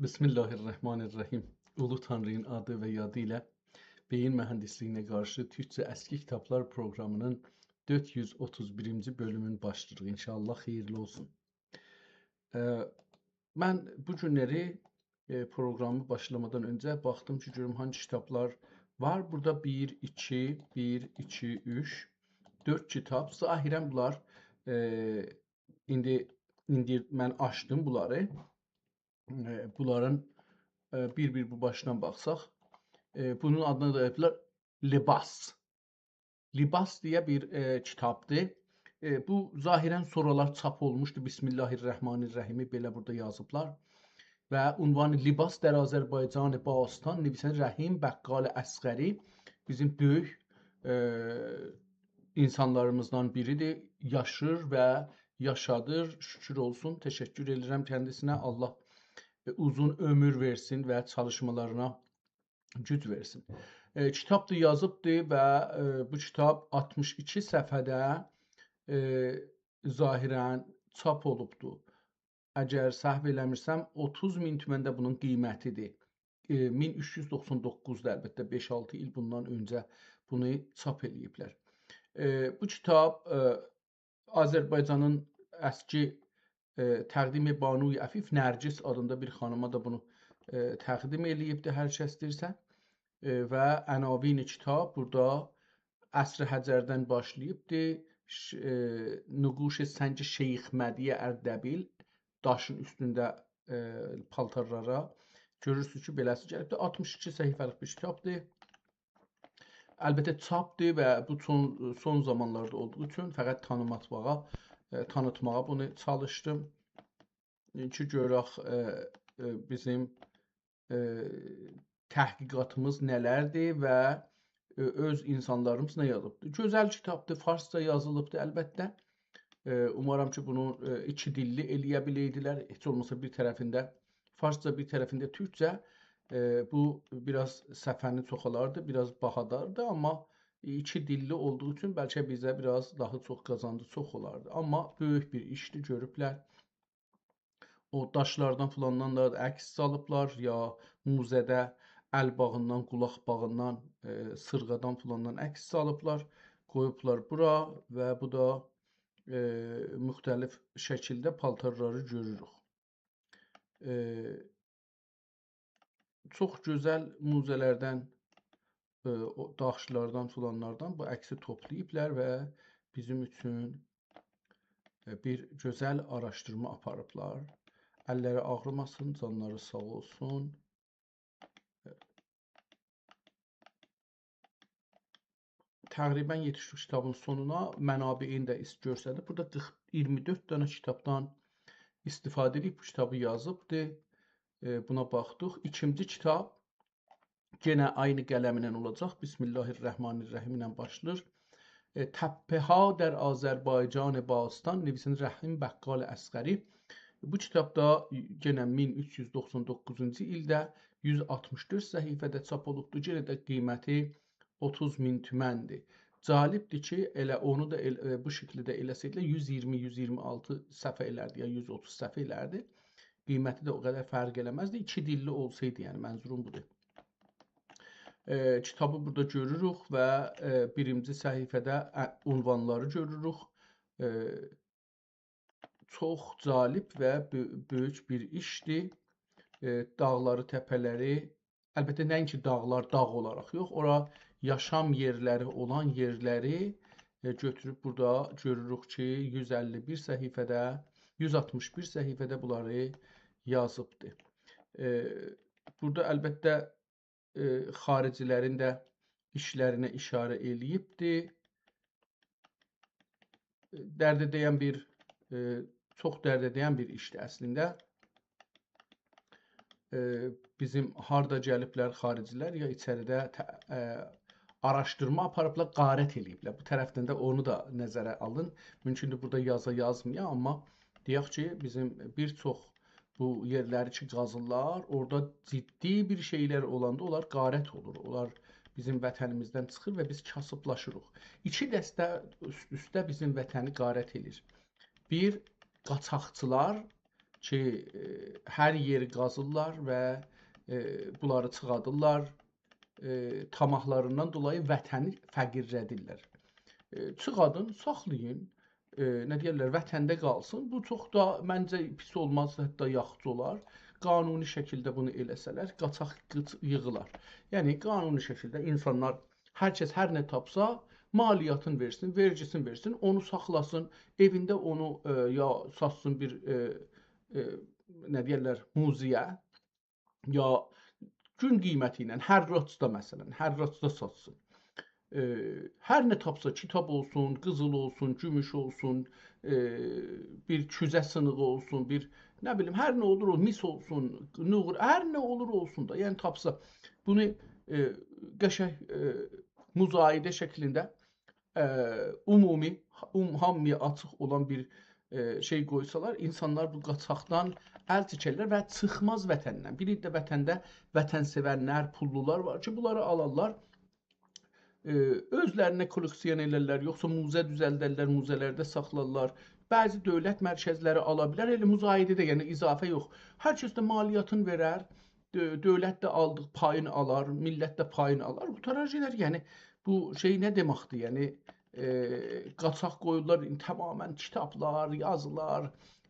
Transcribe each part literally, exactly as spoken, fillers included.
بسم الله الرحمن الرحیم. اولو تانری‌نین آدی و یادی ایله بئیین موهندیسلیگینه قارشی تورکجه اسکی کیتابلار پروقرامی‌نین دؤرد یوز اوتوز بیرینجی بؤلومون باشلاییریق. ان‌شاءالله خئییرلی اولسون. ائ، من بو گونلری، ائ، پروقرامی باشلامادان اؤنجه باخدیم کی، گؤروم هانسی کیتابلار وار. بورادا بیر، ایکی، بیر، ایکی، اوچ، دؤرد کیتاب. ظاهراً بونلار، ائ، ایندی، ایندی من آچدیم بونلاری. ائ، بونلارین، ائ، بیر-بیر بو باشدان باخساق، ائ، بونون آدینا دا دئییبلر لباس. لباس دئیه بیر، ائ، کیتابدیر. ائ، بو ظاهراً سونرالار چاپ اولموشدو. بسم الله الرحمن الرحیمی بئله بورادا یازیبلار. و عنوانی لباس در آذربایجان باستان، نویسنده رحیم بقال اصغری، بیزیم بؤیوک، ائ، اینسانلاریمیزدان بیریدیر. یاشیر و یاشادیر. شوکور اولسون. تشکر ائدیرم کندیسینه. الله، ائ، اوزون عؤمور وئرسین و چالیشمالارینا گوج وئرسین. ائ، کیتاب دا یازیبدی و، ائ، بو کیتاب آلتمیش ایکی صفحه‌ده، ائ، ظاهراً چاپ اولوبدو. اگر سهو ائله‌میرسم، اوتوز مین تومن ده بونون قیمتیدیر. ائ، مین اوچ یوز دوخسان دوققوزدا، البته، بئش-آلتی ایل بوندان اؤنجه بونو چاپ ائله‌ییبلر. ائ، بو کیتاب، ائ، آذربایجانین اسکی، ائ، تقدیم بانوی عفیف نرگس آدیندا بیر خانیما دا بونو، ائ، تقدیم ائله‌ییبدی، هر کس دئییرسه. ائ، و عناوین کیتاب بورادا عصر حجردن باشلاییبدی. ش-، ائ، نقوش سنگ شیخ مهدی اردبیل، داشین اوستونده، ائ، پالتارلارا. گؤرورسونوز کی، بئله‌سی گلیبدیر. آلتمیش ایکی صفحه‌لیک بیر کیتابدیر. البته، چاپدیر و بو سون، سون زامانلاردا اولدوغو اوچون فقط تانیماتماغا، ائ، تانیتماغا بونو چالیشدیم. کی، گؤرک، ائ، ائ، بیزیم، ائ، تحقیقاتیمیز نه‌لردیر و، ائ، اؤز اینسانلاریمیز نه یازیبدیر. گؤزل کیتابدیر، فارسجا یازیلیبدیر، البته. ائ، اومارام کی، بونو، ائ، ایکی دیللی ائله‌یه بیلئیدیلر. هئچ اولماسا بیر طرفینده فارسجا، بیر طرفینده تورکجه. ائ، بو بیر آز صفحه‌نی چوخالاردی، بیر آز باهاداردی، آمما ایکی دیللی اولدوغو اوچون بلکه بیزه بیر آز داها چوخ قازانجی چوخ اولاردی. آمما بؤیوک بیر ایشدیر، گؤروبلر. او داشلاردان فلاندان دا عکس سالیبلار، یا موزه‌ده ال باغیندان، قولاق باغیندان، ائ، سیرغادان فلاندان عکس سالیبلار، قویوبلار بورا و بو دا، ائ، مختلف شکیلده پالتارلاری گؤروروک. ائ، چوخ گؤزل موزه‌لردن، ائ، او داشلاردان فلانلاردان بو عکسی توپلاییبلار و بیزیم اوچون، ائ، بیر گؤزل آراشدیرما آپاریبلار. اللری آغریماسین، جانلاری ساغ اولسون. تقریباً یئتیشمیش کیتابین سونونا، منابعینی ده ایست گؤرسه‌دیر. بورادا قیرخ، اییرمی دؤرد دنه کیتابدان استفاده ائدیب بو کیتابی یازیبدی. ائ، بونا باخدیق. ایکینجی کیتاب یئنه عینی قلمینن اولاجاق. بسم الله الرحمن الرحیم ایله باشلاییر. ائ، تپه‌ها در آذربایجان باستان، نویسنده رحیم بقال اصغری. بو کیتاب دا یئنه مین اوچ یوز دوخسان دوققوزونجو ایلده یوز آلتمیش دؤرد صفحه‌ده چاپ اولوبدور. یئنه ده قیمتی اوتوز مین تومندیر. جالبدیر کی، ائله اونو دا ائل-، ائ، بو شکیلده ائله‌سه‌یدیلر، یوز اییرمی، یوز اییرمی آلتی صفحه ائلردی، یا یوز اوتوز صفحه ائلردی. قیمتی ده او قدر فرق ائله‌مزدی. ایکی دیللی اولسایدی، یعنی منظوروم بودور. ائ، کیتابی بورادا گؤروروک و، ائ، بیرینجی صفحه‌ده، ا، عنوانلاری گؤروروک. ائ، چوخ جالب و بؤ-، بؤیوک بیر ایشدیر. ائ، داغلاری، تپه‌لری، البته، نه‌اینکی داغلار داغ اولاراق یوخ، اورا یاشام یئرلری اولان یئرلری، ائ، گؤتوروب بورادا گؤروروک کی، یوز اللی بیر صفحه‌ده، یوز آلتمیش بیر صفحه‌ده بونلاری یازیبدی. ائ، بورادا، البته، ائ، خارجی‌لرین ده ایشلرینه اشاره ائله‌ییبدی. درده دَیَن بیر، ائ، چوخ درده دَیَن بیر ایشدیر اصلینده. ائ، بیزیم هاردا گلیبلر خارجی‌لر، یا ایچریده ته-، ائ، آراشدیرما آپاریبلار، غارت ائله‌ییبلر. بو طرفدن ده اونو دا نظره آلین. مومکوندور، بورادا یازا یازمایا، آمما دئیک کی، بیزیم بیر چوخ بو یئرلری کی قازیرلار، اورادا جدی بیر شئیلر اولاندا اونلار غارت اولور. اونلار بیزیم وطنیمیزدن چیخیر و بیز کاسیبلاشیریق. ایکی دسته اوست-اوسته بیزیم وطنی غارت ائله‌ییر. بیر، قاچاقچیلار، کی، ائ، هر یئری قازیرلار و، ائ، بونلاری چیخادیرلار. ائ، طمعلاریندان دولایی وطنی فقیرلدیرلر. ائ، چیخادین، ساخلایین، ائ، نه دئیرلر، وطنده قالسین. بو چوخ دا منجه پیس اولماز، حتی یاخشی اولار. قانونی شکیلده بونو ائله‌سه‌لر، قاچاق قیچ ییغیلار. یعنی قانونی شکیلده اینسانلار، هر کس هر نه تاپسا، مالیاتین وئرسین، وئرگیسین وئرسین، اونو ساخلاسین، ائوینده اونو، ائ، یا ساتسین بیر، ائ، ائ، نه دئیرلر، موزه‌یه، یا گون قیمتی ایله حراجدا، مثلا، حراجدا ساتسین. ائ، هر نه تاپسا، کیتاب اولسون، قیزیل اولسون، گوموش اولسون، ائ، بیر کوزه سینیغی اولسون، بیر، نه بیلیم، هر نه اولور، او میس اولسون، نوغور، هر نه اولور اولسون دا، یعنی تاپسا، بونو، ائ، قشنگ، ائ، مزایده شکلینده، ائ، عمومی، عموم-، هامییا آچیق اولان بیر، ائ، شئی قویسالار، اینسانلار بو قاچاقدان ال چکرلر و چیخماز وطندن. بیر عده وطنده وطن‌سئونلر، پوللولار وار کی، بونلاری آلارلار، ائ، اؤزلرینه کولکسیون ائلرلر، یوخسا موزه دوزلدرلر، موزه‌لرده ساخلارلار. بعضی دؤولت مرکزلری آلا بیلر، ائله مزایده ده، یعنی اضافه یوخ. هر کس ده مالیاتینی وئرر، دؤ-، دؤولت ده آلدیق پایین آلار، میللت ده پایین آلار، قوتارار گئدر. یعنی بو شئی نه دئمکدیر؟ یعنی، ائ، قاچاق قویورلار، تماما کیتابلار، یازیلار،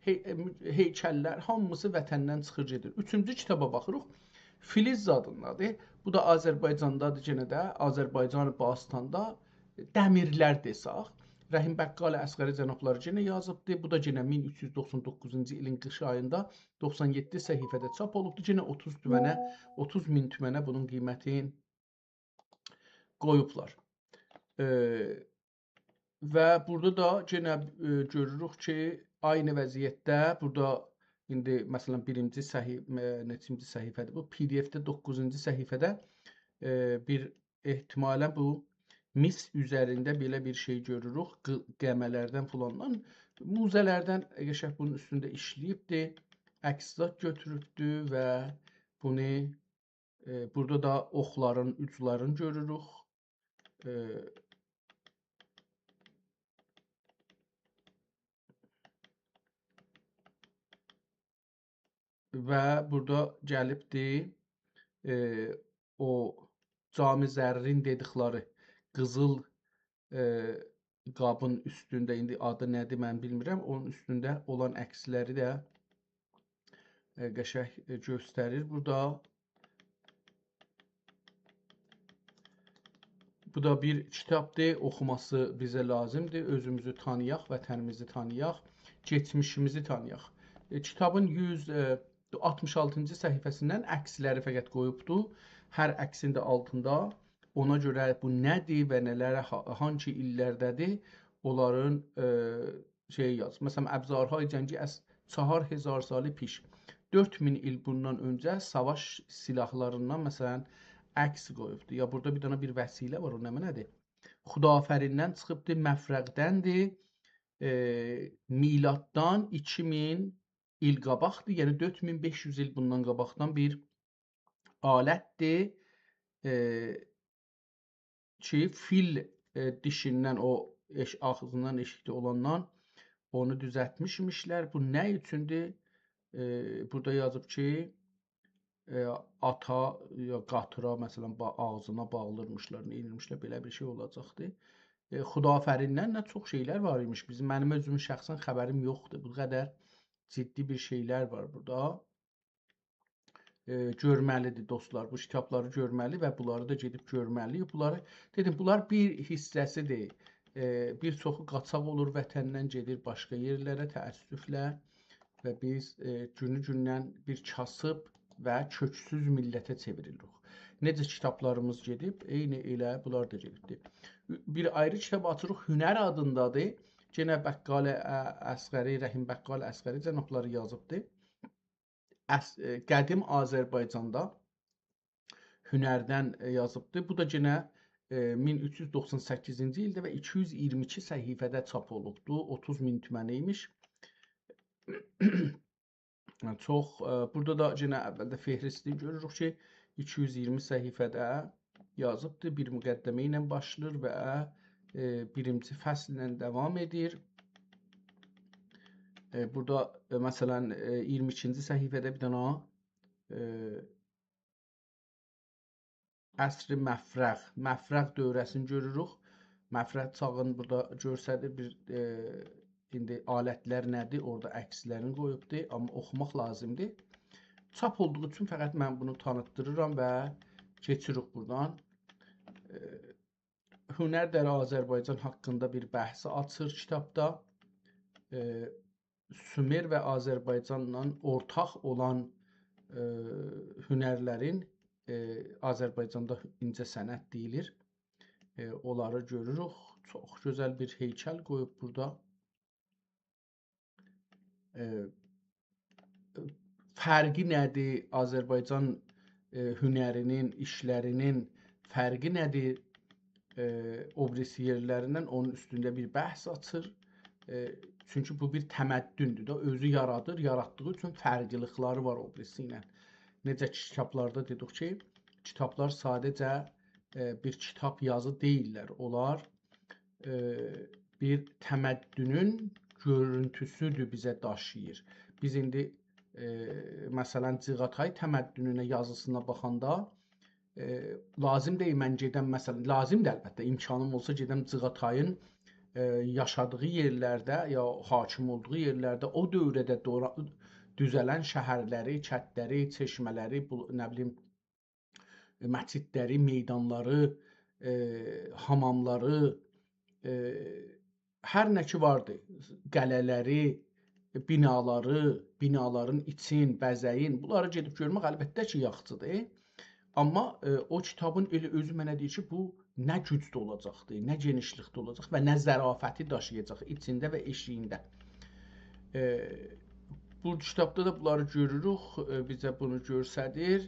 هئی-، ائ، هیکل‌لر، هامیسی وطندن چیخیر گئدیر. اوچونجو کیتابا باخیریق. فیلیز آدیندادیر. بو دا آذربایجاندادیر، یئنه ده آذربایجان باستاندا دمیرلر دئسک. رحیم بقال اصغری جنابلاری یئنه یازیبدی. بو دا یئنه مین اوچ یوز دوخسان دوققوزونجو ایلین قیش آییندا دوخسان یئددی صفحه‌ده چاپ اولوبدو. یئنه اوتوز تومنه، اوتوز مین تومنه بونون قیمتین قویوبلار. ائ، و بورادا دا یئنه، ائ، گؤروروک کی، عینی وضعیتده بورادا ایندی، مثلا، بیرینجی صحیف-، ائ، نئچینجی صفحه‌دیر بو؟ پی دی اف‌ده دوققوزونجو صفحه‌ده، ائ، بیر احتمالا بو میس اوزرینده بئله بیر شئی گؤروروک. ق-، قمه‌لردن فلاندان، موزه‌لردن قشنگ بونون اوستونده ایشله‌ییبدی. عکس زاد گؤتوروبدو و بونو، ائ، بورادا دا اوخلارین اوجلارینی گؤروروک. ائ، و بورادا گلیبدی، ائ، او جام زرین دئدیکلری قیزیل، ائ، قابین اوستونده، ایندی آدی نه‌دیر، من بیلمیرم، اونون اوستونده اولان عکسلری ده، ائ، قشنگ، ائ، گؤستریر بورادا. بو دا بیر کیتابدیر، اوخوماسی بیزه لازیمدیر. اؤزوموزو تانییاق، وطنیمیزی تانییاق، کئچمیشیمیزی تانییاق. ائ، کیتابین یوز، ائ، آلتمیش آلتینجی صفحه‌سیندن عکسلری فقط قویوبدو. هر عکسین ده آلتیندا اونا گؤره بو نه‌دیر و نه‌لره، ها-، هانسی ایللرده‌دیر، اونلارین، ائ، شئی یاز. مثلا، «ابزارهای جنگی از چهار هزار سال پیش»، دؤرد مین ایل بوندان اؤنجه ساواش سیلاحلاریندان، مثلا، عکس قویوبدو. یا بورادا بیر دنه بیر وسیله وار، او نمنه‌دیر؟ خداآفریندن چیخیبدی، مفرقدندیر. ائ، میلاددان ایکی مین ایل قاباقدیر، یعنی دؤرد مین بئش یوز ایل بوندان قاباقدان بیر آلتدیر. ائ، کی، فیل، ائ، دیشیندن او ائش-، آغزیندان ائشیکده اولاندان اونو دوزلتمیش ایمیشلر. بو نه اوچوندور؟ ائ، بورادا یازیب کی، ائ، آتا یا قاطیرا، مثلا، با-، آغزینا باغلیرمیشلار، نه ائدیرمیشلر، بئله بیر شئی اولاجاقدی. ائ، خداآفریندن ده چوخ شئیلر وار ایمیش. بیزیم، منیم اؤزومون شخصا خبریم یوخدور. بو قدر جدی بیر شئیلر وار بورادا. ائ، گؤرمه‌لیدیر، دوستلار. بو کیتابلاری گؤرمه‌لی و بونلاری دا گئدیب گؤرمه‌لی‌ییک. بونلاری، دئدیم، بونلار بیر حیصه‌سیدیر. ائ، بیر چوخو قاچاق اولور، وطندن گئدیر باشقا یئرلره، تأسفله. و بیز، ائ، گونو گوندن بیر کاسیب و کؤکسوز میللته چئوریلیریک. نئجه کیتابلاریمیز گئدیب، عینی ائله بونلار دا گئدیبدیر. بیر آیری کیتاب آچیریق، هنر آدیندادیر. یئنه بقال، ا، اصغری، رحیم بقال اصغری جنابلاری یازیبدیر. اص-، ائ، قدیم آذربایجاندا هنردن، ائ، یازیبدی. بو دا یئنه، ائ، مین اوچ یوز دوخسان سککیزینجی ایلده و ایکی یوز ایگیرمی ایکی صفحه‌ده چاپ اولوبدو. اوتوز مین تومن ایمیش. چوخ، ائ، بورادا دا یئنه اولده فهرستینی گؤروروک کی، ایکی یوز ایگیرمی صفحه‌ده یازیبدیر. بیر مقدمه ایله باشلاییر و، ائ، بیرینجی فصل ایله داوام ائدیر. ائ، بورادا، ائ، مثلا، ائ، ایگیرمی ایکینجی صفحه‌ده بیر دنه، ائ، عصر مفرغ، مفرغ دوره‌سینی گؤروروک. مفرغ چاغین بورادا گؤرسدیر، بیر، ائ، ایندی آلتلر نه‌دیر، اورادا عکسلرینی قویوبدور، آمما اوخوماق لازیمدیر. چاپ اولدوغو اوچون فقط من بونو تانیتدیریرام و کئچیریک بورادان. ائ، هنر در آذربایجان حاقیندا بیر بحثی آچیر کیتابدا. ائ، سومر و آذربایجانلا اورتاق اولان، ائ، هنرلرین، ائ، آذربایجاندا اینجه‌صنعت دئییلیر. ائ، اونلاری گؤروروک. چوخ گؤزل بیر هیکل قویوب بورادا. ائ، فرقی نه‌دیر؟ آذربایجان، ائ، هنرینین، ایشلرینین فرقی نه‌دیر؟ ائ، او بیریسی یئرلریندن اونون اوستونده بیر بحث آچیر. ائ، چونکی بو بیر تمدن‌دور ده، اؤزو یارادیر، یاراتدیغی اوچون فرقلیلیکلری وار او بیریسی ایله. نئجه کی، کیتابلاردا دئدیک کی، کیتابلار ساده‌جه، ائ، بیر کیتاب یازی دئییللر. اونلار، ائ، بیر تمدنون گؤرونتوسودور بیزه داشیییر. بیز ایندی، ائ، مثلا، جیغاتای تمدنونه، یازیسینا باخاندا، ائ، لازیم دئییل من گئدم، مثلا، لازیمدیر البته، امکانیم اولسا گئدم جیغاتایین، ائ، یاشادیغی یئرلرده یا حاکم اولدوغو یئرلرده او دؤوره‌ده دورا-، دوزه‌لن شهرلری، کتلری، چشمه‌لری، بو، نه بیلیم، مسجدلری، میدانلاری، ائ، حاماملاری، ائ، هر نه کی واردی، قلعه‌لری، بینالاری، بینالارین ایچین، بزه‌یین، بونلاری گئدیب گؤرمک البته کی، یاخشیدیر. آمما، ائ، او کیتابین ائله اؤزو منه دئییر کی، بو نه گوجده اولاجاقدیر، نه گئنیشلیکده اولاجاق و نه ظرافتی داشییاجاق ایچینده و ائشیگینده. ائ، بو کیتابدا دا بونلاری گؤروروک، ائ، بیزه بونو گؤستریر.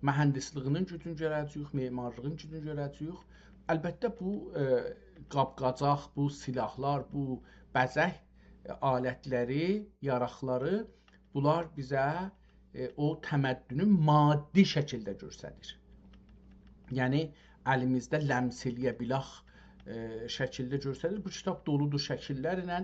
مهندسلیگینین گوجونو گؤره‌جه‌ییک، معمارلیغین گوجونو گؤره‌جه‌ییک. البته، بو، ائ، قاب-قاجاق، بو سلاحلار، بو بزک، ائ، آلتلری، یاراقلاری، بونلار بیزه، ائ، او تمدنو مادی شکیلده گؤستریر. یعنی، الیمیزده لمس ائله‌یه بیلک، ائ، شکیلده گؤستریر. بو کیتاب دولودور شکیللرله.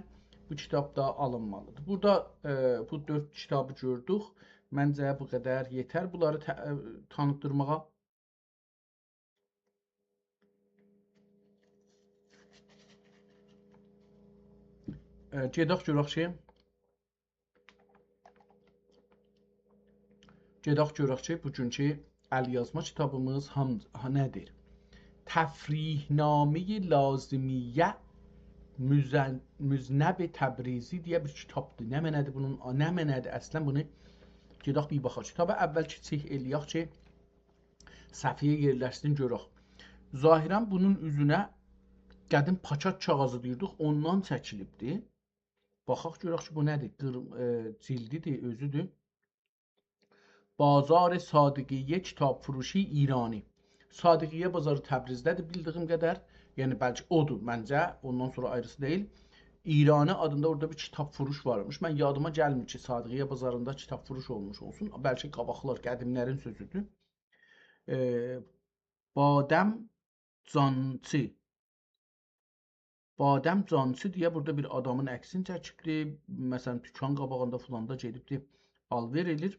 بو کیتاب دا آلینمالیدیر. بورادا، ائ، بو دؤرد کیتابی گؤردوک. منجه، بو قدر یئتر بونلاری ته-، ائ، تانیتدیرماغا. ائ، گئدک گؤرک کی، گئدک گؤرک کی، بوگونکو ال‌یازما کیتابیمیز هام-، ها، نه‌دیر؟ تفریح‌نامهٔ لازمیه مزن-، مذنب تبریزی دئیه بیر کیتابدیر. نمنه‌دیر بونون، نمنه‌دیر اصلا، بونو گئدک بیر باخاق. کیتابی اول کیچیک ائله‌یک کی، صفحه‌یه یئرلشسین، گؤرک. ظاهرا بونون اوزونه قدیم پاکت کاغیذی دئییردیک، اوندان چکیلیبدی. باخاق گؤرک کی، بو نه‌دیر؟ قیر-، ائ، جیلدیدیر، اؤزودور. بازار صادقیه کتاب‌فروشی ایرانی. صادقیه بازاری تبریزده‌دیر، بیلدیگیم قدر. یعنی، بلکه اودور، منجه. اوندان سونرا آیریسی دئییل. ایرانی آدیندا اورادا بیر کتاب‌فروش وارمیش. من یادیما گلمیر کی، صادقیه بازاریندا کتاب‌فروش اولموش اولسون. بلکه قاباقلار، قدیملرین سؤزودور. ائ، بادم جانچی. بادم جانچی دئیه بورادا بیر آدامین عکسینی چکیبدی. مثلا، دوکان قاباغیندا فلاندا گئدیبدی، آلوئر ائله‌ییر.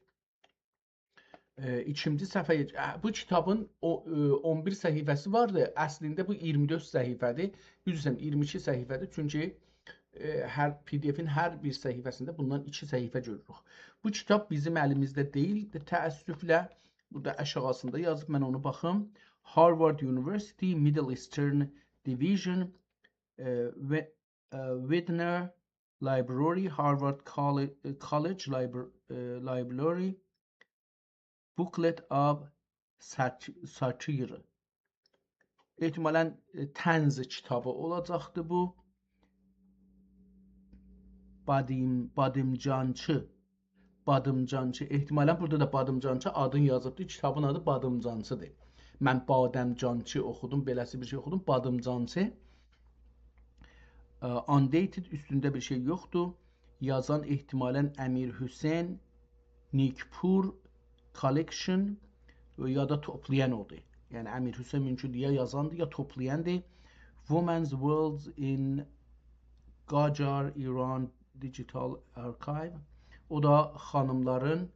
ائ، ایکینجی صفحه‌یه، ائ، بو کیتابین او، ائ، اون بیر صفحه‌سی واردی. اصلینده بو ایگیرمی دؤرد صفحه‌دیر. عذر ایسته‌ییرم، ایگیرمی ایکی صفحه‌دیر. چونکی، ائ، هر، پی دی افین هر بیر صفحه‌سینده بوندان ایکی صفحه گؤروروک. بو کیتاب بیزیم الیمیزده دئییل، تأسفله. بورادا آشاغیسیندا یازیب، من اونو باخیم. Harvard University Middle Eastern Division، ائ، و-، ائ، Widener Library، Harvard Colle-، College Libra-، ائ، Library، Booklet of Sat-، Satire. احتمالا، ائ، طنز کیتابی اولاجاقدی بو. بادیم-، بادیمجانچی. بادیمجانچی. احتمالا بورادا دا بادیمجانچی آدین یازیبدی. کیتابین آدی بادیمجانچیدیر. من بادمجانچی اوخودوم، بئله‌سی بیر شئی اوخودوم. بادیمجانچی. ائ، undated، اوستونده بیر شئی یوخدور. یازان احتمالا امیرحسین نیکپور Collection و یا دا توپلایان اودور. یعنی امیرحسین ممکن یا یازاندیر، یا توپلایاندیر. Women's Worlds in Qajar Iran Digital Archive. او دا خانیملارین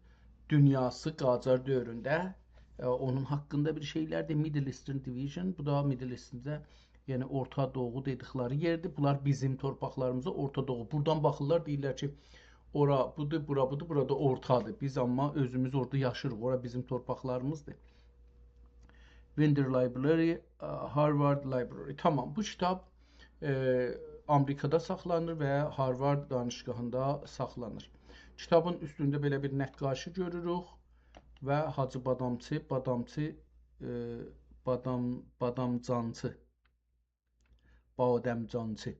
دونیاسی قاجار دؤورونده. ائ، اونون حاقیندا بیر شئیلردیر. Middle Eastern Division، بو دا Middle East'ده، یعنی اورتا دوغو دئدیکلری یئردیر. بونلار بیزیم تورپاقلاریمیزا اورتا دوغو. بورادان باخیرلار، دئییرلر کی، اورا بودور، بورا بودور، بورا دا اورتادیر. بیز آمما اؤزوموز اورادا یاشیریق. اورا بیزیم تورپاقلاریمیزدیر. Winders Library، ائ، Harvard Library. تامام، بو کیتاب، ائ، آمریکادا ساخلانیر و هاروارد دانشگاهیندا ساخلانیر. کیتابین اوستونده بئله بیر نقاشی گؤروروک و حاجی بادامچی، بادامچی، ائ، بادام، بادامجانچی، بادمجانچی.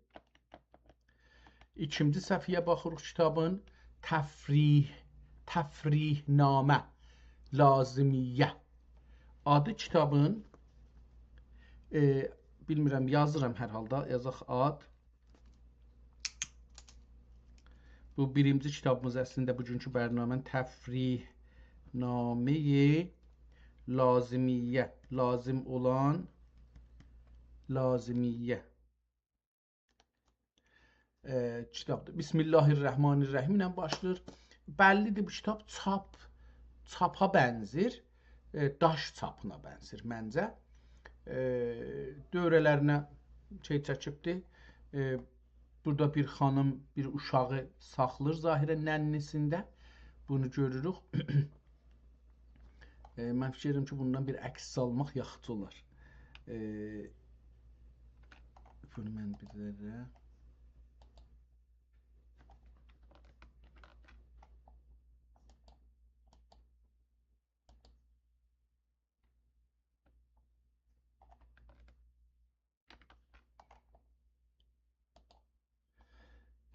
ایکینجی صفحه‌یه باخیریق کیتابین. تفریح، تفریح‌نامه، لازمیه. آدی کیتابین، ائ، بیلمیرم، یازیرام هر حالدا، یازاق آد. بو بیرینجی کیتابیمیز اصلینده بوگونکو برنامه‌نین، تفریح‌نامه‌ی لازمیه، لازیم اولان لازمیه، ائ، کیتابدیر. بسم الله الرحمن الرحیم ایله باشلاییر. بللی‌دیر، بو کیتاب چاپ، چاپا بنزیر، ائ، داش چاپینا بنزیر منجه. ائ، دؤوره‌لرینه شئی چکیبدیر. ائ، بورادا بیر خانیم بیر اوشاغی ساخلاییر ظاهراً ننّی‌سینده. بونو گؤروروک. ائ، من فیکیر ائدیرم کی، بوندان بیر عکس سالماق یاخشی اولار. ائ، بونو من بیر ذره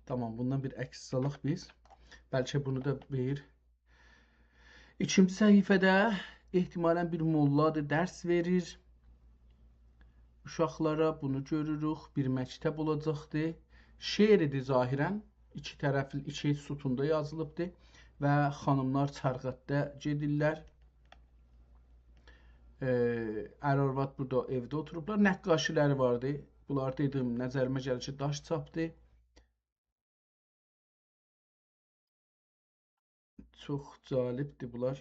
تامام، بوندان بیر عکس سالاق بیز. بلکه بونو دا بیر. ایکینجی صفحه‌ده احتمالاً بیر موللادیر، درس وئریر اوشاقلارا، بونو گؤروروک. بیر مکتب اولاجاقدیر. شعریدیر ظاهراً. ایکی طرفلی، ایکی ستوندا یازیلیبدیر و خانیملار چرخده گئدیرلر. ائ، ار آرواد بورادا ائوده اوتوروبلار. نقاشی‌لری واردی. بونلار، دئدیم، نظریمه گلیر کی، داش چاپدیر. چوخ جالبدیر بونلار.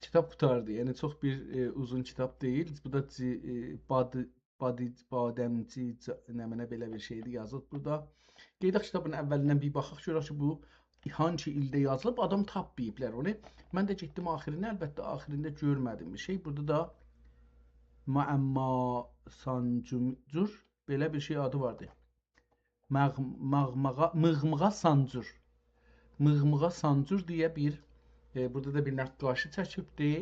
کیتاب قوتاردی. یعنی چوخ بیر، ائ، اوزون کیتاب دئییل. بو دا جی-، ائ، بادی-، بادی-، بادمجی جا-، نمنه بئله بیر شئیدیر، یازیلیب بورادا. گئدک کیتابین اوّلیندن بیر باخاق، گؤرک کی، بو هانسی ایلده یازیلیب، آدام تاپماییبلار اونو. من ده گئتدیم آخیرینه، البته آخیرینده گؤرمه‌دیم بیر شئی. بورادا دا معما سانجور، بئله بیر شئی آدی واردی. مغ-، مغمغا، میغمیغا سانجور. میغمیغا سانجور دئیه بیر، ائ، بورادا دا بیر نقاشی چکیبدی.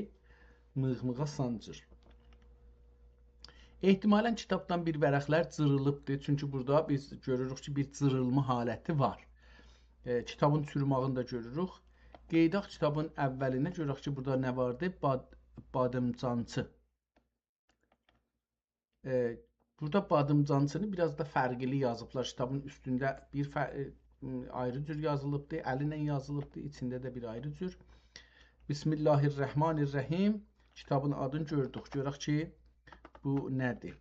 میغمیغا سانجور. احتمالاً کیتابدان بیر ورقلر جیریلیبدی. چونکی بورادا بیز گؤروروک کی، بیر جیریلما حالتی وار. ائ، کیتابین چوروماغینی دا گؤروروک. قئییداق کیتابین اوّلینه، گؤرک کی، بورادا نه واردی؟ باد-، بادمجانچی. ائ، بورادا بادمجانچینی بیر آز دا فرقلی یازیبلار. کیتابین اوستونده بیر فر-، ائ، آیری جور یازیلیبدی، الینن یازیلیبدی، ایچینده ده بیر آیری جور. بسم الله الرحمن الرحیم. کیتابین آدینی گؤردوک. گؤرک کی، بو نه‌دیر؟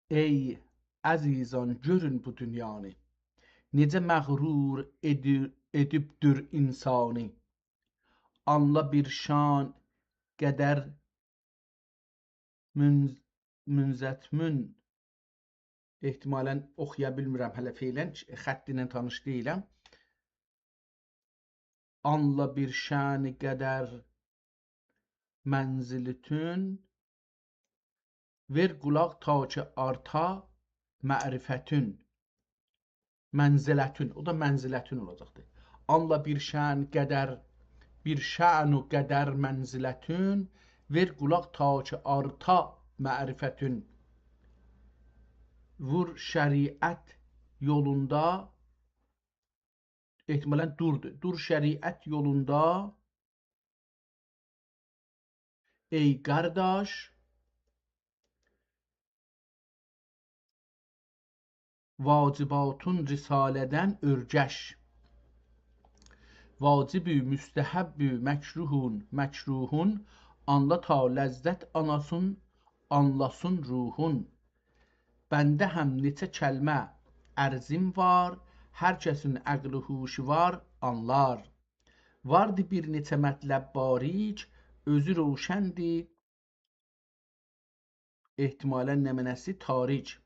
ای عزیزان، گؤرون بو دونیانی، نئجه مغرور ائدی-، ائدیبدیر اینسانی. آنلا بیر شان قدر منز-، منزتمون، احتمالاً اوخویا بیلمیرم هله فعلاً، خطی ایله تانیش دئییلم. آنلا بیر شأنی قدر منزلتون، وئر قولاق تا کی آرتا معرفتون. منزلتون، او دا منزلتون اولاجاقدیر. آنلا بیر شأن قدر، بیر شأن و قدر منزلتون، وئر قولاق تا کی آرتا معرفتون. وور شریعت یولوندا، احتمالاً دوردو. دور شریعت یولوندا، ای قارداش، واجباتون رساله‌دن اؤرگش. واجبی، مستحبی، مکروهون، مکروهون، آنلا تا لذت آناسون، آنلاسون روحون. بنده هم نئچه کلمه عرضیم وار، هر کسین عقل و هوشو وار، آنلار. واردی بیر نئچه مطلب باریک، اؤزو روشندی، احتمالاً نمنه‌سی تاریک.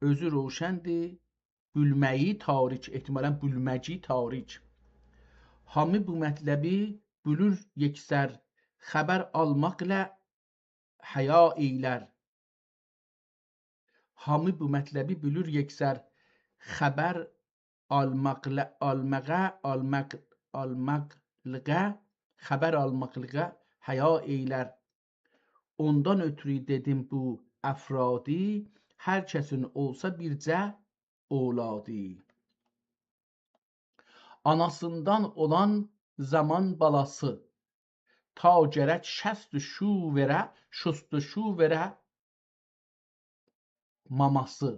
اؤزو روشندی، بولمه‌یی تاریک، احتمالاً بولمه‌گی تاریک. هامی بو مطلبی بولور یکسر، خبر آلماقلا حیا ائیلر. هامی بو مطلبی بولور یکسر، خبر آلماقلا، آلماغا، آلماق، آلماقلیغا، خبر آلماقلیغا حیا ائیلر. اوندان اؤترو دئدیم بو افرادی، هر کسین اولسا بیرجه اولادی. آناسیندان اولان زامان بالاسی، تا گرک شست و شو وئره، شست و شو وئره ماماسی.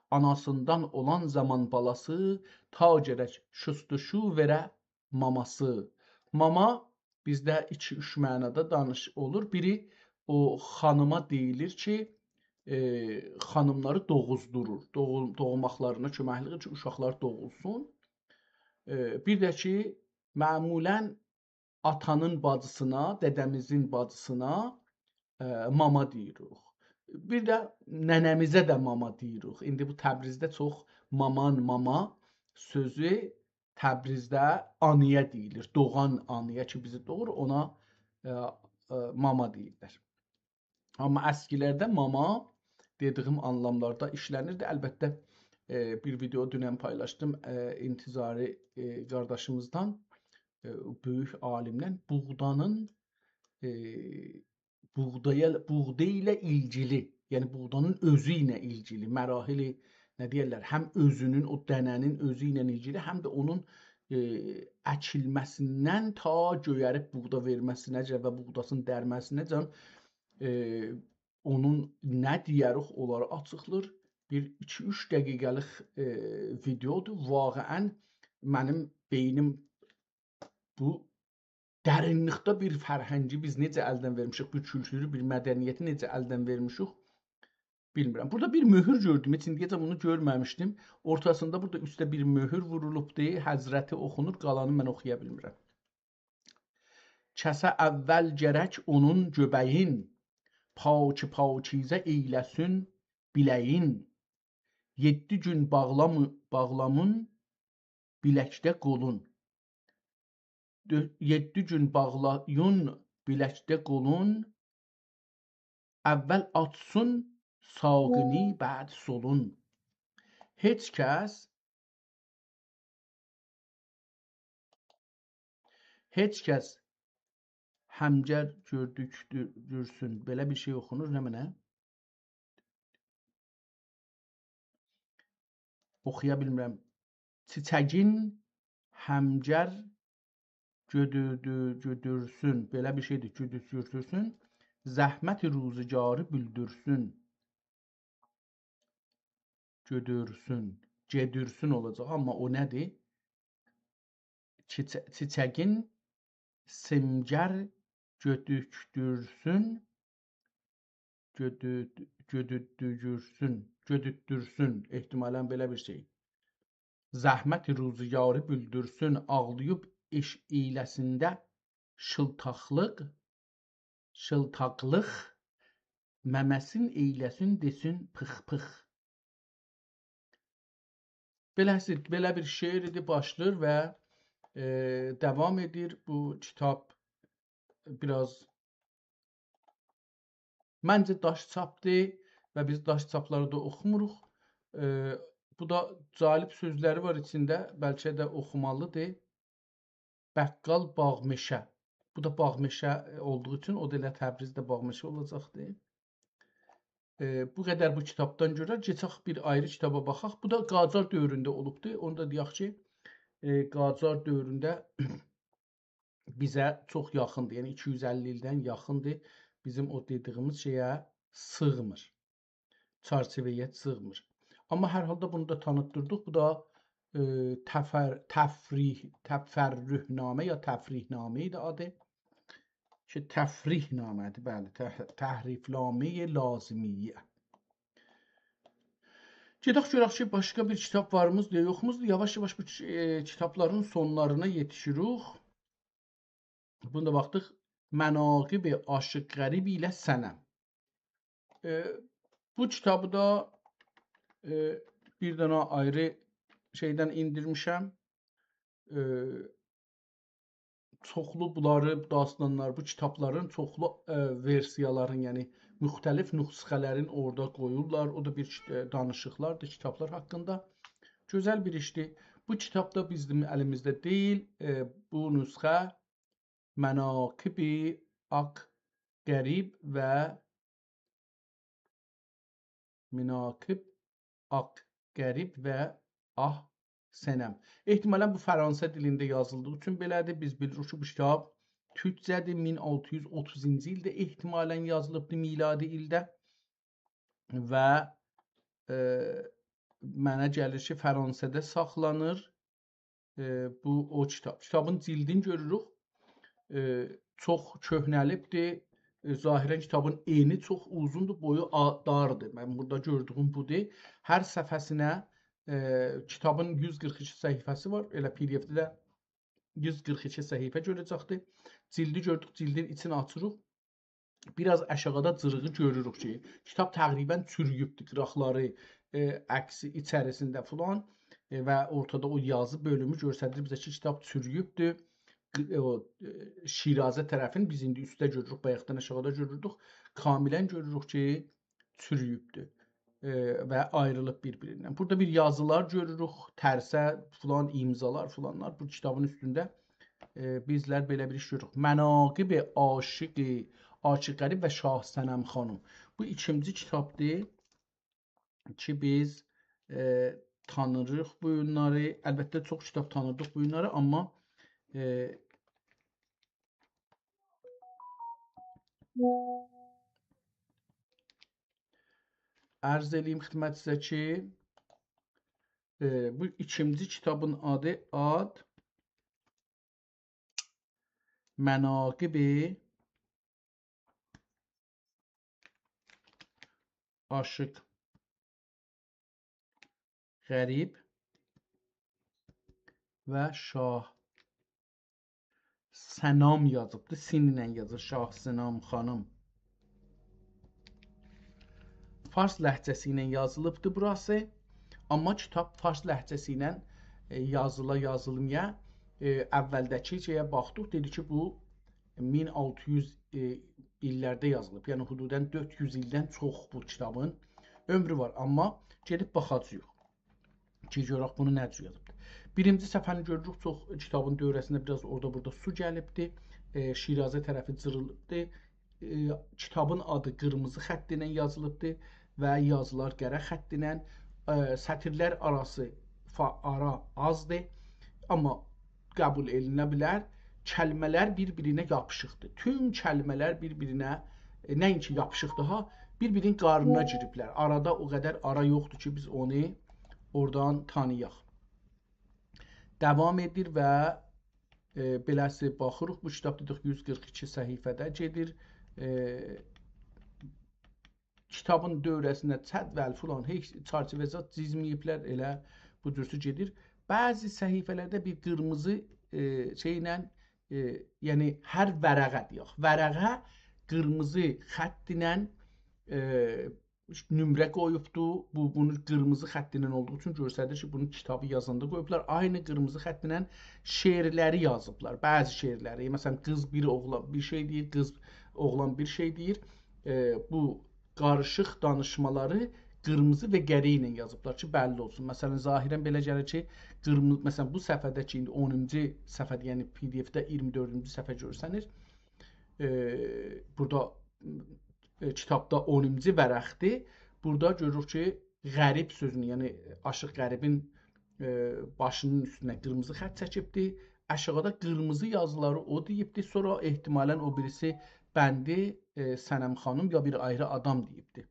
آناسیندان اولان زامان بالاسی، تا گرک شست و شو وئره ماماسی. ماما بیزده ایکی، اوچ معنادا دانیش اولور. بیری او خانیما دئییلیر کی، ائ، خانیملاری دوغوزدورور. دوغول-، دوغماقلارینا کؤمکلیک ائدیر کی، اوشاقلار دوغولسون. ائ، بیر ده کی، معمولاً آتانین باجیسینا، دده‌میزین باجیسینا، ائ، ماما دئییریک. بیر ده ننه‌میزه ده ماما دئییریک. ایندی بو تبریزده چوخ مامان، ماما سؤزو تبریزده آنایا دئییلیر. دوغان آنایا کی، بیزی دوغور، اونا، ائ، ائ، ماما دئییرلر. آمما اسکیلرده ماما دئدیگیم آنلاملاردا ایشله‌نیردی. البته، ائ، بیر ویدئو دونن پایلاشدیم، ائ، انتظاری، ائ، قارداشیمیزدان، ائ، بؤیوک عالیمدن بوغدانین، ائ، بوغدایا، بوغدا ایله ایلگیلی، یعنی بوغدانین اؤزو ایله ایلگیلی، مراحلی، نه دئیرلر، هم اؤزونون، او دنه‌نین اؤزو ایله ایلگیلی، هم ده اونون، ائ، اکیلمه‌سیندن تا گؤیریب بوغدا وئرمه‌سینه‌جن و بوغداسین درمه‌سینه‌جن، ائ، اونون نه دئیه‌ریک، اونلاری آچیقلیر. بیر ایکی-اوچ دقیقه‌لیک، ائ، ویدئودور. واقعاً منیم بئینیم بو درینلیکده بیر فرهنگی بیز نئجه الدن وئرمیشیک، بیر کولتورو، بیر مدنیتی نئجه الدن وئرمیشیک، بیلمیرم. بورادا بیر مؤهور گؤردوم، هئچ ایندیه‌جن بونو گؤرمه‌میشدیم. اورتاسیندا بورادا اوسته بیر مؤهور وورولوبدور، حضرتی اوخونور، قالانی من اوخویا بیلمیرم. کسه اول گرک اونون گؤبه‌یین، پاک پاکیزه ائیله‌سین بیله‌یین. یئددی گون باغلام-، باغلامین بیلکده قولون. دؤ-، یئددی گون باغلایین بیلکده قولون، اول آچسین ساقینی، بعد سولون. هئچ کس، هئچ کس همگر گؤردوکدورسون. بئله بیر شئی اوخونور، نمنه؟ اوخویا بیلمیرم. چیچگین همگر گؤدودو-، گؤدورسون. بئله بیر شئیدیر، گؤدورسون. زحمت روزگاری بولدورسون. گؤدورسون. گئدورسون اولاجاق، آمما او نه‌دیر؟ چیچه-، چیچگین سیمگر گؤدوکدورسون، گؤدو-، گؤدوددوگورسون، گؤدوتدورسون، احتمالاً بئله بیر شئی. زحمت روزگاری بولدورسون، آغلاییب ائش-، ائیله‌سین ده شیلتاقلیق، شیلتاقلیق، ممه‌سین ائیله‌سین، دئسین پیخ پیخ. بئله‌سی، بئله بیر شعر ایدی، باشلاییر و، ائ، داوام ائدیر. بو کیتاب بیر آز، منجه، داش چاپدیر و بیز داش چاپلاری دا اوخوموروق. ائ، بو دا جالب سؤزلری وار ایچینده، بلکه ده اوخومالیدیر. بقال باغ مئشه. بو دا باغ مئشه اولدوغو اوچون، او دا ائله تبریزده باغ مئشه اولاجاقدیر. ائ، بو قدر بو کیتابدان گؤرک، کئچک بیر آیری کیتابا باخاق. بو دا قاجار دؤورونده اولوبدور. اونو دا دئیک کی، ائ، قاجار دؤورونده بیزه چوخ یاخیندیر. یعنی ایکی یوز اللی ایلدن یاخیندیر. بیزیم او دئدیگیمیز شئیه سیغمیر. چرچیوه‌یه سیغمیر. آمما هر حالدا بونو دا تانیتدیردیق. بو دا، ائ، تفر-، تفریح، تفرح‌نامه یا تفریح‌نامه ایدی آدی. کی، تفریح‌نامه‌دیر، بلی، تح-، تحریف‌نامه‌ی لازمیه. گئدک گؤرک کی، باشقا بیر کیتاب واریمیزدیر، یوخوموزدور. یاواش-یاواش بو کی-، ائ، کیتابلارین سونلارینا یئتیشیریک. بوندا باخدیق، مناقب عاشق غریب ایله صنم. ائ، بو کیتابی دا، ائ، بیر دنه آیری شئیدن ایندیرمیشم. ائ، چوخلو بونلاری، داستانلار، بو کیتابلارین چوخلو، ائ، وئرسیالارین، یعنی مختلف نسخه‌لرین اورادا قویورلار. او دا بیر، ائ، دانیشیقلاردیر کیتابلار حاقیندا. گؤزل بیر ایشدیر. بو کیتاب دا بیزیم الیمیزده دئییل. ائ، بو نسخه مناقب عاشق غریب و مناقب عاشق غریب و آه صنم. احتمالاً بو فرانسه دیلینده یازیلدیغی اوچون بئله‌دیر. بیز بیلیریک کی، بو کیتاب تورکجه‌دیر، مین آلتی یوز اوتوزونجو ایلده احتمالاً یازیلیبدیر میلادی ایلده. و، ائ، منه گلیر کی، فرانسه‌ده ساخلانیر. ائ، بو او کیتاب. کیتابین جیلدینی گؤروروک. ائ، چوخ کؤهنه‌لیبدیر. ائ، ظاهراً کیتابین انی چوخ اوزوندور، بویو آ-، داردیر. من بورادا گؤردویوم بودور. هر صفحه‌سینه، ائ، کیتابین یوز قیرخ ایکی صفحه‌سی وار. ائله پی دی اف‌ده ده یوز قیرخ ایکی صفحه گؤره‌جکدیر. جیلدی گؤردوک، جیلدین ایچینی آچیریق. بیر آز آشاغیدا جیریغی گؤروروک کی، کیتاب تقریباً چورویوبدور، قیراقلاری، ائ، عکسی ایچریسینده فلان، ائ، و اورتادا او یازی بؤلومو گؤستریر بیزه کی، کیتاب چورویوبدور. ق-، او، ائ، شیرازه طرفین بیز ایندی اوستده گؤروروک، بایاقدان آشاغیدا گؤروردوک. کاملاً گؤروروک کی، چورویوبدور، ائ، و آیریلیب بیر-بیریندن. بورادا بیر یازیلار گؤروروک، ترسه فلان، امضالار فلانلار بو کیتابین اوستونده. ائ، بیزلر بئله بیر ایش گؤروروک. مناقب عاشق، عاشق غریب و شاه صنم خانیم. بو ایکینجی کیتابدیر کی، بیز، ائ، تانیریق بو اونلاری. البته، چوخ کیتاب تانیدیق بو اونلاری، آمما، ائ، عرض ائله‌ییم خدمتینیزه کی، ائ، بو ایکینجی کیتابین آدی آد مناقب عاشق غریب و شاه صنم یازیبدی. سین ایله یازیر، شاه صنم خانیم. فارس لهجه‌سی ایله یازیلیبدی بوراسی. آمما کیتاب فارس لهجه‌سی ایله، ائ، یازیلا، یازیلمایا، ائ، اولده‌کی شئیه باخدیق، دئدی کی، بو مین آلتی یوز، ائ، ایللرده یازیلیب. یعنی، حدوداً دؤرد یوز ایلدن چوخ بو کیتابین عؤمرو وار. آمما گئدیب باخاجاغیق کی، گؤرک بونو نه جور یازیبدیر. بیرینجی صفحه‌نی گؤروروک، چوخ کیتابین دؤوره‌سینده بیر آز اورادا بورادا سو گلیبدیر. ائ، شیرازه طرفی جیریلیبدیر. ائ، کیتابین آدی قیرمیزی خط ایله یازیلیبدیر و یازیلار قره خط ایله. ائ، سطیرلر آراسی فا-، آرا آزدیر، آمما قبول ائلینه بیلر. کلمه‌لر بیر-بیرینه یاپیشیقدیر. توم کلمه‌لر بیر-بیرینه، ائ، نه‌اینکی یاپیشیقدیر ها، بیر-بیرینین قارنینا گیریبلر. آرادا او قدر آرا یوخدور کی، بیز اونو اورادان تانییاق. داوام ائدیر و، ائ، بئله‌سی باخیریق، بو کیتاب دئدیک یوز قیرخ ایکی صفحه‌ده گئدیر. ائ، کیتابین دؤوره‌سینده جدول فلان هئچ چرچیوه زاد جیزمه‌ییبلر، ائله بو جورسو گئدیر. بعضی صفحه‌لرده بیر قیرمیزی، ائ، شئیله، ائ، یعنی هر ورقه دئیک، ورقه قیرمیزی خط ایله، ائ، نمره قویوبدو. بو، بونو قیرمیزی خط ایله اولدوغو اوچون گؤستریر کی، بونو کیتابی یازاندا قویوبلار. عینی قیرمیزی خط ایله شعرلری یازیبلار، بعضی شعرلری. مثلاً، قیز بیر اوغلان بیر شئی دئییر، قیز، اوغلان بیر شئی دئییر. ائ، بو قاریشیق دانیشمالاری قیرمیزی و قره ایله یازیبلار کی، بللی اولسون. مثلاً، ظاهراً بئله گلیر کی، قیرمی-، مثلاً، بو صفحه‌ده کی، ایندی اونونجو صفحه‌ده، یعنی پی دی اف‌ده اییرمی دؤردونجو صفحه گؤرسنیر. ائ، بورادا، ائ، کیتابدا اونونجو ورقدیر. بورادا گؤروروک کی، غریب سؤزونو، یعنی عاشق غریبین، ائ، باشینین اوستونه قیرمیزی خط چکیبدی. آشاغیدا قیرمیزی یازیلاری او دئییبدی. سونرا احتمالاً او بیریسی بندی، ائ، صنم خانیم یا بیر آیری آدام دئییبدی.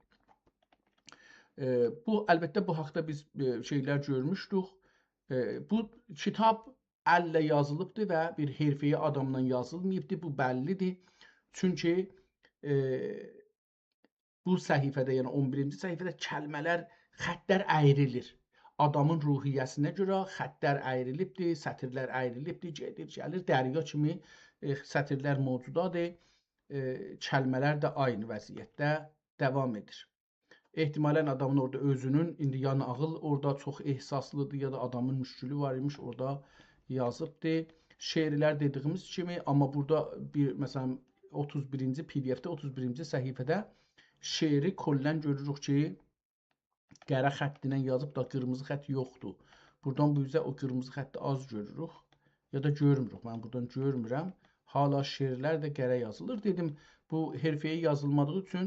ائ، بو، البته، بو حاقدا بیز، ائ، شئیلر گؤرموشدوک. ائ، بو کیتاب الله یازیلیبدیر و بیر حرفه‌ای آداملا یازیلماییبدیر، بو بللیدیر. چونکی، ائ، بو صفحه‌ده، یعنی اون بیرینجی صفحه‌ده کلمه‌لر، خطلر اَیریلیر. آدامین روحیه‌سینه گؤره خطلر اَیریلیبدیر، سطیرلر اَیریلیبدیر، گئدیر، گلیر، دریا کیمی، ائ، سطیرلر موجودادیر. ائ، کلمه‌لر ده عینی وضعیتده داوام ائدیر. احتمالاً آدامین اورادا اؤزونون، ایندی یا ناغیل اورادا چوخ احساسلیدیر، یا دا آدامین مشکلی وار ایمیش، اورادا یازیبدی. شعرلر دئدیگیمیز کیمی، آمما بورادا بیر، مثلاً، اوتوز بیرینجی، پی‌دی‌اف‌ده اوتوز بیرینجی صفحه‌ده شعری کلاً گؤروروک کی، قره خط ایله یازیب دا، قیرمیزی خط یوخدور. بورادان بو اوزه او قیرمیزی خطی آز گؤروروک، یا دا گؤرموروک. من بورادان گؤرمورم. حالا شعرلر ده قره یازیلیر. دئدیم، بو حرفه‌ای یازیلمادیغی اوچون،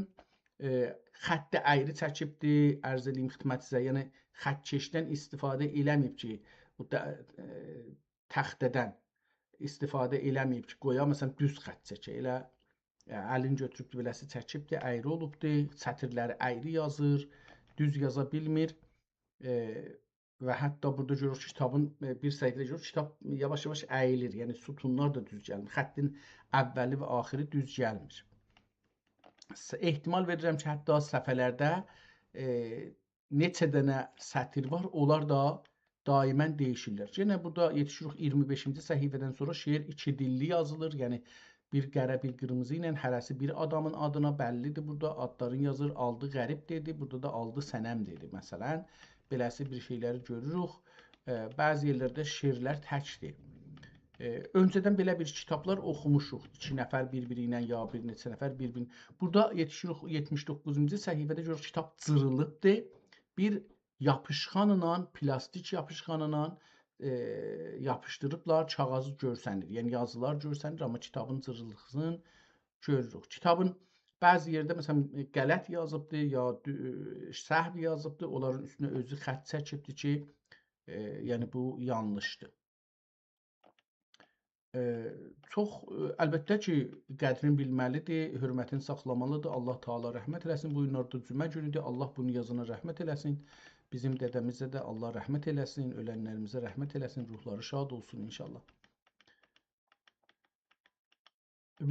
ائ، خطی اَیری چکیبدی، عرض ائله‌ییم خدمتینیزه. یعنی، خط‌کشدن استفاده ائله‌مه‌ییب کی، بو دا، ائ، تخته‌دن استفاده ائله‌مه‌ییب کی، قویا، مثلاً، دوز خط چکه. ائله، ائ، الین گؤتوروبدو، بئله‌سی چکیبدی، اَیری اولوبدو، سطیرلری اَیری یازیر، دوز یازا بیلمیر. ائ، و حتی بورادا گؤروروک کی، کیتابین، ائ، بیر صفحه‌ده گؤروروک، کیتاب یاواش-یاواش اَییلیر. یعنی، ستونلار دا دوز گلمیر. خطین اولی و آخیری دوز گلمیر. س-، احتمال وئریرم کی، حتی صفحه‌لرده، ائ، نئچه دنه سطیر وار، اونلار دا دائماً دییشیرلر. یئنه بورادا یئتیشیریک اییرمی بئشینجی صفحه‌دن سونرا شعر ایکی دیللی یازیلیر. یعنی، بیر قره، بیر قیرمیزی ایله، هره‌سی بیر آدامین آدینا، بللیدیر. بورادا آدلارین یازیر، آلدی غریب دئدی، بورادا دا آلدی صنم دئدی. مثلاً، بئله‌سی بیر شئیلری گؤروروک. ائ، بعضی یئرلرده شعرلر تکدیر. ائ، اؤنجه‌دن بئله بیر کیتابلار اوخوموشوق. ایکی نفر بیر-بیری ایله، یا بیر نئچه نفر بیر-بیری. بورادا یئتیشیریک یئتمیش دوققوزونجو صفحه‌ده گؤروروک، کیتاب جیریلیبدیر. بیر یاپیشقانلا، پلاستیک یاپیشقانلا، ائ، یاپیشدیریبلار، کاغیذی گؤرسنیر. یعنی یازیلار گؤرسنیر، آمما کیتابین جیریلدیغینی گؤروروک. کیتابین بعضی یئرده، مثلاً، غلط یازیبدی، یا دو-، سهو یازیبدی، اونلارین اوستونه اؤزو خط چکیبدی کی، ائ، یعنی بو یانلیشدیر. ائ، چوخ، ائ، البته کی، قدرین بیلمه‌لیدیر، حرمتین ساخلامالیدیر. الله تعالی رحمت ائله‌سین. بو گونلرده جمعه گونودور. الله بونو یازانا رحمت ائله‌سین. بیزیم دده‌میزه ده الله رحمت ائله‌سین، اؤلنلریمیزه رحمت ائله‌سین، روحلاری شاد اولسون ان‌شاءالله.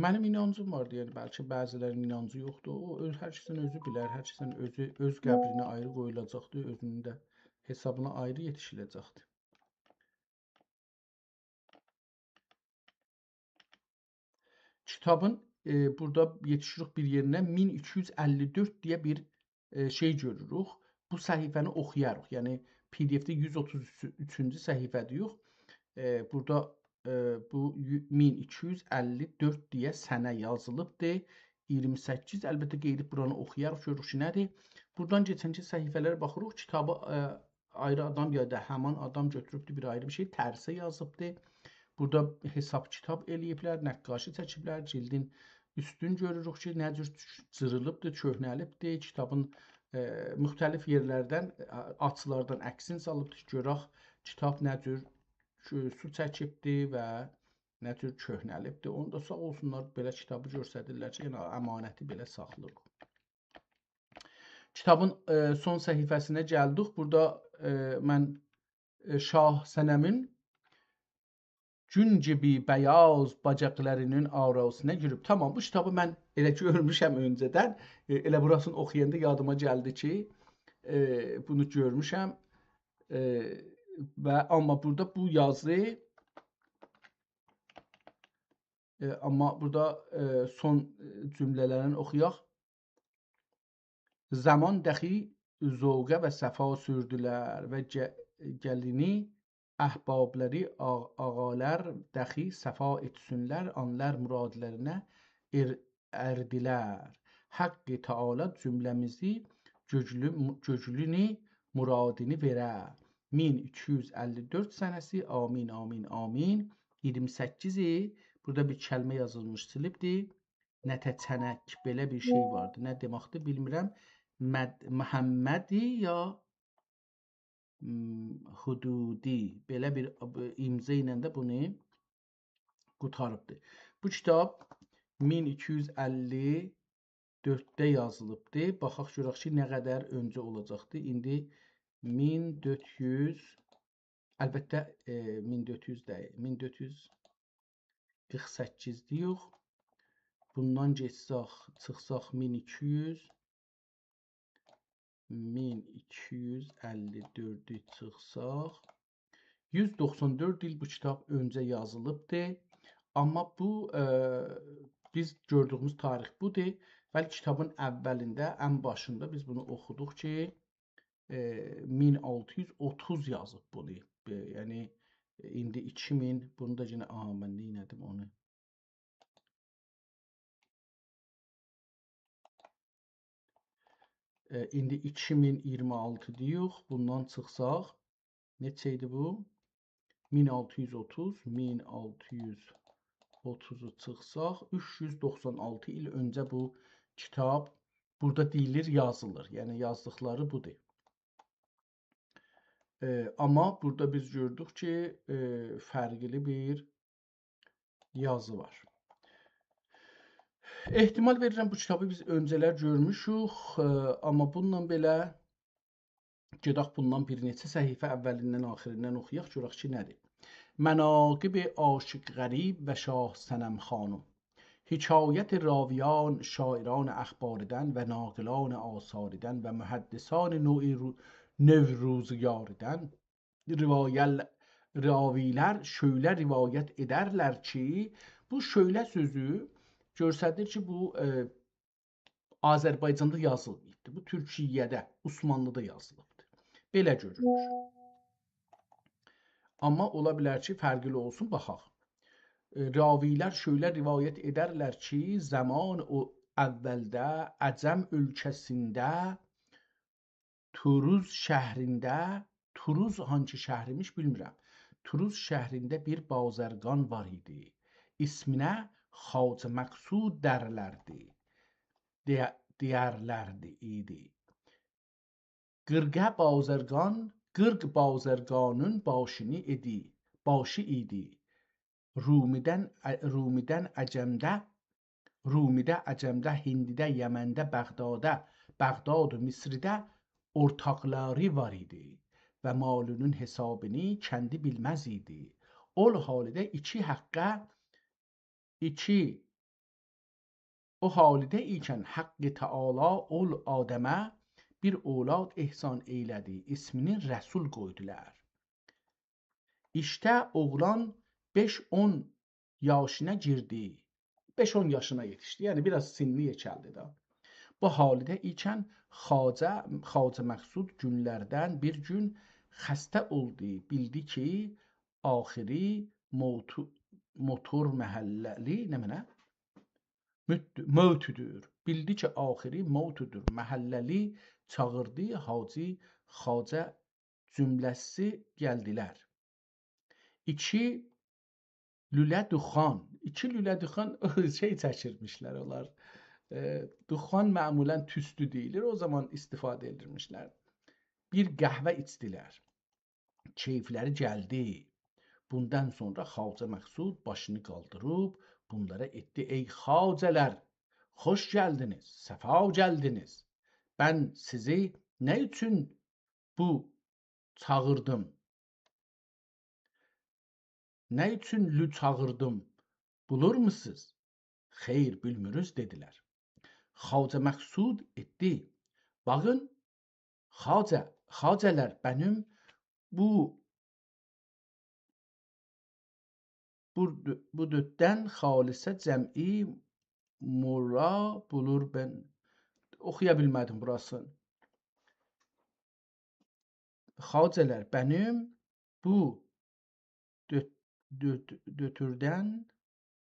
منیم اینانجیم واردی، یعنی بلکه بعضی‌لرین اینانجی یوخدور. او اؤز، هر کسین اؤزو بیلر، هر کسین اؤزو، اؤز قبرینه آیری قویولاجاقدیر، اؤزونون ده حسابینا آیری یئتیشیله‌جکدیر. کیتابین، ائ، بورادا یئتیشیریک بیر یئرینه، مین ایکی یوز اللی دؤرد دئیه بیر، ائ، شئی گؤروروک. بو صفحه‌نی اوخویاریق. یعنی، پی‌دی‌اف‌ده یوز اوتوز اوچونجو صفحه‌ده‌ییک. ائ، بورادا، ائ، بو یو-، مین ایکی یوز اللی دؤرد دئیه سنه یازیلیبدیر. اییرمی سککیز، البته، قئییدیب بورانی اوخویاریق، گؤروروک کی، نه‌دیر. بورادان کئچنکی صفحه‌لره باخیریق، کیتابی، ائ، آیری آدام یا دا همان آدام گؤتوروبدور بیر آیری بیر شئی، ترسه یازیبدیر. بورادا حساب کیتاب ائله‌ییبلر، نقاشی چکیبلر، جیلدین اوستون گؤروروک کی، نه جور جیریلیبدیر، کؤهنه‌لیبدیر. کیتابین، ائ، مختلف یئرلردن، ائ، آچیلاردان عکسینی سالیبدیر کی، گؤرک کیتاب نه جور، ائ، سو چکیبدیر و نه جور کؤهنه‌لیبدیر. اونو دا ساغ اولسونلار، بئله کیتابی گؤستریرلر کی، یعنی امانتی بئله ساخلاییریق. کیتابین، ائ، سون صفحه‌سینه گلدیک. بورادا، ائ، من، ائ، شاه صنمین گون کیمی بیاض باجاقلاری‌نین آراسینا گیریب. تامام، بو کیتابی من ائله گؤرموشم اؤنجه‌دن. ائ، ائله بوراسینی اوخویاندا یادیما گلدی کی، ائ، بونو گؤرموشم. ائ، و آمما بورادا بو یازی، ائ، آمما بورادا، ائ، سون، ائ، جمله‌لرینی اوخویاق. زامان دخی ذوقه و صفا سوردولر و گه-، گلینی، احبابلاری، آغ-، آغالار دخی صفا ائتسینلر، آنلار مرادلارینا ار-، اردیلر. حق تعالی جمله‌میزی گؤجلو-، گؤجلونو مرادینی وئره. مین ایکی یوز اللی دؤرد سنه‌سی، آمین، آمین، آمین. اییرمی سککیزی، بورادا بیر کلمه یازیلمیش، سیلیبدیر. نته‌چنک، بئله بیر شئی واردی. نه دئمکدیر، بیلمیرم. مد-، محمدی یا، م، حدودی. بئله بیر، امضا ایله ده بونو قوتاریبدیر. بو کیتاب مین ایکی یوز اللی دؤردده یازیلیبدی. باخاق گؤرک کی، نه قدر اؤنجه اولاجاقدی. ایندی مین دؤرد یوز، البته، ائ، مین دؤرد یوز دئییل، مین دؤرد یوز قیرخ سککیز دئییک. بوندان گئتسک، چیخساق مین ایکی یوز، مین ایکی یوز اللی دؤردو چیخساق، یوز دوخسان دؤرد ایل بو کیتاب اؤنجه یازیلیبدی. آمما بو، ائ، بیز گؤردویوموز تاریخ بودور. ولی کیتابین اولینده، ان باشیندا بیز بونو اوخودوق کی، ائ، مین آلتی یوز اوتوز یازیب بونو. ائ، یعنی، ایندی ایکی مین، بونو دا یئنه، آها، من نئینه‌دیم اونو؟ ائ، ایندی ایکی مین اییرمی آلتی دئییک، بوندان چیخساق، نئچه ایدی بو؟ مین آلتی یوز اوتوز، مین آلتی یوز اوتوزو چیخساق، اوچ یوز دوخسان آلتی ایل اؤنجه بو کیتاب بورادا دئییلیر، یازیلیر. یعنی یازدیقلاری بودور. ائ، آمما بورادا بیز گؤردوک کی، ائ، فرقلی بیر یازی وار. احتمال وئریرم، بو کیتابی بیز اؤنجه‌لر گؤرموشوک، ائ، آمما بونونلا بئله گئدک بوندان بیر نئچه صفحه اولیندن، آخیریندن اوخویاق، گؤرک کی، نه‌دیر. مناقب عاشق غریب و شاه صنم خانم. حکایت راویان، شاعران اخباریدن و ناقلان آثاریدن و محدثان نوع رو-، نوروزگاریدن روایل-، راویلر شؤیله روایت ائدرلر کی، بو شؤیله سؤزو گؤستریر کی، بو، ائ، آذربایجاندا یازیلماییبدیر. بو تورکیه‌ده، عثمانلی‌دا یازیلیبدیر. بئله گؤرونور. آمما اولا بیلر کی، فرقلی اولسون، باخاق. ائ، راویلر شؤیله روایت ائدرلر کی، زمان او اولده عجم اؤلکه‌سینده توروز شهرینده، توروز هانسی شهر ایمیش بیلمیرم، توروز شهرینده بیر بازرگان وار ایدی. اسمینه خواجه مقصود درلردی. دئیه-، دئیرلردی ایدی. قیرقه بازرگان، قیرق بازرگانین باشینی ایدی، باشی ایدی. رومیدن، ع-، رومیدن عجمده، رومیده، عجمده، هندیده، یمنده، بغداده، بغداد و مصرده اورتاقلاری وار ایدی و مالینین حسابینی کندی بیلمز ایدی. او حالده ایکی حقه، ایکی او حالده ایکن حق تعالی اول آدمه بیر اولاد احسان ائیله‌دی، اسمینی رسول قویدولار. ایشته اوغلان بئش اون یاشینا گیردی. بئش اون یاشینا یئتیشدی. یعنی، بیر آز سنّی یئکلدی ده. بو حالده ایکن خواجه، خواجه مقصود گونلردن بیر گون خسته اولدو. بیلدی کی، آخیری موتو-، موتور محله‌لی، نمنه؟ موت-، موتودور. بیلدی کی، آخیری موتودور. محله‌لی چاغیردی، حاجی، خواجه جمله‌سی گلدیلر. ایکی لوله دوخان. ایکی لوله دوخان شئی چکیرمیشلر اونلار. ائ، دوخان معمولاً توستو دئییلیر، او زامان استفاده ائدیرمیشلر. بیر قهوه ایچدیلر. کئیفلری گلدی. بوندان سونرا خواجه مقصود باشینی قالدیریب بونلارا ائتدی: «ای خواجه‌لر، خوش گلدینیز، صفا گلدینیز. من سیزی نه اوچون بو چاغیردیم؟ نه اوچون لو چاغیردیم؟ بولورموسوز؟» «خیر، بیلمیریز» دئدیلر. خواجه مقصود ائتدی: «باخین، خواجه، خواجه‌لر، منیم بو، بو، بو دؤرددن خالصه جمعی مولا بولور بن.» اوخویا بیلمه‌دیم بوراسینی. «خواجه‌لر، منیم بو دؤ-، دؤ-، دؤرددن،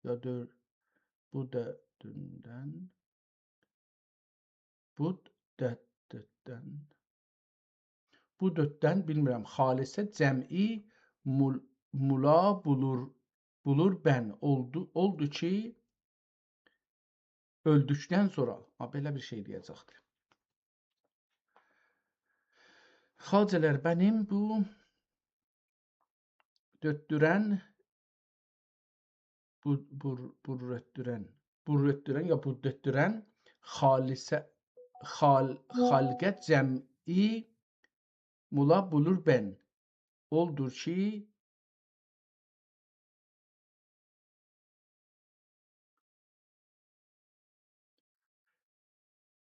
یا دؤر-، بو دؤرددن، بو دؤ-، دؤرددن، بو دؤرددن، بیلمیرم، خالصه جمعی مول-، مولا بولور، بولور بن اولدو، اولدو کی، اؤلدوکدن سونرا»، ها، بئله بیر شئی دئیه‌جکدی. «خواجه‌لر، منیم بو دؤرددن، بو، بو، بو دؤرددن، بو دؤرددن، یا بو دؤرددن خالصه، خال-، خالقت جمعی مولا بولور بن. اولدور کی،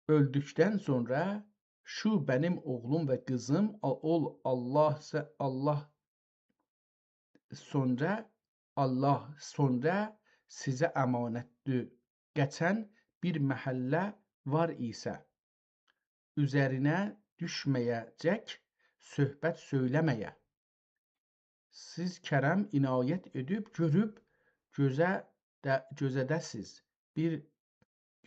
اؤلدوکدن سونرا شو بنیم اوغلوم و قیزیم، آ-، اول الله سه-، الله سونرا، الله سونرا سیزه امانتدیر. قچن بیر محله وار ایسه، اوزرینه دوشمه‌یه‌جک صحبت سؤیله‌مه‌یه. سیز کرم عنایت ائدیب گؤروب گؤزه ده-، گؤزه‌ده‌سیز. بیر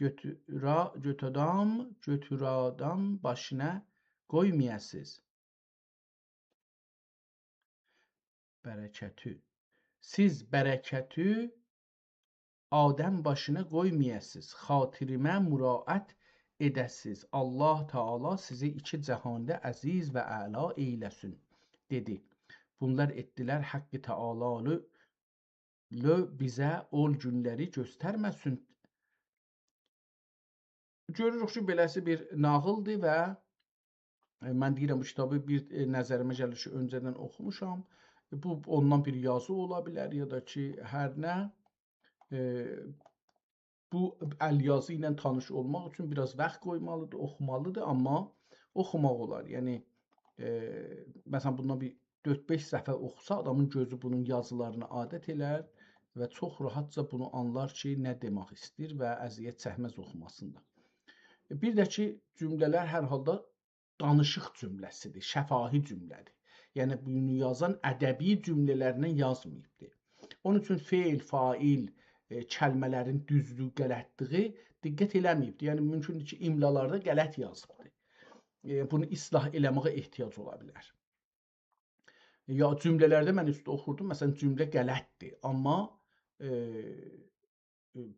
گؤتورا-، گؤتورادام، گؤتورادام باشینا قویمایاسیز. برکتی. سیز برکتی آدم باشینا قویمایاسیز، خاطیریمه مراعات ائده‌سیز. الله تعالی سیزی ایکی جهاندا عزیز و اعلا ائیله‌سین، دئدی. بونلار ائتدیلر حق تعالی لو بیزه اول گونلری گؤسترمه‌سین. گؤروروک کی، بئله‌سی بیر ناغیلدیر و، ائ، من دئییرم، بو کیتابی بیر، ائ، نظریمه گلیر کی، اؤنجه‌دن اوخوموشام. ائ، بو، اوندان بیر یازی اولا بیلر یا دا کی، هر نه. ائ، بو ال یازی ایله تانیش اولماق اوچون بیر آز واخت قویمالیدیر، اوخومالیدیر، آمما اوخوماق اولار. یعنی، ائ، مثلا، بوندان بیر دؤرد-بئش صفحه اوخوسا، آدامین گؤزو بونون یازیلارینا عادت ائلر و چوخ راحتجا بونو آنلار کی، نه دئمک ایسته‌ییر و اذیت چکمز اوخوماسیندا. بیر ده کی، جمله‌لر هر حالدا دانیشیق جمله‌سیدیر، شفاهی جمله‌دیر. یعنی، بونو یازان ادبی جمله‌لرله یازماییبدیر. اونون اوچون فعل، فاعل، ائ، کلمه‌لرین دوزلویو، غلطلیگی دقت ائله‌مه‌ییبدیر. یعنی، مومکوندور کی، املالاردا غلط یازیبدیر. ائ، بونو اصلاح ائله‌مه‌یه احتیاج اولا بیلر. یا جمله‌لرده من اوسته اوخوردوم، مثلا، جمله غلطدیر، آمما، ائ،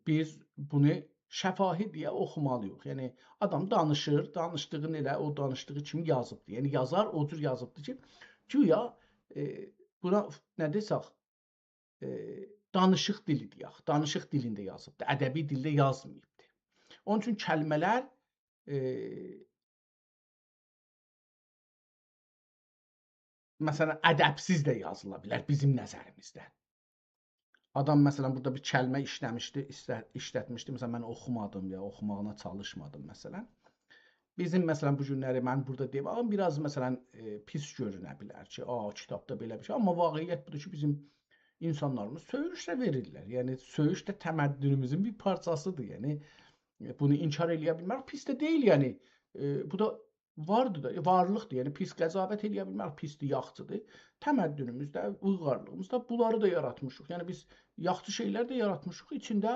بیز بونو شفاهی دئیه اوخومالی‌ییق. یعنی، آدام دانیشیر، دانیشدیغینی ائله او دانیشدیغی کیمی یازیبدیر. یعنی، یازار او جور یازیبدیر کی، گویا، ائ، بونا نه دئسک، ائ، دانیشیق دیلی دئیک، دانیشیق دیلینده یازیبدیر، ادبی دیلده یازماییبدیر. اونون اوچون کلمه‌لر، ائ، مثلا، ادبسیز ده یازیلا بیلر بیزیم نظریمیزده. آدام، مثلا، بورادا بیر کلمه ایشله‌میشدی، ایشله-، ایشلتمیشدی. مثلا، من اوخومادیم یا اوخوماغینا چالیشمادیم، مثلا. بیزیم، مثلا، بو گونلری من بورادا دئمه‌ییم بیر آز، مثلا، ائ، پیس گؤرونا بیلر کی، «آ، کیتابدا بئله بیر شئی.» آمما واقعیت بودور کی، بیزیم اینسانلاریمیز سؤیوش ده وئریرلر. یعنی، سؤیوش ده تمدنوموزون بیر پارچاسیدیر. یعنی، ائ، بونو انکار ائله‌یه بیلمریک. پیس ده دئییل، یعنی، ائ، بو دا واردی دا، وارلیقدیر. یعنی، پیس قضاوت ائله‌یه بیلمریک، پیسدیر، یاخشیدیر. تمدنوموزده، اویغارلیغیمیزدا بونلاری دا یاراتمیشیق. یعنی، بیز یاخشی شئیلر ده یاراتمیشیق. ایچینده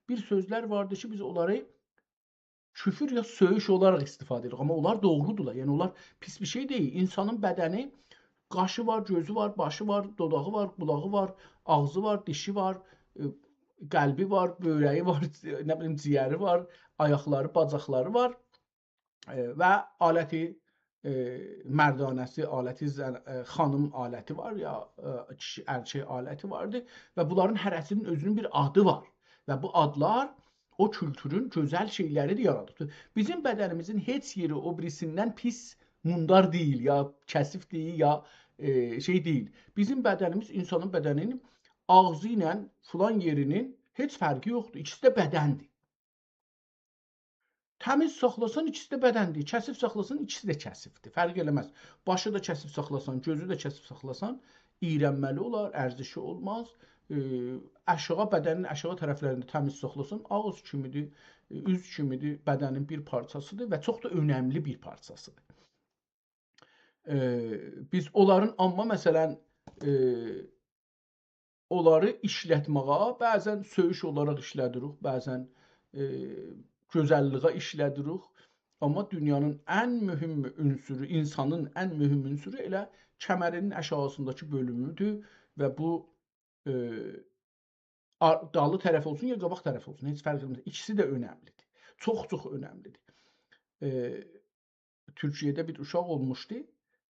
بیر سؤزلر واردی کی، بیز اونلاری کفر یا سؤیوش اولاراق استفاده ائدیریک. آمما اونلار دوغرودورلار. یعنی، اونلار پیس بیر شئی دئییل. اینسانین بدنی، قاشی وار، گؤزو وار، باشی وار، دوداغی وار، قولاغی وار، آغزی وار، دیشی وار، ائ، قلبی وار، بؤیره‌یی وار، نه بیلیم، جیگری وار، آیاقلاری، باجاقلاری وار. ائ، و آلتی، ائ، مردانه‌سی، آلتی زن-، ائ، خانیم آلتی وار، یا، ائ، کیشی، ارکک آلتی واردیر و بونلارین هره‌سینین اؤزونون بیر آدی وار و بو آدلار او کولتورون گؤزل شئیلری ده یارادیبدیر. بیزیم بدنیمیزین هئچ یئری او بیریسیندن پیس، موندار دئییل، یا کثیف دئییل، یا، ائ، شئی دئییل. بیزیم بدنیمیز، اینسانین بدنی‌نین آغزی ایله فلان یئری‌نین هئچ فرقی یوخدور. ایکیسی ده بدندیر. تمیز ساخلاسان، ایکیسی ده بدندیر. کثیف ساخلاسان، ایکیسی ده کثیفدیر. فرق ائله‌مز. باشی دا کثیف ساخلاسان، گؤزو ده کثیف ساخلاسان، اییرنمه‌لی اولار، ارزشی اولماز. ائ، آشاغی، بدنین آشاغی طرفلرینده تمیز ساخلاسان، آغیز کیمی‌دیر، ائ، اوز کیمی‌دیر، بدنین بیر پارچاسیدیر و چوخ دا اؤنملی بیر پارچاسیدیر. ائ، بیز اونلارین، آمما، مثلا، ائ، اونلاری ایشلتمه‌یه بعضا سؤیوش اولاراق ایشله‌دیریک، بعضا، ائ، گؤزللیگه ایشله‌دیریک. آمما دونیانین ان مهم عنصرو، اینسانین ان مهم عنصرو ائله کمرینین آشاغیسینداکی بؤلومودور و بو، ائ، آ-، دالی طرف اولسون یا قاباق طرف اولسون، هئچ فرق ائله‌مز. ایکیسی ده اؤنملیدیر. چوخ-چوخ اؤنملیدیر. ائ، تورکیه‌ده بیر اوشاق اولموشدو.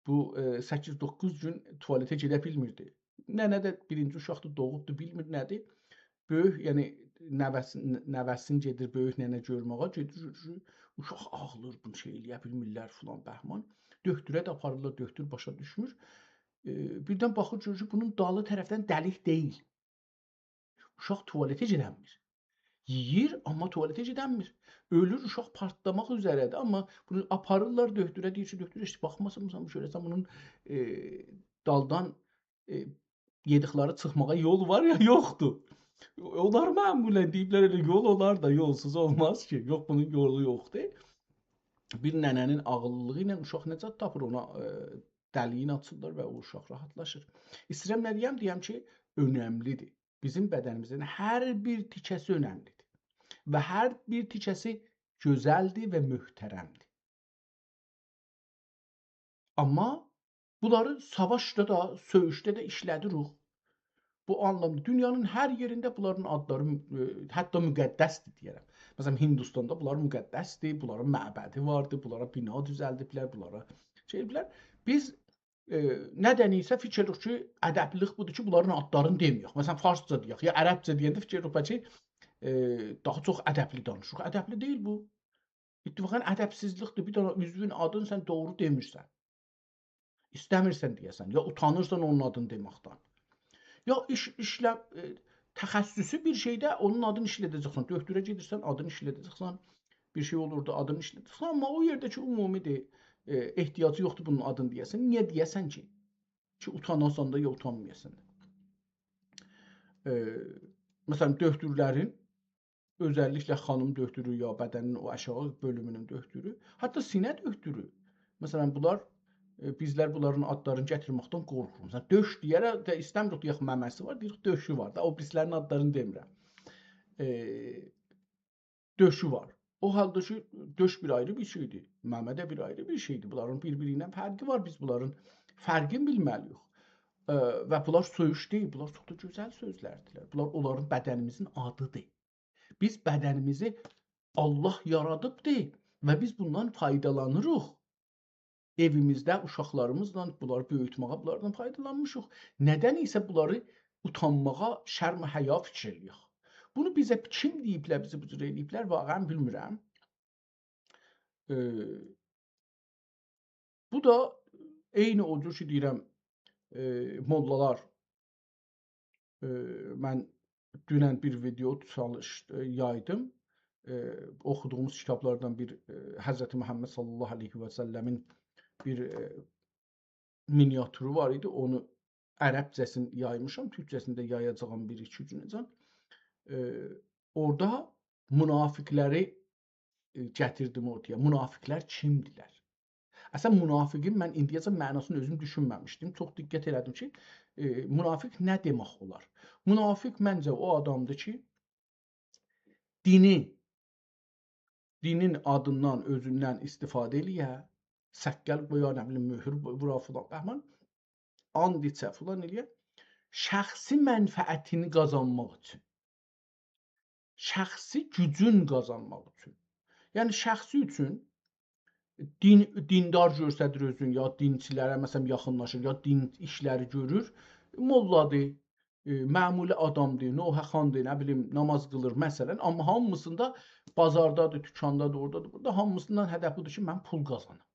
بو، ائ، سککیز-دوققوز گون توالته گئده بیلمیردی. ننه ده بیرینجی اوشاقدی، دوغوبدو، بیلمیر نه‌دیر. بؤیوک، یعنی نوه‌سین، نوه‌سین گئدیر بؤیوک ننه گؤرمه‌یه، گئدیر، گؤرور، اوشاق آغلیر، بونو شئی ائلیه بیلمیرلر، فلان بهمان. دؤکتوره ده آپاریرلار، دؤکتور باشا دوشمور. ائ، بیردن باخیر، گؤرور کی، بونون دالی طرفدن دلیک دئییل. اوشاق توالته گئدنمیر. یئییر، آمما توالته گئدنمیر. اؤلور، اوشاق پارتلاماق اوزره‌دیر. آمما بونو آپاریرلار دؤکتوره، دئییر کی، دؤکتور، هئچ باخماسان، بو گؤره‌سن بونون، ائ، دالدان، ائ، یئدیکلری چیخماغا یول وار یا یوخدور؟ اونلار معمولاً دئییبلر، ائله یول اولار دا، یولسوز اولماز کی. یوخ، بونون یولو یوخدور. بیر ننه‌نین عاغیللیلیغی ایله اوشاق نجات تاپیر، اونا، ائ، دلیگینی آچیرلار و او اوشاق راحتلاشیر. ایسته‌ییرم نه دئیم؟ دئیم کی، اؤنملی‌دیر. بیزیم بدنیمیزین هر بیر تیکه‌سی اؤنملی‌دیر. و هر بیر تیکه‌سی گؤزلدیر و محترم‌دیر. آمما بونلاری ساواشدا دا، سؤیوشده ده ایشله‌دیریک. بو آنلامدا دونیانین هر یئرینده بونلارین آدلاری، ائ، حتی مقدس‌دیر دئیه‌رم. مثلاً، هندوستاندا بونلار مقدس‌دیر، بونلارین معبدی واردیر، بونلارا بنا دوزلدیبلر، بونلارا شئی ائدیبلر. بیز، ائ، ندن‌ایسه فیکیر ائدیریک کی، ادبلیلیک بودور کی، بونلارین آدلارینی دئمه‌یک. مثلاً، فارسجا دئیک، یا عربجه دئینده فیکیر ائدیریک، بلکه، ائ، داها چوخ ادبلی دانیشیریق. ادبلی دئییل بو. اتفاقاً ادبسیزلیک‌دیر. بیر دنه عضوون آدینی سن دوغرو دئمیرسن. ایسته‌میرسن دئیه‌سن، یا اوتانیرسان اونون آدینی دئمکدن. یا ایش، ایشله، ائ، تخصصی بیر شئیده اونون آدینی ایشله‌ده‌جکسن. دؤکتوره گئدیرسن، آدینی ایشله‌ده‌جکسن. بیر شئی اولور دا، آدینی ایشله‌ده‌جکسن. آمما او یئرده کی، عمومی‌دیر، ائ، احتیاجی یوخدور بونون آدینی دئیه‌سن. نییه دئیه‌سن کی؟ کی، اوتاناسان دا، یا اوتانمایاسان دا. ائ، مثلاً، دؤکتورلرین، اؤزللیکله خانیم دؤکتورو یا بدنین او آشاغی بؤلومونون دؤکتورو، حتی سینه دؤکتورو. مثلاً، بونلار، ائ، بیزلر بونلارین آدلارینی گتیرمکدن قورخوروق. مثلاً، دؤش دئیه‌رک ده ایسته‌میریک، دئیک، ممه‌سی وار، دئییریک، دؤشو وار دا، او بیریسی‌لرین آدلارینی دئمیرم. ائ، دؤشو وار. او حالدا کی، دؤش بیر آیری بیر شئی‌دیر، ممه ده بیر آیری بیر شئی‌دیر. بونلارین بیر-بیری ایله فرقی وار، بیز بونلارین فرقینی بیلمه‌لی‌ییک. ائ، و بونلار سؤیوش دئییل، بونلار چوخ دا گؤزل سؤزلردیرلر. بونلار اونلارین بدنیمیزین آدی‌دیر. بیز بدنیمیزی آللاه یارادیبدی و بیز بوندان فایدالانیریق. ائویمیزده اوشاقلاریمیزلا بونلاری بؤیوتمه‌یه بونلاردان فایدالانمیشیق. ندن‌ایسه بونلاری اوتانماغا، شرم و حیا فیکیر ائله‌یک. بونو بیزه کیم دئییبلر، بیزی بو جور ائله‌ییبلر، واقعاً بیلمیرم. ائ، بو دا عینی او جور کی، دئییرم، ائ، موللالار، ائ، من دونن بیر ویدئو چالیش-، ائ، یایدیم. ائ، اوخودوغوموز کیتابلاردان بیر، ائ، حضرت محمد صلی الله علیه و سلمین بیر، ائ، مینیاتورو وار ایدی. اونو عربجه‌سینی یایمیشام، تورکجه‌سینی ده یایاجاغام بیر ایکی گونه‌جن. ائ، اورادا منافقلری، ائ، گتیردیم اورتایا. منافقلر کیمدیرلر؟ اصلاً، منافقین من ایندیه‌جن معناسینی اؤزوم دوشونمه‌میشدیم. چوخ دقت ائله‌دیم کی، ائ، منافق نه دئمک اولار؟ منافق منجه او آدامدیر کی، دینی، دینین آدیندان، اؤزوندن استفاده ائله‌یه، سققل قویا، نه بیلیم، مؤهور وورا فلان، بهمان، آند ایچه فلان ائله‌یه، شخصی منفعتینی قازانماق اوچون. شخصی گوجون قازانماق اوچون. یعنی، شخصی اوچون دین، دیندار گؤرسدیر اؤزون، یا دینچیلره، مثلاً، یاخینلاشیر، یا دین ایشلری گؤرور. موللادیر، ائ، معمولی آدامدیر، نوحه‌خواندیر، نه بیلیم، ناماز قیلیر، مثلاً، آمما هامیسیندا، بازاردادیر، دوکاندادیر، اورادادیر، بورادا، هامیسیندان هدف بودور کی، من پول قازانام.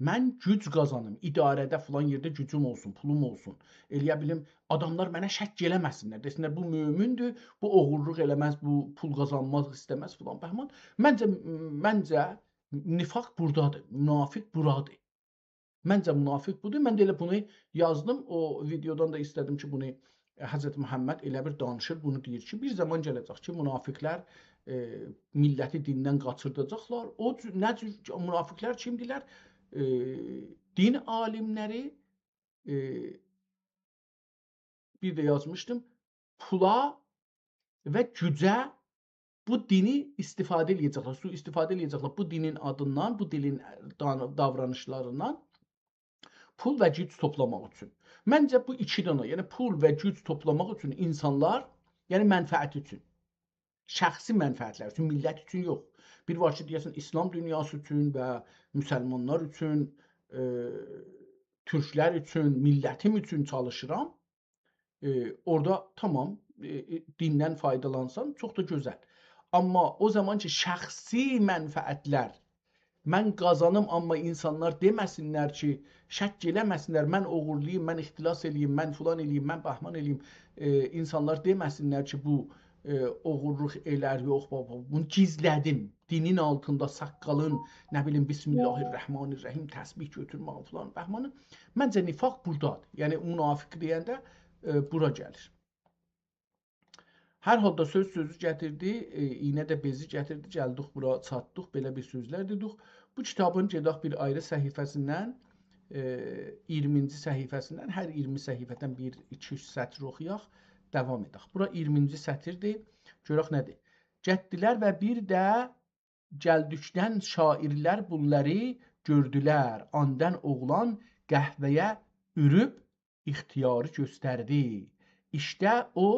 من گوج قازانیم، اداره‌ده، فلان یئرده گوجوم اولسون، پولوم اولسون. ائله‌یه بیلیم، آداملار منه شک ائله‌مه‌سینلر، دئسینلر، بو مؤمندور، بو اوغورلوق ائله‌مز، بو پول قازانماق ایسته‌مز، فلان، بهمان. منجه، منجه نفاق بورادادیر، منافق بورادیر. منجه منافق بودور. من ده ائله بونو یازدیم. او ویدئودان دا ایسته‌دیم کی، بونو، ائ، حضرت محمد ائله بیر دانیشیر، بونو دئییر کی، بیر زامان گله‌جک کی، منافقلر، ائ، میللتی دیندن قاچیرداجاقلار. او جور، نه جور منافقلر کیمدیرلر؟ ائ، دین عالیملری، ائ، بیر ده یازمیشدیم، پولا و گوجه بو دینی استفاده ائله‌یه‌جکلر، سوءاستفاده ائله‌یه‌جکلر بو دینین آدیندان، بو دینین، ائ، دان-، داورانیشلاریندان پول و گوج توپلاماق اوچون. منجه بو ایکی دنه، یعنی پول و گوج توپلاماق اوچون اینسانلار، یعنی منفعت اوچون، شخصی منفعتلر اوچون، میللت اوچون یوخ. بیر وار کی، دئیه‌سن، ایسلام دونیاسی اوچون و مسلمانلار اوچون، ائ، تورکلر اوچون، میللتیم اوچون چالیشیرام. ائ، اورادا تامام، ائ، ائ، دیندن فایدالانسان، چوخ دا گؤزل. آمما او زامان کی، شخصی منفعتلر، من قازانیم، آمما اینسانلار دئمه‌سینلر کی، شک ائله‌مه‌سینلر، من اوغورلاییم، من اختلاس ائله‌ییم، من فلان ائله‌ییم، من بهمان ائله‌ییم. ائ، اینسانلار دئمه‌سینلر کی، بو، ائ، اوغورلوق ائلر، یوخ، بابا، بونو گیزله‌دیم. دینین آلتیندا ساققالین، نه بیلیم، بسم الله الرحمن الرحیم، تسبیح گؤتورمه‌یین فلان، بهمانی. منجه، نفاق بورادادیر. یعنی، منافق دئینده، ائ، بورا گلیر. هر حالدا سؤز سؤزو گتیردی، ائ، ایینه ده بئزی گتیردی، گلدیک بورا چاتدیق، بئله بیر سؤزلر دئدیک. بو کیتابین گئدک بیر آیری صفحه‌سیندن، ائ، اییرمینجی صفحه‌سیندن، هر اییرمی صفحه‌دن بیر، ایکی، اوچ سطر اوخویاق، داوام ائدک. بورا اییرمینجی سطیردیر، گؤرک نه‌دیر. گتدیلر و بیر ده گلدیکدن شاعیرلر بونلاری گؤردولر. آندان اوغلان قهوه‌یه اوروب اختیاری گؤستردی. ایشته او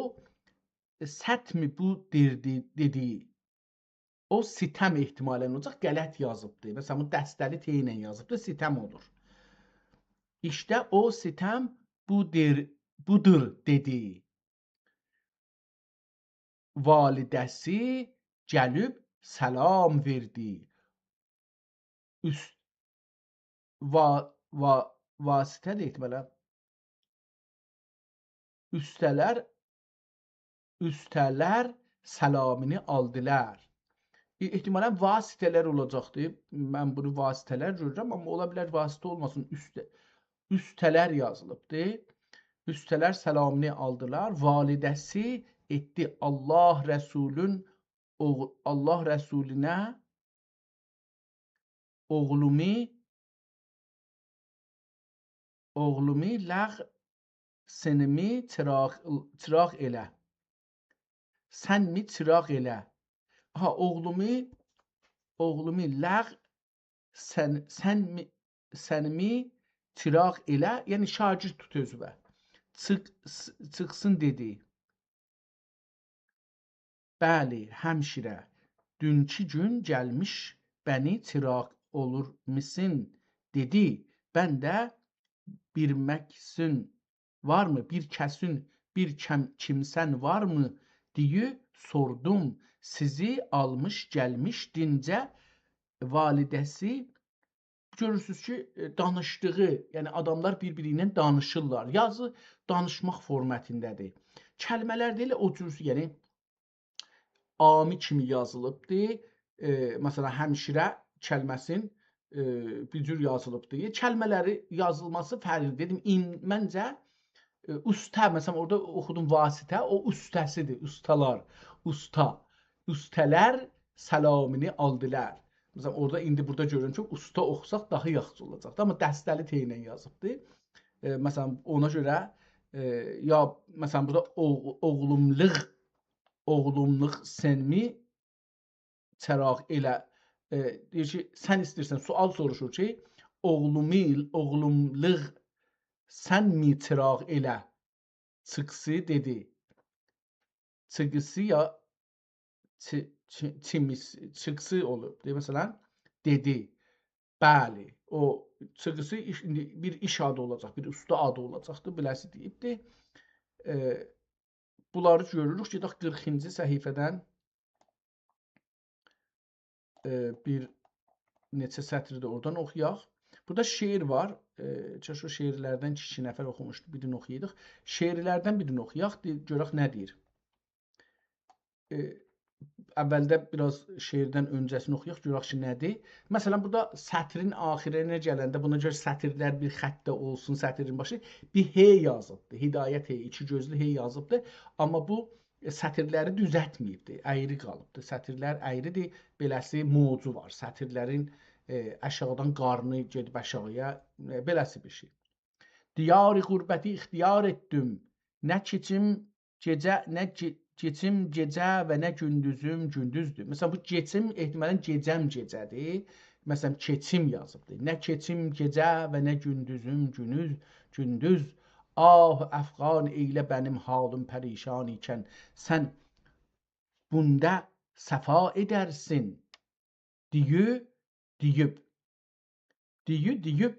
ستم بو دئردی، دئدی. او ستم احتمالاً اولاجاق، غلط یازیبدی. مثلاً، بو دسته‌لی ت ایله یازیبدی، ستم اولور. ایشته او ستم بودور، بودور، دئدی. والده‌سی گلیب سلام وئردی. اوست-، وا-، وا-، واسطه ده ائتمه‌لی. اوسته‌لر، اوسته‌لر سلامینی آلدیلار. ائ، احتمالاً واسطه‌لر اولاجاقدی. من بونو واسطه‌لر گؤرورم، آمما اولا بیلر واسطه اولماسین. اوسته-، اوسته‌لر یازیلیبدی. اوسته‌لر سلامینی آلدیلار. والده‌سی ائتدی الله رسولون، اوغ-، الله رسولونه، اوغلومی، اوغلومی لغ سنمی چراغ، چراغ ائله. سنمی چراغ ائله. ها، اوغلومی، اوغلومی لغ سن، سنمی، سنمی چراغ ائله، یعنی شاگرد توت اؤزونه. چیخ-، چیخسین دئدی. بلی، همشیره، دونکو گون گلمیش بنی چراغ اولور میسین؟ دئدی. بنده بیر مکسون وارمی؟ بیر کسون، بیر کم-، کیمسن وارمی؟ دئیه سوردوم. سیزی آلمیش گلمیش دینجه والده‌سی گؤرورسونوز کی، ائ، دانیشدیغی، یعنی آداملار بیر-بیری ایله دانیشیرلار. یازی دانیشماق فورماتیندادیر. کلمه‌لر ده ائله او جور، یعنی عامی کیمی یازیلیبدیر. ائ، مثلاً، همشیره کلمه‌سین، ائ، بیر جور یازیلیبدیر. کلمه‌لری یازیلماسی فرقلی. دئدیم، این، منجه، ائ، اوسته، مثلاً، اورادا اوخودوم واسطه، او اوسته‌سیدیر، اوستالار، اوستا، اوسته‌لر سلامینی آلدیلار. مثلاً، اورادا ایندی بورادا گؤرورم کی، اوستا اوخوساق داها یاخشی اولاجاقدی. آمما دسته‌لی ت ایله یازیبدی. ائ، مثلاً، اونا گؤره، ائ، یا، مثلاً، بورادا اوغ-، اوغلوملوق، اوغلوملوق سنمی چراغ ائله، ائ، دئییر کی، سن ایسته‌ییرسن، سؤال سوروشور کی، اوغلومی، اوغلوملوق سنمی چراغ ائله؟ چیخسی دئدی. چیخسی یا چی-، چی-، چیمیس-، چیخسی اولور. دئییر، مثلاً، دئدی. بلی، او چیخسی ایش، ایندی بیر ایش آدی اولاجاق، بیر اوستا آدی اولاجاقدیر، بیله‌سی دئییبدی. ائ، بونلاری گؤروروک. گئدک قیرخینجی صفحه‌دن، ائ، بیر نئچه سطری ده اورادان اوخویاق. بورادا شعر وار. ائ، کاش او شعرلردن کی، ایکی نفر اوخوموشدو، بیرینی اوخویایدیق. شعرلردن بیرینی اوخویاق، دئ-، گؤرک نه دئییر. ائ، اولده بیر آز شعردن اؤنجه‌سینی اوخویاق، گؤرک کی، نه‌دیر. مثلاً، بورادا سطرین آخرینه گلنده، بونا گؤره سطرلر بیر خطده اولسون، سطرین باشی، بیر «ه» یازیبدی. هدایت «ه»، ایکی گؤزلو «ه» یازیبدی. آمما بو، ائ، سطرلری دوزلتمه‌ییبدی، اَیری قالیبدی. سطرلر اَیریدیر، بئله‌سی موجو وار. سطرلرین، ائ، آشاغیدان قارنی گئدیب آشاغییا، ائ، بئله‌سی بیر شئی. «دیار غربتی اختیار ائتدیم، نه کئچیم گئجه، نه گئ-، کئچیم گئجه و نه گوندوزوم گوندوزدور.» مثلاً، بو «کئچیم» احتمالاً «گئجه‌م گئجه‌دیر». مثلاً، «کئچیم» یازیبدیر. «نه کئچیم گئجه و نه گوندوزوم گونوز، گوندوز. آه افغان، ائیله بنیم حالیم پریشان ایکن، سن بوندا صفا ائدرسین.» دئیه، دئییب. دئیه، دئییب،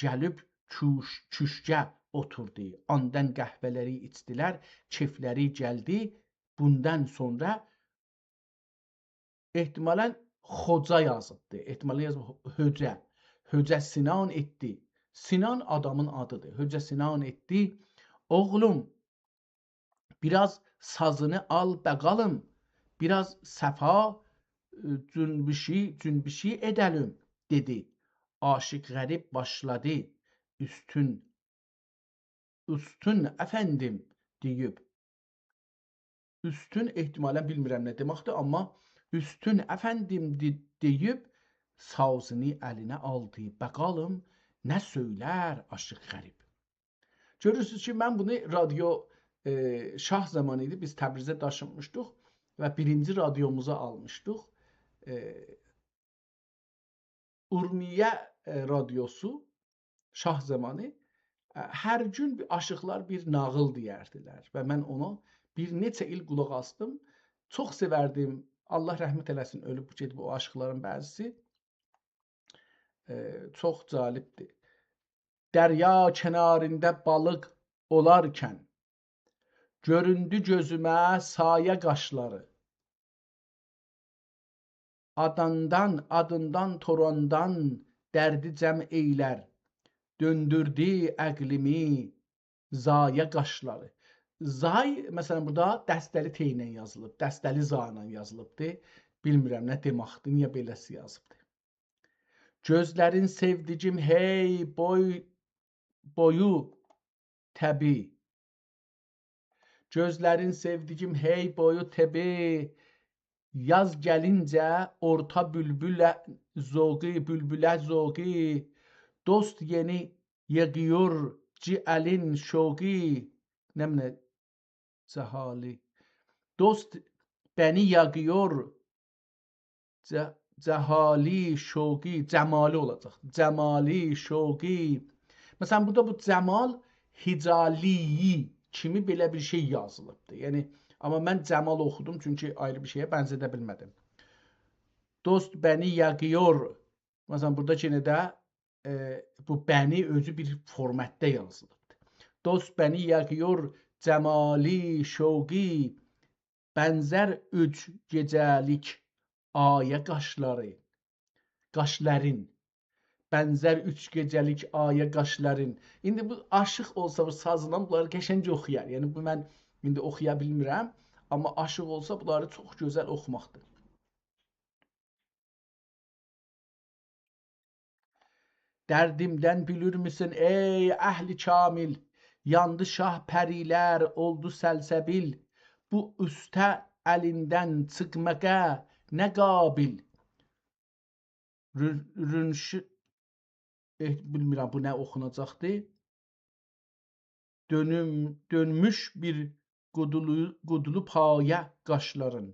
گلیب کوش-، کوشکه اوتوردو. آندان قهوه‌لری ایچدیلر، کئفلری گلدی. بوندان سونرا احتمالاً خوجا یازیبدی. احتمالاً یازیب هؤجه. هؤجه سینان ائتدی. سینان آدامین آدیدیر. هؤجه سینان ائتدی. اوغلوم، بیر آز سازینی آل باقالیم، بیر آز صفا، ائ، جنبشی، جنبشی ائده‌لیم، دئدی. عاشیق غریب باشلادی اوستون، اوستون افندیم دئییب. اوستون احتمالاً بیلمیرم نه دئمکدیر، آمما اوستون افندیم دئ-، دئییب سازینی الینه آلدی. باقالیم نه سؤیلر عاشیق غریب. گؤرورسونوز کی، من بونو رادیو، ائ، شاه زامانی ایدی، بیز تبریزه داشینمیشدیق و بیرینجی رادیوموزو آلمیشدیق. ائ، اورمیه، ائ، رادیوسو، شاه زامانی، ائ، هر گون بیر آشیقلار بیر ناغیل دئیردیلر و من اونا بیر نئچه ایل قولاق آسدیم. چوخ سئوردیم. الله رحمت ائله‌سین، اؤلوب گئدیب او آشیقلارین بعضیسی. ائ، چوخ جالبدیر. دریا کناریندا بالیق اولارکن، گؤروندو گؤزومه سایه قاشلاری. آداندان، آدیندان، توراندان دردی جمع ائیلر، دؤندوردو عقلیمی زایه قاشلاری. زای، مثلاً، بورادا دسته‌لی ت ایله یازیلیب، دسته‌لی ز ایله یازیلیبدی. بیلمیرم نه دئمکدیر، نییه بئله‌سی یازیبدی. گؤزلرین سئودیگیم هئی بوی، بویو تبی. گؤزلرین سئودیگیم هئی بویو تبی. یاز گلینجه اورتا بولبوله ذوقی، بولبوله ذوقی. دوست یئنی ییغییور جی الین شوقی. نمنه جهالی. دوست بنی یاغییور جه-، جهالی شوقی، جمالی اولاجاق. جمالی شوقی. مثلاً، بورادا بو جمال هجالی کیمی بئله بیر شئی یازیلیبدیر. یعنی، آمما من جمال اوخودوم، چونکی آیری بیر شئیه بنزه‌ده بیلمه‌دیم. دوست بنی یاغییور. مثلاً، بورادا یئنه ده، ائ، بو بنی اؤزو بیر فورماتدا یازیلیبدیر. دوست بنی یاغییور جمالی شوقی، بنزر اوچ گئجه‌لیک آیه قاشلاری، قاشلارین. بنزر اوچ گئجه‌لیک آیه قاشلارین. ایندی بو آشیق اولسا، بو سازیلان بونلاری قشنگ اوخویار. یعنی بو من ایندی اوخویا بیلمیرم، آمما آشیق اولسا بونلاری چوخ گؤزل اوخوماقدیر. دردیمدن بیلیرمیسین، ای اهل کامل؟ یاندی شاه پریلر، اولدو سلسبیل، بو اوسته الیندن چیخماغا نه قابل؟ رون-، رونش-، ائه، بیلمیرم، بو نه اوخوناجاقدی. دؤنوم-، دؤنموش بیر قودولو، قودلو پایه قاشلارین.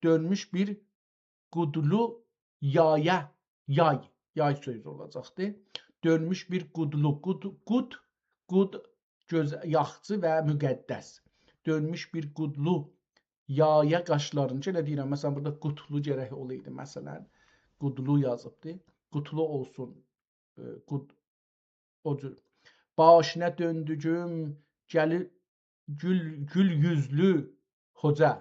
دؤنموش بیر قودلو یایه، یای، یای سؤزو اولاجاقدی. دؤنموش بیر قودلو، قود، قود، قود، گؤز، یاخچی و مقدس. دؤنموش بیر قودلو یایه قاشلارین. یئنه دئییرم، مثلاً، بورادا قوتلو گرک اولایدی، مثلاً. قودلو یازیبدی. قوتلو اولسون. ائ، قود-، او جور. باشینا دؤندوگوم گلی-، گول، گول یوزلو هوجا.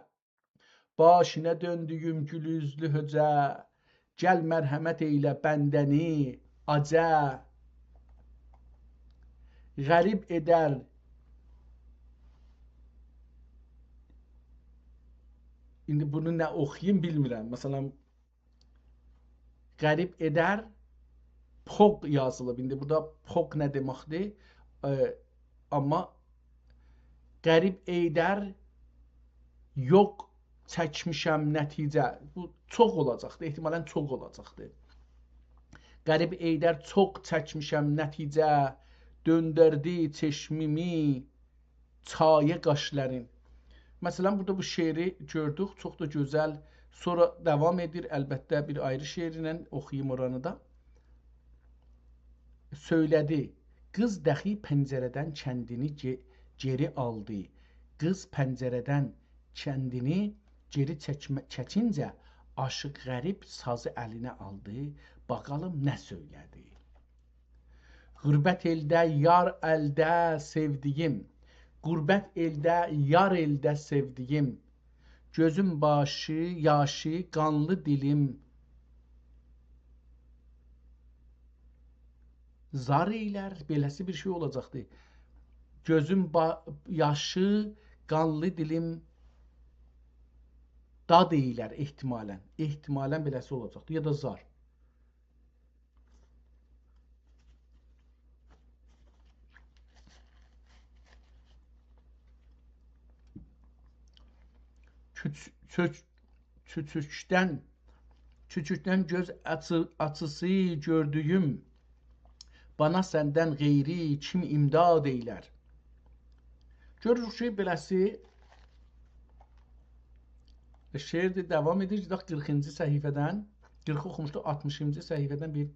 باشینا دؤندوگوم گول یوزلو هوجا، گل مرحمت ائیله بنده‌نی آجا. غریب ائدر. ایندی بونو نه اوخویوم، بیلمیرم. مثلاً، غریب ائدر پوق یازیلیب. ایندی بورادا پوق نه دئمکدیر؟ ائ، آمما غریب ائیدر یوخ چکمیشم نتیجه. بو چوخ اولاجاقدی، احتمالاً چوخ اولاجاقدی. غریب ائیدر چوخ چکمیشم نتیجه، دؤندردی چشمیمی چایه قاشلارین. مثلاً، بورادا بو شعری گؤردوک، چوخ دا گؤزل. سونرا داوام ائدیر، البته، بیر آیری شعرله اوخویوم اورانی دا. سؤیله‌دی: قیز داخی پنجره‌دن کندینی گئ-، گئری آلدی. قیز پنجره‌دن کندینی گئری چکمه-، چکینجه عاشیق غریب سازی الینه آلدی. باقالیم نه سؤیله‌دی. غربت ائلده، یار الده سئودیگیم. غربت ائلده، یار ائلده سئودیگیم. گؤزوم باشی، یاشی، قانلی دیلیم زار ائیلر، بئله‌سی بیر شئی اولاجاقدی. گؤزوم با-، یاشی، قانلی دیلیم داد ائیلر احتمالاً. احتمالاً بئله‌سی اولاجاقدی. یا دا زار. کوچ-، چؤچ-، چؤچوکدن، کوچوکدن گؤز آچی-، آچیسی گؤردویوم، بانا سندن غیری کیم امداد ائیلر؟ گؤروروک کی، بئله‌سی شعر ده داوام ائدیر. گئدک قیرخینجی صفحه‌دن، قیرخی اوخوموشدوق، آلتمیشینجی صفحه‌دن بیر،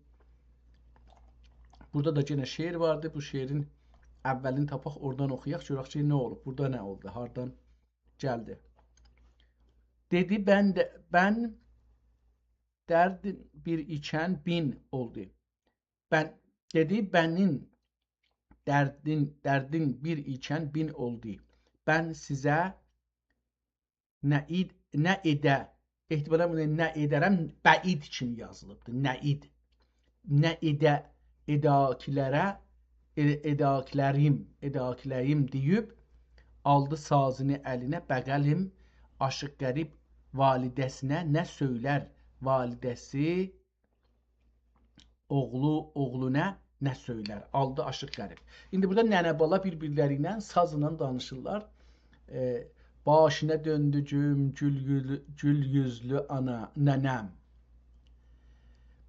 بورادا دا یئنه شعر واردی. بو شعرین اولینی تاپاق، اورادان اوخویاق، گؤرک کی، نه اولوب، بورادا نه اولدو، هاردان گلدی. دئدی: «بن ده، بن دردین بیر ایکن بین اولدو.» بن، دئدی: «بنین دردین، دردین بیر ایکن بین اولدو. بن سیزه نه اید، نه ائده»، احتمالاً بونو «نه ائدرم» بعید کیمی یازیلیبدیر. «نه اید، نه ائده، ائده‌کیلره، ائ-، ائده‌کیلریم، ائده‌کیلریم» دئییب، آلدی سازینی الینه، بغلیم، عاشیق غریب والده‌سینه نه سؤیلر، والده‌سی اوغلو، اوغلونا نه سؤیلر؟ آلدی عاشیق غریب. ایندی بورادا ننه بالا بیر-بیرلری ایله سازلا دانیشیرلار. ائ، «باشینا دؤندویوم گول یوزلو، گول یوزلو آنا، ننه‌م.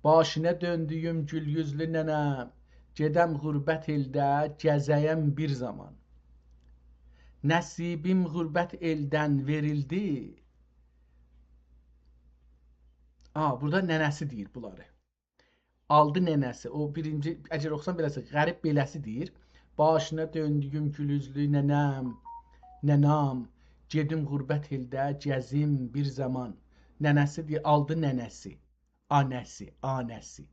باشینا دؤندویوم گول یوزلو ننه‌م، گئدم غربت ائلده گزه‌یم بیر زامان. نصیبیم غربت ائلدن وئریلدی.» آ، بورادا ننه‌سی دئییر بونلاری. آلدی ننه‌سی. او بیرینجی، اگر اوخوسام بئله‌سی، غریب بئله‌سی دئییر: «باشینا دؤندویوم گول یوزلو ننه‌م، ننه‌م، گئدیم غربت ائلده گزیم بیر زامان.» ننه‌سی دئییر، آلدی ننه‌سی. آنه‌سی، آنه‌سی.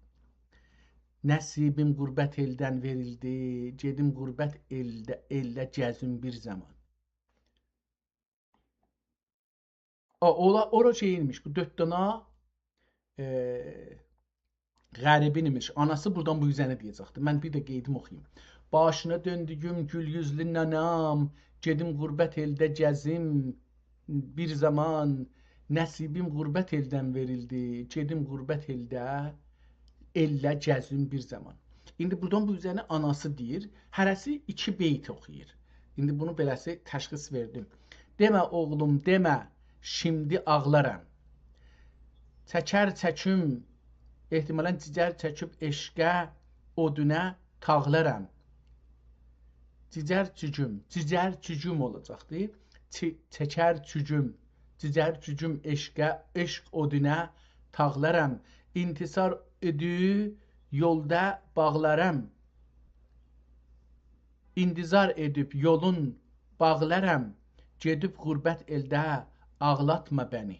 «نصیبیم غربت ائلدن وئریلدی، گئدیم غربت ائلده، ائلده گزیم بیر زامان.» آ، اولا، اورا شئی ایمیش، بو دؤرد دانا، ائ، غریبین ایمیش. آناسی بورادان بو اوزه‌نی دئیه‌جکدی. من بیر ده قئییدیم اوخویوم. «باشینا دؤندویوم گول یوزلو ننه‌م، گئدیم غربت ائلده گزیم بیر زامان. نصیبیم غربت ائلدن وئریلدی، گئدیم غربت ائلده، ائلده گزیم بیر زامان.» ایندی بورادان بو اوزه‌نی آناسی دئییر. هره‌سی ایکی بیت اوخویور. ایندی بونو بئله‌سی تشخیص وئردیم. «دئمه اوغلوم، دئمه، شیمدی آغلارام. چکر چکوم»، احتمالاً «جیگر چکوب عشقه، اودونه تاغلارام. جیگر چکوم»، «جیگر چکوم» اولاجاقدی. «چی-، چکر چکوم، جیگر چکوم عشقه، عشق اودونه تاغلارام. انتظار ائدیب یولدا باغلارام. انتظار ائدیب یولون باغلارام. گئدیب غربت ائلده آغلاتما بنی.»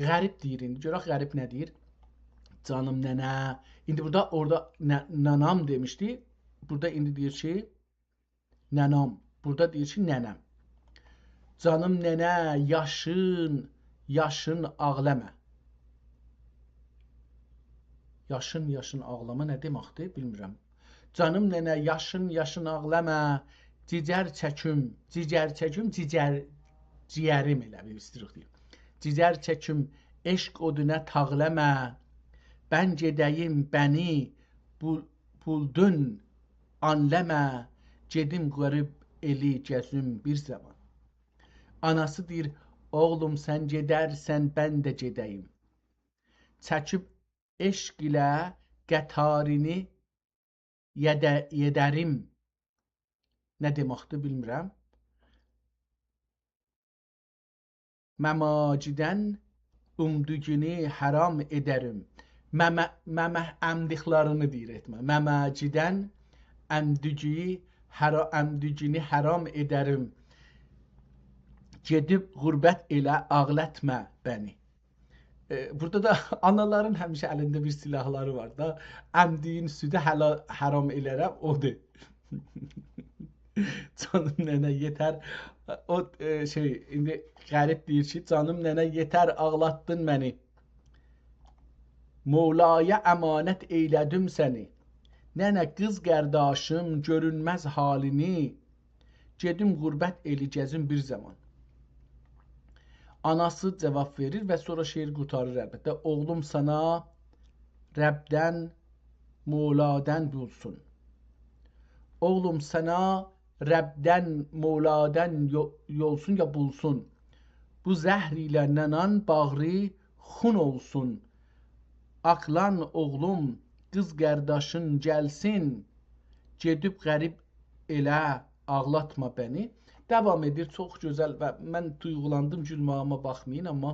غریب دئییر ایندی. گؤرک غریب نه دئییر؟ «جانیم ننه». ایندی بورادا، اورادا نه-، «ننه‌م» دئمیشدی. بورادا ایندی دئییر کی، «ننه‌م». بورادا دئییر کی، «ننه‌م». «جانیم ننه، یاشین، یاشین آغلاما.» «یاشین، یاشین آغلاما» نه دئمکدیر، بیلمیرم. «جانیم ننه، یاشین، یاشین آغلاما. جیگر چکوم، جیگر چکوم، جیگر، جیگریم» ائله بیل ایستیریک دئییم. «جیگر چکوم، عشق اودونه تاغلاما. بن گئده‌ییم بنی بول-، بولدون آنلاما، گئدیم غریب ائلی گزیم بیر زامان.» آناسی دئییر: «اوغلوم، سن گئدرسن، بن ده گئده‌ییم. چکیب عشق ایله قطارینی یئده-، یئدریم.» نه دئمکدیر، بیلمیرم. «ممه‌جیدن امدیگینی حرام ائدریم.» ممه، ممه امدیکلرینی دئییر، ائتمه. «ممه‌جیدن امدیگی حرا-، امدیگینی حرام ائدریم. گئدیب غربت ائله، آغلاتما بنی.» ائ، بورادا دا آنالارین همیشه الینده بیر سلاحلاری وار دا. «امدیگین سودو حلا-، حرام ائلرم»، اودور. جانیم ننه یئتر، او، ائ، شئی، ایندی غریب دئییر کی: «جانیم ننه یئتر، آغلاتدین منی. مولایا امانت ائیله‌دیم سنی. ننه، قیز قارداشیم گؤرونمز حالینی، گئدیم غربت ائلی گزیم بیر زامان.» آناسی جواب وئریر و سونرا شعر قورتاریر البته. «اوغلوم، سنه ربدن، مولادن یولسون. اوغلوم، سنه ربدن، مولادن یو-، یولسون یا بولسون. بو زهر ایله ننه‌ن باغری خون اولسون. آغلان اوغلوم، قیز قارداشین گلسین، گئدیب غریب ائله، آغلاتما بنی.» داوام ائدیر، چوخ گؤزل و من دویغولاندیم، گولمه‌ییمه باخمایین، آمما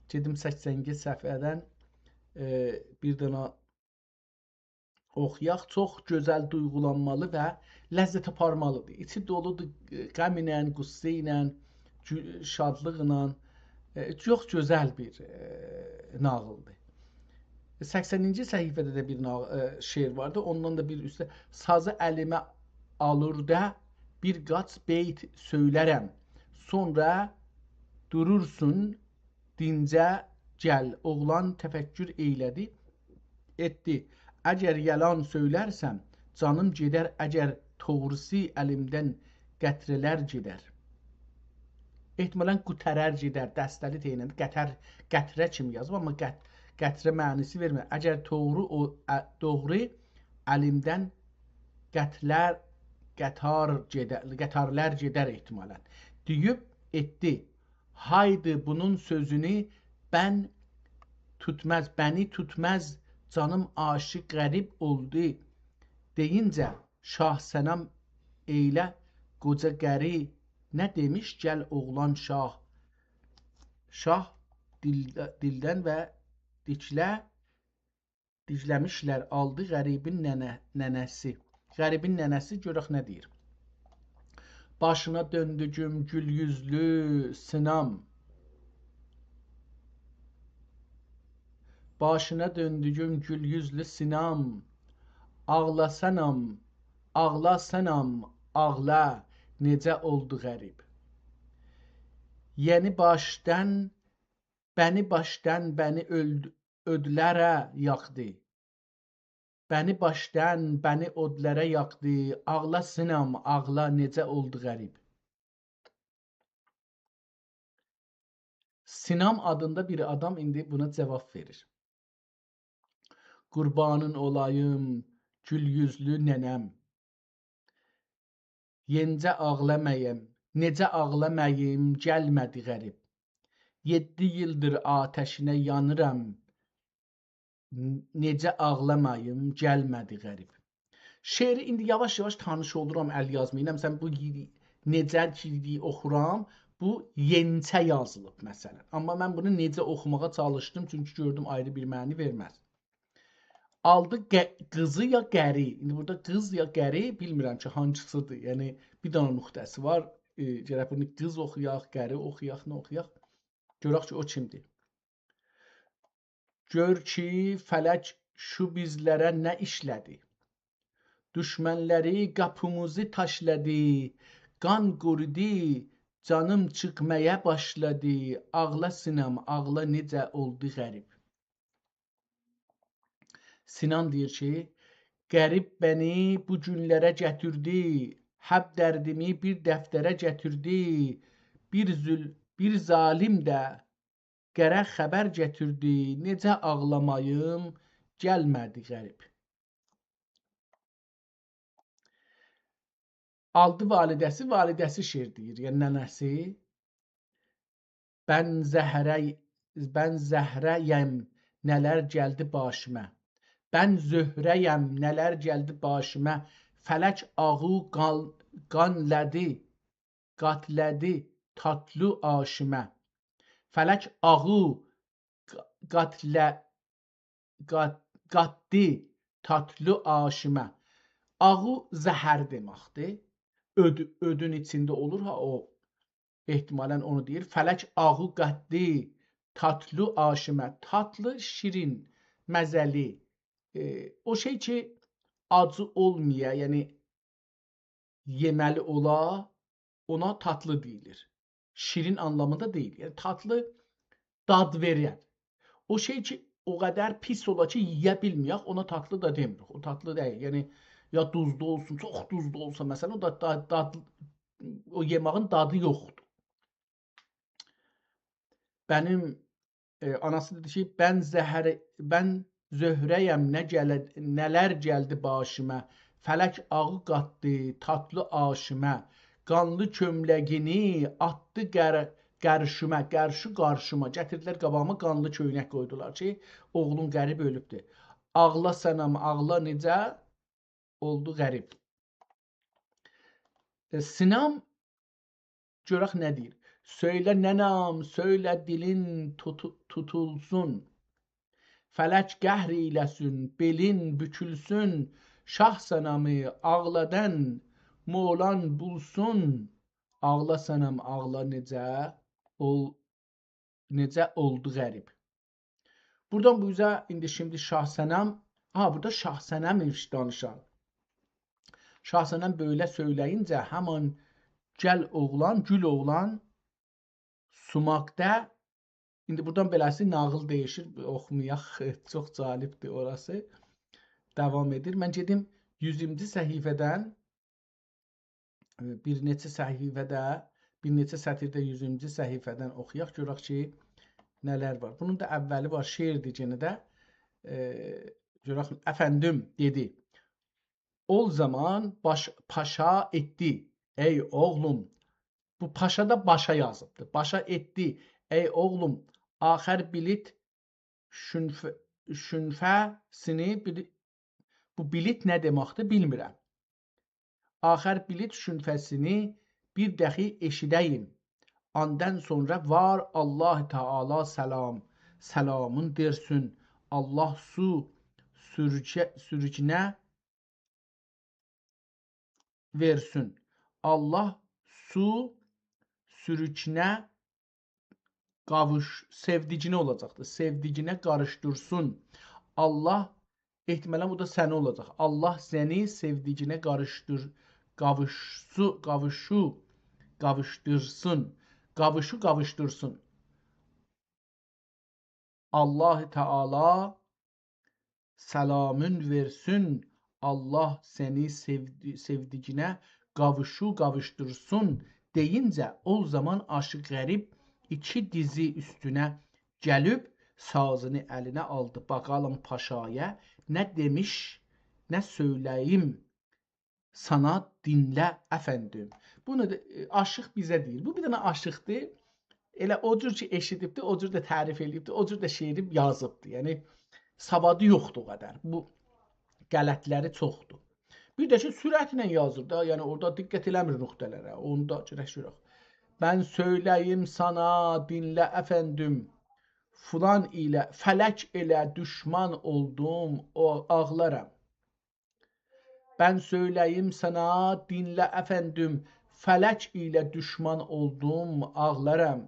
گئدیم سکسن ایکی صفحه‌دن، ائ، بیر دنه اوخویاق. چوخ گؤزل، دویغولانمالی و لذت آپارمالیدیر. ایچی دولودور، ائ، غم ایله، غصه ایله، گو-، شادلیقلا. ائ، چوخ گؤزل بیر، ائ، ناغیلدیر. سکسنینجی صفحه‌ده ده بیر ناغ-، ائ، شعر واردی. اوندان دا بیر اوسته: «سازی الیمه آلوردا بیر قاچ بیت سؤیلرم. سونرا دورورسون، دینجه گل.» اوغلان تفکر ائیله‌دی، ائتدی: «اگر یالان سؤیلرسم، جانیم گئدر، اگر دوغروسو، الیمدن قطره‌لر گئدر.» احتمالاً قوتارار گئدر، دسته‌لی تئینن، قطر، قطره کیمی یازیب، آمما قط-، قطره معناسی وئرمیر. «اگر دوغرو او، ا، دوغرو الیمدن قطره‌لر، قطار گئدر، قطره‌لر گئدر احتمالاً.» دئییب ائتدی: «هایدی بونون سؤزونو بن توتماز، بنی توتماز، جانیم عاشیق غریب اولدو.» دئیینجه شاه سنام ائیله قوجا قاری نه دئمیش: «گل اوغلان شاه.» شاه دیل-، دیلدن و دیکله دیکله‌میشلر آلدی غریبین ننه-، ننه‌سی. غریبین ننه‌سی گؤرک نه دئییر. «باشینا دؤندوگوم گول یوزلو سینام. باشینا دؤندوگوم گول یوزلو سینام. آغلا سنام، آغلا سنام، آغلا، نئجه اولدو غریب. یئنی باشدان، بنی باشدان، بنی اؤلد-، اودلره یاخدی. بنی باشدان، بنی اودلره یاخدی. آغلا سینام، آغلا، نئجه اولدو غریب.» سینام آدیندا بیر آدام ایندی بونا جواب وئریر: «قوربانین اولاییم گول یوزلو ننه‌م. یئنجه آغلاماییم، نئجه آغلاماییم، گلمه‌دی غریب. یئددی ایلدیر آتشینه یانیرام، ن-، نئجه آغلاماییم، گلمه‌دی غریب.» شعری ایندی یاواش-یاواش تانیش اولورام ال یازما ایله. مثلاً بو ی-، نئجه کی اوخورام، بو یئنچه یازیلیب مثلاً. آمما من بونو نئجه اوخوماغا چالیشدیم، چونکی گؤردوم آیری بیر معنی وئرمز. آلدی قه-، قیزی یا قری. ایندی بورادا قیز یا قری، بیلمیرم کی هانسیسیدیر. یعنی بیر دنه نقطه‌سی وار. ائ، گرک بونو قیز اوخویاق، قری اوخویاق، نه اوخویاق؟ گؤرک کی او کیمدیر. گؤر کی فلک شو بیزلره نه ایشله‌دی. دوشمنلری قاپیمیزی تاشلادی، قان قورودو، جانیم چیخمایا باشلادی. آغلا سینام، آغلا، نئجه اولدو غریب. سینام دئییر کی، غریب بنی بو گونلره گتیردی، هب دردیمی بیر دفتره گتیردی، بیر ظول-، بیر ظالم ده قره خبر گتیردی، نئجه آغلاماییم، گلمه‌دی غریب. آلدی والده‌سی، والده‌سی شعر دئییر، یعنی ننه‌سی. بن زهره، بن زهره‌یم، نه‌لر گلدی باشیما. بن زهره‌یم، نه‌لر گلدی باشیما. فلک آغو قال-، قانلادی، قاتلادی تاتلی آشیما. فلک آغو قا-، قاتله-، قات-، قاتدی تاتلی آشیما. آغو زهر دئمکدیر. اؤد-، اؤدون ایچینده اولور ها او. احتمالاً اونو دئییر. فلک آغو قاتدی تاتلی آشیمه. تاتلی، شیرین، مزه‌لی. ائ، او شئی کی، آجی اولمایا، یعنی یئمه‌لی اولا، اونا تاتلی دئییلیر. شیرین آنلامیندا دئییل. یعنی، تاتلی داد وئرن. او شئی کی، او قدر پیس اولا کی، یئیه بیلمه‌یک، اونا تاتلی دا دئمیریک. او تاتلی دئییل. یعنی، یا دوزلو اولسون، چوخ دوزلو اولسا، مثلا، او دا، دا، داد، او یئماغین دادی یوخدور. منیم، ائ، آناسی دئدی کی، «بن زهر، بن زهره‌یم، نه گله-، نه‌لر گلدی باشیما. فلک آغی قاتدی تاتلی آشیمه. قانلی کؤملگینی آتدی قر-، قرشیما.» قرشی، قارشیما. گتیردیلر قاباغیما، قانلی کؤینک قویدولار کی، اوغلون غریب اؤلوبدور. «آغلا صنم، آغلا، نئجه اولدو غریب.» ائ، صنم، گؤرک نه دئییر. «سؤیله ننه‌م، سؤیله دیلین توتو-، توتولسون. فلک قهر ائیله‌سین، بئلین بوکولسون. شاه صنمی آغلادان مولان بولسون.» آغلا صنم، آغلا، نئجه اول-، نئجه اولدو غریب. بورادان بو اوزه ایندی شیمدی شاه صنم، ها، بورادا شاه صنم ایمیش دانیشان. شاه صنم بئله سؤیله‌یینجه همان گل اوغلان، گول اوغلان، سوماقدا، ایندی بورادان بئله‌سی ناغیل دییشیر، اوخومایاق، چوخ جالبدیر اوراسی. داوام ائدیر. من گئدیم یوزونجو صفحه‌دن، ائ، بیر نئچه صفحه‌ده، بیر نئچه سطیرده یوزونجو صفحه‌دن اوخویاق، گؤرک کی، نه‌لر وار. بونون دا اولی وار، شعردیر یئنه ده. ائ، گؤرک، افندیم دئدی: «اول زامان باش-، پاشا ائتدی، ای اوغلوم.» بو پاشا دا باشا یازیبدیر. «باشا ائتدی، ای اوغلوم، آخر بیلیت شونف-، شونفه‌سینی بیلی-»، بو بیلیت نه دئمکدیر، بیلمیرم. «آخر بیلیت شونفه‌سینی بیر داخی ائشیده‌ییم. آندان سونرا وار الله تعالی سلام، سلامین وئرسون. الله سو سورگه-، سورگینه وئرسون. الله سو سورگینه قاووش-، سئودیگینه اولاجاقدیر. سئودیگینه قاریشدیرسین. الله، احتمالا بو دا سنه اولاجاق. الله سنی سئودیگینه قاریشدیر-، قاووشسو-، قاووشو، قاووشدیرسین. قاووشو قاووشدیرسین. الله تعالی سلامین وئرسون، الله سنی سئودی-، سئودیگینه قاووشو قاووشدیرسون دئیینجه، او زامان عاشیق غریب ایکی دیزی اوستونه گلیب سازینی الینه آلدی. باخالیم پاشایا نه دئمیش، نه سؤیله‌ییم سانا، دینله افندیم. بونو دا، ائ، عاشیق بیزه دئییر. بو بیر دنه عاشیقدیر. ائله او جور کی ائشیدیبدی، او جور ده تعریف ائله‌ییبدی، او جور ده شعری یازیبدی. یعنی، سوادی یوخدور او قدر. بو غلطلری چوخدور. بیر ده کی، سرعتله یازیر دا، یعنی اورادا دقت ائله‌میر نقطه‌لره. اونو دا گرک گؤرک. «بن سؤیله‌ییم سانا، دینله افندیم. فلان ایله، فلک ایله دوشمن اولدوم، او آغلارام. بن سؤیله‌ییم سانا، دینله افندیم، فلک ایله دوشمن اولدوم، آغلارام.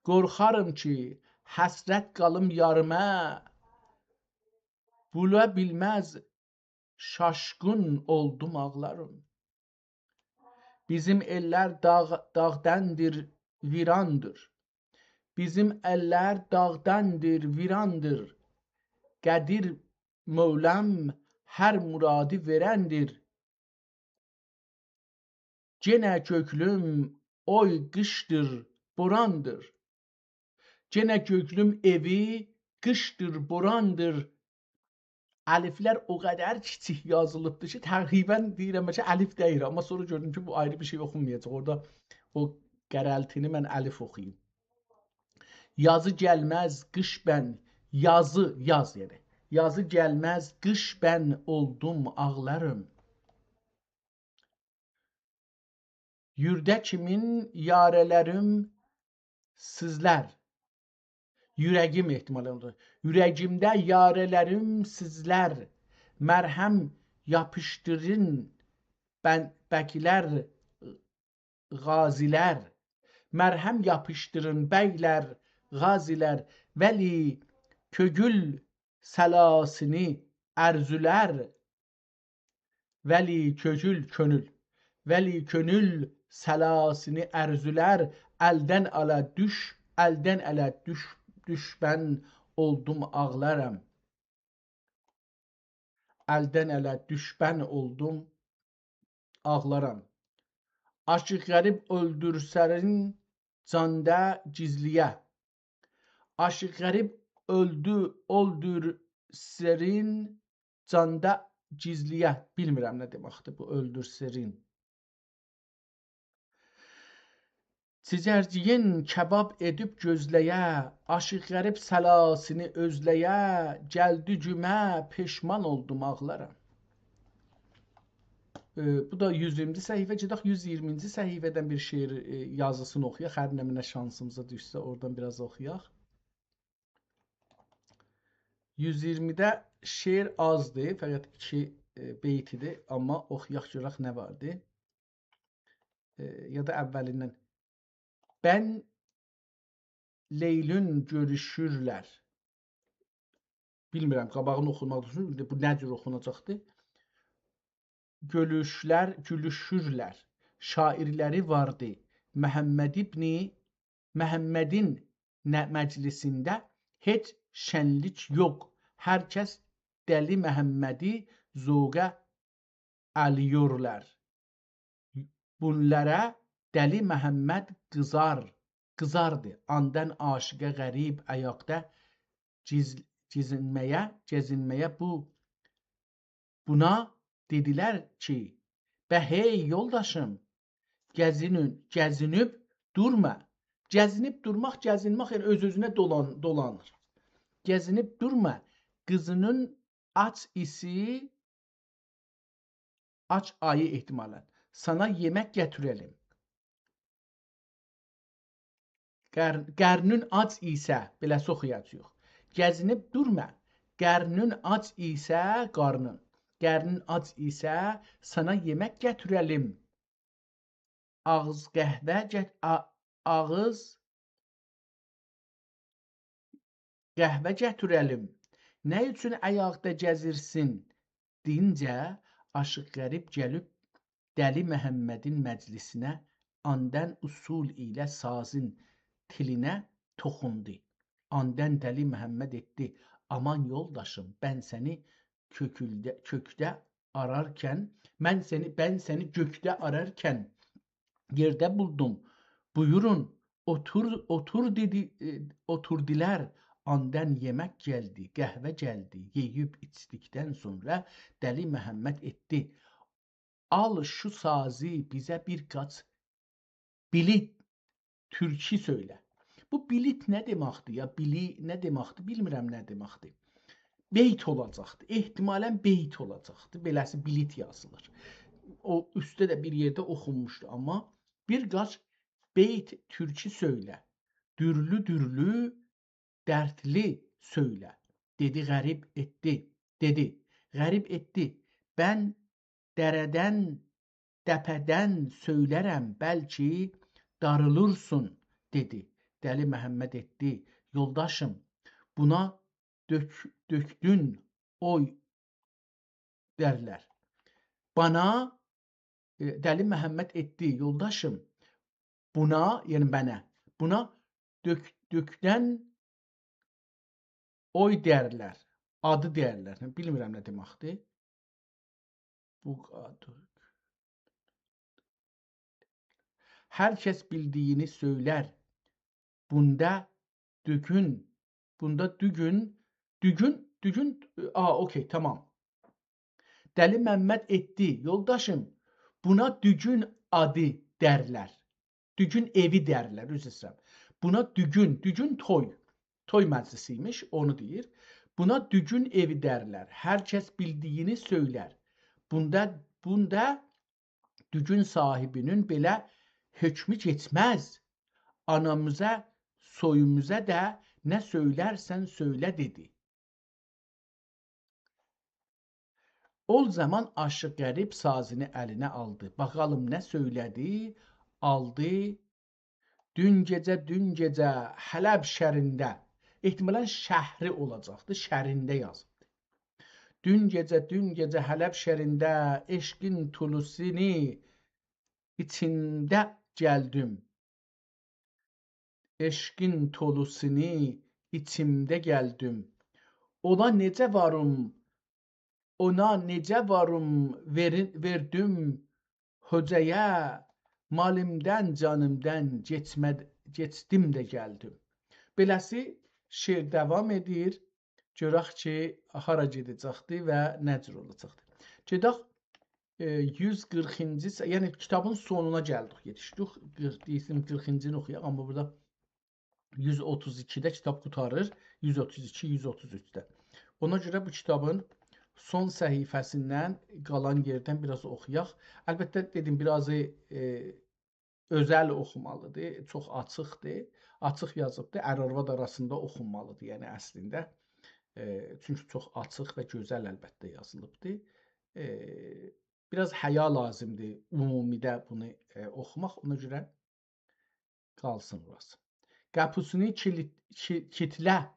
قورخاریم کی، حسرت قالیم یاریما، بولا بیلمز، شاشقین اولدوم، آغلاریم. بیزیم ائللر داغ-، داغداندیر، ویراندیر. بیزیم ائللر داغداندیر، ویراندیر. قدیر مولام هر مرادی وئرندیر. گئنه گؤکلوم اوی قیشدیر، بوراندیر. گئنه گؤکلوم ائوی قیشدیر، بوراندیر.» الفلر او قدر کیچیک یازیلیبدیر کی، تقریبا دئییرم کی، الف دئییل. آمما سونرا گؤردوم کی، بو آیری بیر شئی اوخونمایاجاق. اورادا او قرلتینی من الف اوخویوم. «یازی گلمز قیش بن»، یازی، یاز یعنی. «یازی گلمز قیش بن اولدوم، آغلاریم. یورده کیمین یاره‌لریم سیزلر.» اورگیم احتمالا اولدو. «اورگیمده یاره‌لریم سیزلر. مرهم یاپیشدیرین بن-، بکیلر، غازیلر. مرهم یاپیشدیرین بیلر، غازی‌لر، ولی کؤگول سلاسینی ارزولر. ولی کؤگول، کؤنول، ولی کؤنول سلاسینی ارزولر، الدن اله دوش، الدن اله دوش، دوشمن اولدوم، آغلارام. الدن اله دوشمن اولدوم، آغلارام. عاشیق غریب اؤلدورسرین جاندا گیزلییه. عاشیق غریب اؤلدو، اؤلدورسرین جاندا گیزلییه. بیلمیرم نه دئمکدیر بو، اؤلدورسرین. جیگرجیین کباب ائدیب گؤزله‌یه، عاشیق غریب سلاسینی اؤزله‌یه، گلدی گومه، پشمان اولدوم، آغلارام. ائ، بو دا یوز اییرمینجی صفحه، گئدک یوز اییرمینجی صفحه‌دن بیر شعر، ائ، یازیسینی اوخویاق. هر نمنه شانسیمیزا دوشسه، اورادان بیر آز اوخویاق. یوز اییرمیده شعر آزدیر، فقط ایکی، ائ، بیتیدیر، آمما اوخویاق گؤرک نه واردی. ائ، یا دا اوّلیندن. بن لیلون گؤروشورلر. بیلمیرم، قاباغینی اوخوماق اوچون بو نه جور اوخوناجاقدی؟ گؤروشلر، گولوشورلر. شاعیرلری واردی. محمد ابنی، محمدین نه مجلسینده هئچ شنلیک یوخ. هر کس دلی محمدی ذوقه الیورلار. بونلارا دلی محمد قیزار، قیزاردی. آندان عاشیق غریب آیاقدا گیز-، گیزینمه‌یه، گزینمه‌یه بو، بونا دئدیلر کی، به هئی یولداشیم، گزینین، گزینیب دورما. گزینیب دورماق، گزینمک، یعنی اؤز-اؤزونه دولان-، دولانیر. گزینیب دورما، قیزینین آچ ایسی، آچ آیی احتمالاً، سانا یئمک گتیره‌لیم. قر-، قرنین آچ ایسه، بئله‌سی اوخویاجاغیق. گزینیب دورما، قرنین آچ ایسه، قارنین، قرنین آچ ایسه، سانا یئمک گتیره‌لیم. آغیز قهوه گت-، آ-، آغیز قهوه گتیره‌لیم. نه اوچون آیاقدا گزیرسین؟ دئیینجه، عاشیق غریب گلیب دلی محمدین مجلسینه، آندان اصول ایله سازین تیلینه توخوندو. آندان دلی محمد ائتدی: «آمان یولداشیم، بن سنی کؤکولده، کؤکده آرارکن، من سنی، بن سنی گؤکده آرارکن یئرده بولدوم. بویورون، اوتور، اوتور» دئدی، ائ، اوتوردولار. آندان یئمک گلدی، قهوه گلدی. یئییب ایچدیکدن سونرا دلی محمد ائتدی: «آل شو سازی، بیزه بیر قاچ بیلیت تورکو سؤیله.» بو بیلیت نه دئمکدیر یا؟ بیلی نه دئمکدیر؟ بیلمیرم نه دئمکدیر. بیت اولاجاقدی. احتمالاً بیت اولاجاقدی. بئله‌سی بیلیت یازیلیر. او اوسته ده بیر یئرده اوخونموشدو، آمما بیر قاچ بیت تورکو سؤیله. دورلو-دورلو، دردلی سؤیله. دئدی غریب ائتدی. دئدی غریب ائتدی: «بن دره‌دن، دپه‌دن سؤیلرم، بلکی داریلارسان»، دئدی. دلی محمد ائتدی: «یولداشیم، بونا دؤک-، دؤکدون اوی دئرلر. بانا»، ائ، دلی محمد ائتدی: «یولداشیم، بونا»، یعنی منه، «بونا دؤک-، دؤکدن اوی دئرلر، آدی دئرلر.» بیلمیرم نه دئمکدیر. بو قادر. هر کس بیلدیگینی سؤیلر. بوندا دوگون، بوندا دوگون، دوگون، دوگون، آ، اوکی، تامام. دلی محمد ائتدی: «یولداشیم، بونا دوگون آدی دئرلر.» دوگون ائوی دئرلر، عذر ایسته‌ییرم. بونا دوگون، دوگون توی، توی مجلسی ایمیش، اونو دئییر. «بونا دوگون ائوی دئرلر. هر کس بیلدیگینی سؤیلر. بوندا، بوندا دوگون صاحیبینین بئله حکمو کئچمز. آنامیزا، سویوموزا دا نه سؤیلرسن سؤیله» دئدی. او زامان عاشیق غریب سازینی الینه آلدی. باخالیم نه سؤیله‌دی، آلدی، دون گئجه، دون گئجه حلب شهرینده، احتمالاً شهری اولاجاقدی، شهرینده یازیبدی. دون گئجه، دون گئجه حلب شهرینده عشقین طلوسینی ایچیمده گلدیم. عشقین طلوسینی ایچیمده گلدیم. اونا نئجه واریم، اونا نئجه واریم وئرین-، وئردیم هوجایا، مالیمدان، جانیمدان گئچمه-، گئچدیم ده گلدیم. بئله‌سی شعر داوام ائدیر. گؤرک کی، هارا گئده‌جکدی و نه جور اولاجاقدی. گئدک، ائ، یوز قیرخینجی س-، یعنی کیتابین سونونا گلدیک، یئتیشدیک. قیرخ، دئییرسین، قیرخینجینی اوخویاق، آمما بورادا یوز اوتوز ایکیده کیتاب قوتاریر، یوز اوتوز ایکی، یوز اوتوز اوچده. اونا گؤره بو کیتابین سون صفحه‌سیندن، قالان یئردن بیر آز اوخویاق. البته، دئدیم، بیر آز، ائ، اؤزل اوخومالیدیر، چوخ آچیقدیر. آچیق یازیبدیر، ار-آرواد آراسیندا اوخونمالیدیر، یعنی اصلینده. ائ، چونکی چوخ آچیق و گؤزل البته یازیلیبدیر. ائ، بیر آز حیا لازیمدیر عمومیده بونو، ائ، اوخوماق، اونا گؤره قالسین اوراسی. قاپیسینی کیلیت-، کی-، کیتله-،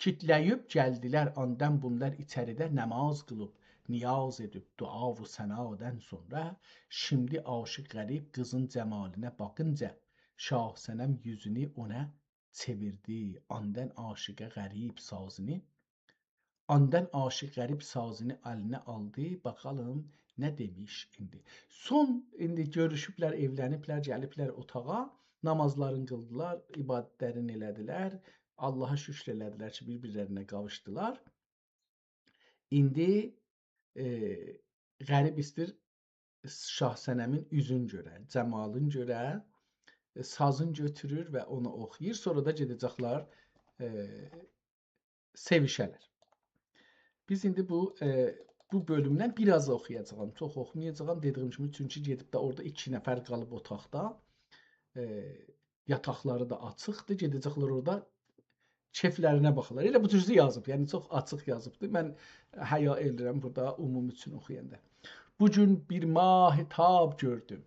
کیتله‌ییب گلدیلر، آندان بونلار ایچریده نماز قیلیب، نیاز ائدیب، دعا و ثنادان سونرا، شیمدی عاشیق غریب قیزین جمالینه باخینجا، شاه صنم یوزونو اونا چئویردی، آندان عاشیق غریب سازینی، آندان عاشیق غریب سازینی الینه آلدی، باخالیم نه دئمیش ایندی. سون، ایندی گؤروشوبلر، ائولنیبلر، گلیبلر اوتاغا، نمازلارینی قیلدیلار، عبادتلرینی ائله‌دیلر، آللاها شکر ائله‌دیلر کی، بیر-بیرلرینه قاووشدولار. ایندی، ائ، غریب ایستیر شاه صنمین اوزون گؤره، جمالین گؤره، ائ، سازین گؤتورور و اونو اوخویور. سونرا دا گئده‌جکلر، ائ، سئویشه‌لر. بیز ایندی بو، ائ، بو بؤلومدن بیر آز اوخویاجاغام، چوخ اوخومایاجاغام، دئدیگیم کیمی، چونکی گئدیب ده اورادا ایکی نفر قالیب اوتاقدا. ائ، یاتاقلاری دا آچیقدیر، گئده‌جکلر اورادا کئفلرینه باخیرلار. ائله بو جورسو یازیب، یعنی چوخ آچیق یازیبدیر. من حیا ائله‌ییرم بورادا عمومی اوچون اوخویاندا. بو گون بیر ماهتاب گؤردوم.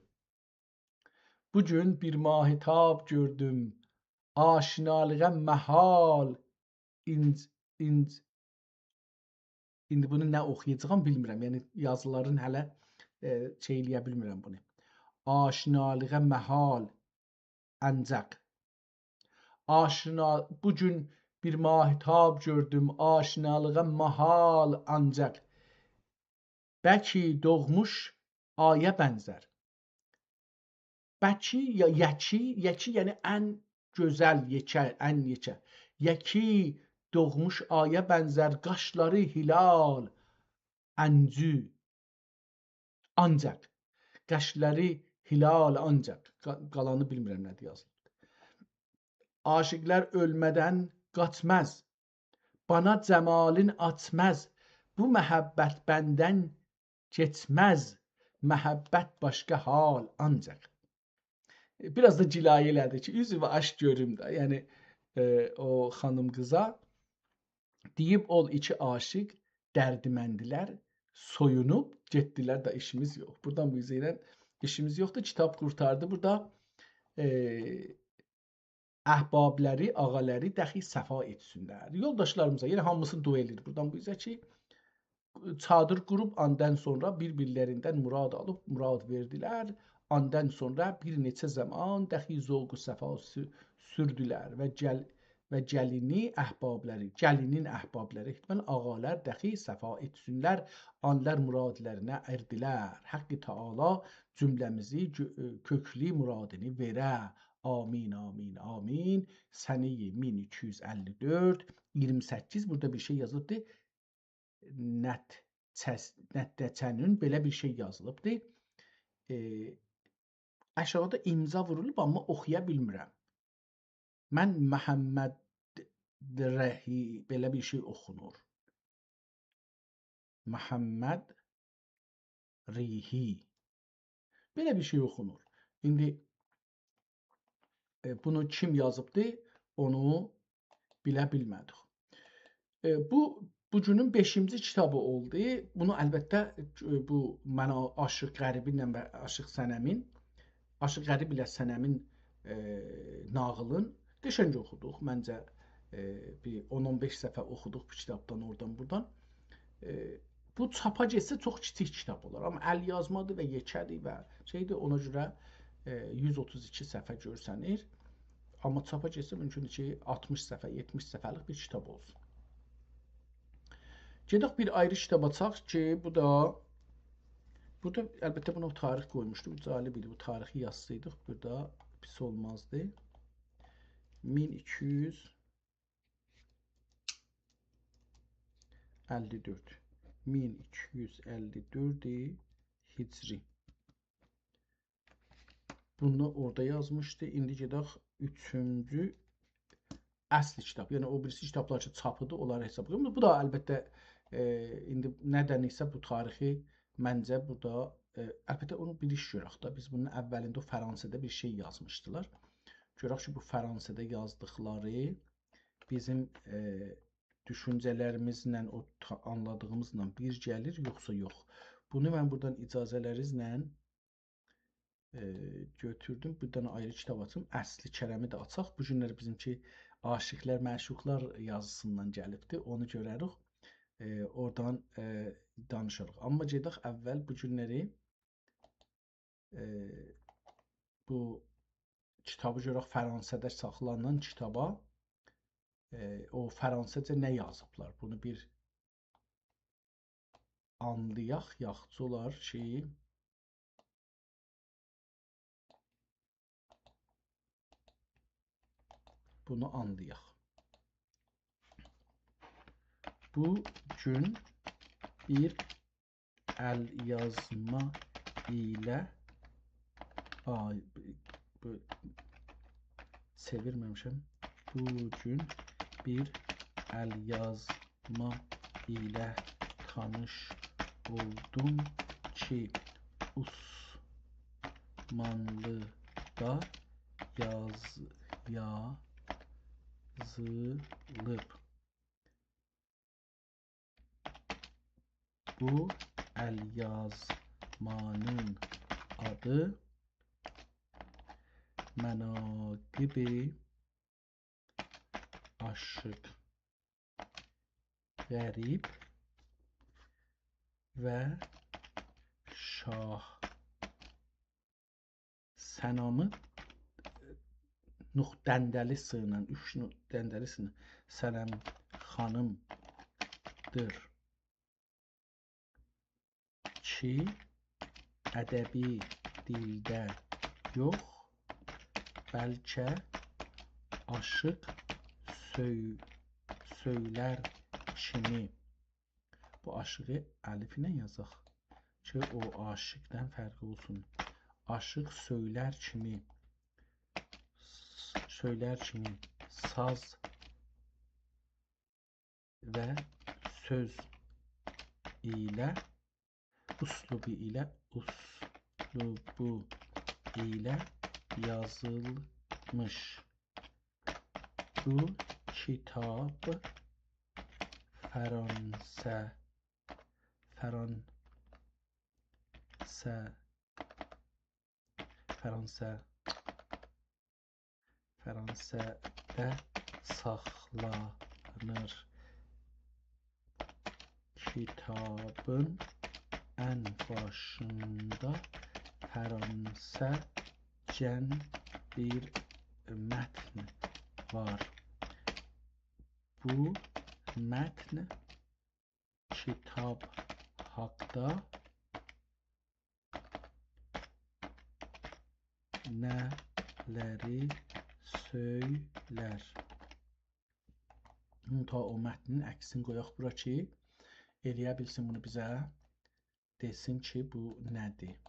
بو گون بیر ماهتاب گؤردوم، آشنالیغا محال اینج-، اینج-، ایندی بونو نه اوخویاجاغام بیلمیرم. یعنی یازیلارین هله، ائ، شئی ائله‌یه بیلمیرم بونو. آشنالیغا محال آنجاق. آشنا، بو گون بیر ماهتاب گؤردوم، آشنالیغا محال آنجاق. بکی دوغموش آیا بنزر. بکی یا یکی، یکی یعنی ان گؤزل، یئکه، ان یئکه. یکی دوغموش آیا بنزر، قاشلاری هلال، انجو، آنجاق. قاشلاری هلال آنجاق. قا-، قالانی بیلمیرم نه‌دیر یازیلیب. عاشیقلر اؤلمه‌دن قاچماز. بانا جمالین آچماز، بو محبت بندن کئچمز، محبت باشقا حال آنجاق. بیر آز دا گلایه ائله‌دی کی، اوزووو آچ گؤروم ده. یعنی، ائ، او خانیم قیزا دئییب، اول ایکی عاشیق دردمندیلر، سویونوب گئتدیلر ده، ایشیمیز یوخ. بورادان بو اوزه ایله ایشیمیز یوخدور. کیتاب قورتاردی. بورادا، ائ، احبابلری، آغالاری دخی صفا ائتسینلر. یولداشلاریمیزا، یعنی هامیسینی دعا ائله‌ییر بورادان بو اوزه کی، چادیر قوروب آندان سونرا بیر-بیرلریندن مراد آلیب، مراد وئردیلر. آندان سونرا بیر نئچه زامان دخی ذوق و صفا سو-، سوردولر و گل-، و گلینی احبابلاری، گلینین احبابلاری، احتمالاً آغالار دخی صفا ائتسینلر، آنلار مرادلارینه اردیلر. حق تعالی جمله‌میزی گؤ-، کؤکلو مرادینی وئره. آمین، آمین، آمین. سنه‌ی مین ایکی یوز اللی دؤرد، ایگیرمی سککیز، بورادا بیر شئی یازیلیبدیر. نت-، چس-، نتچه‌نون بئله بیر شئی یازیلیبدیر. ائ، آشاغیدا امضا وورولوب، آمما اوخویا بیلمیرم. من محمد رهی، بئله بیر شئی اوخونور. محمد ریحی. بئله بیر شئی اوخونور. ایندی، ائ، بونو کیم یازیبدی، اونو بیله بیلمه‌دیک. ائ، بو، بو گونون بئشینجی کیتابی اولدو. بونو البته، ائ، بو من آ-، عاشیق غریبینله و عاشیق صنمین، عاشیق غریب ایله صنمین، ائ، ناغیلین. قشنگ اوخودوق. منجه، ائ، بیر اون اون بئش صفحه اوخودوق بو کیتابدان، اورادان، بورادان. ائ، بو چاپا گئتسه چوخ کیچیک کیتاب اولار. آمما ال یازمادیر و یئکه‌دیر و شئیدیر، اونا گؤره، ائ، یوز اوتوز ایکی صفحه گؤرسنیر. آمما چاپا گئتسه مومکوندور کی، آلتمیش صفحه، یئتمیش صفحه‌لیک بیر کیتاب اولسون. گئدک بیر آیری کیتاب آچاق کی، بو دا، بورادا البته بونو تاریخ قویموشدوم. جالب ایدی، بو تاریخی یازسایدیق بورادا پیس اولمازدی. مین ایکی یوز اللی دؤرد. مین ایکی یوز اللی دؤرد هجری. بونو اورادا یازمیشدی. ایندی گئدک اوچونجو اصلی کیتاب. یعنی او بیریسی کیتابلار کی، چاپیدیر، اونلاری حساب قویمور. بو دا البته، ائ، ایندی ندن ایسه بو تاریخی منجه بورادا، ائ، البته اونو بیر ایش گؤرک ده. بیز بونون اولینده او فرانسه‌ده بیر شئی یازمیشدیلار. گؤرک کی، بو فرانسه‌ده یازدیقلاری بیزیم، ائ، دوشونجه‌لریمیزله، او تا-، آنلادیغیمیزلا بیر گلیر، یوخسا یوخ. بونو من بورادان اجازه‌لرینیزله، ائ، گؤتوردوم. بیر دنه آیری کیتاب آچیم. اصلی کرمی ده آچاق. بو گونلری بیزیمکی عاشیقلر، معشوقلار یازیسیندان گلیبدی. اونو گؤرریک. ائ، اورادان، ائ، دانیشاریق. آمما گئدک اول بو گونلری، ائ، بو کیتابی گؤرک، فرانسه‌ده ساخلانان کیتابا، ائ، او فرانسه‌جه نه یازیبلار؟ بونو بیر آنلایاق، یاخشی اولار کی، بونو آنلایاق. بو گون بیر ال یازما ایله، آی، بو، بو، چئویرمه‌میشم. بو گون بیر ال یازما ایله تانیش اولدوم کی، عثمانلی‌دا یاز-، یازیلیب. بو ال یازمانین آدی مناقب عاشیق غریب و شاه صنمی، نوق-، دنده‌لی س ایله، اوچ نو-، دنده‌لی س ایله، صنم خانیمدیر کی، ادبی دیلده یوخ، بلکه عاشیق سؤ-، سؤیلر کیمی. بو عاشیقی الف ایله یازاق کی، او عاشیقدن فرقلی اولسون. عاشیق سؤیلر کیمی، سؤیلر کیمی ساز و سؤز ایله، اسلوبو ایله، اسلوبو ایله یازیلمیش. بو کیتاب فرانسه، فرانسه‌ده فرانسه، فرانسه‌ده ساخلانیر. کیتابین ان باشیندا فرانسه‌جن بیر متن وار. بو متن کیتاب حاقدا نه‌لری سؤیلر؟ تا او متنین عکسینی قویاق بورا کی، ائلیه بیلسین بونو بیزه دئسین کی، بو نه‌دیر؟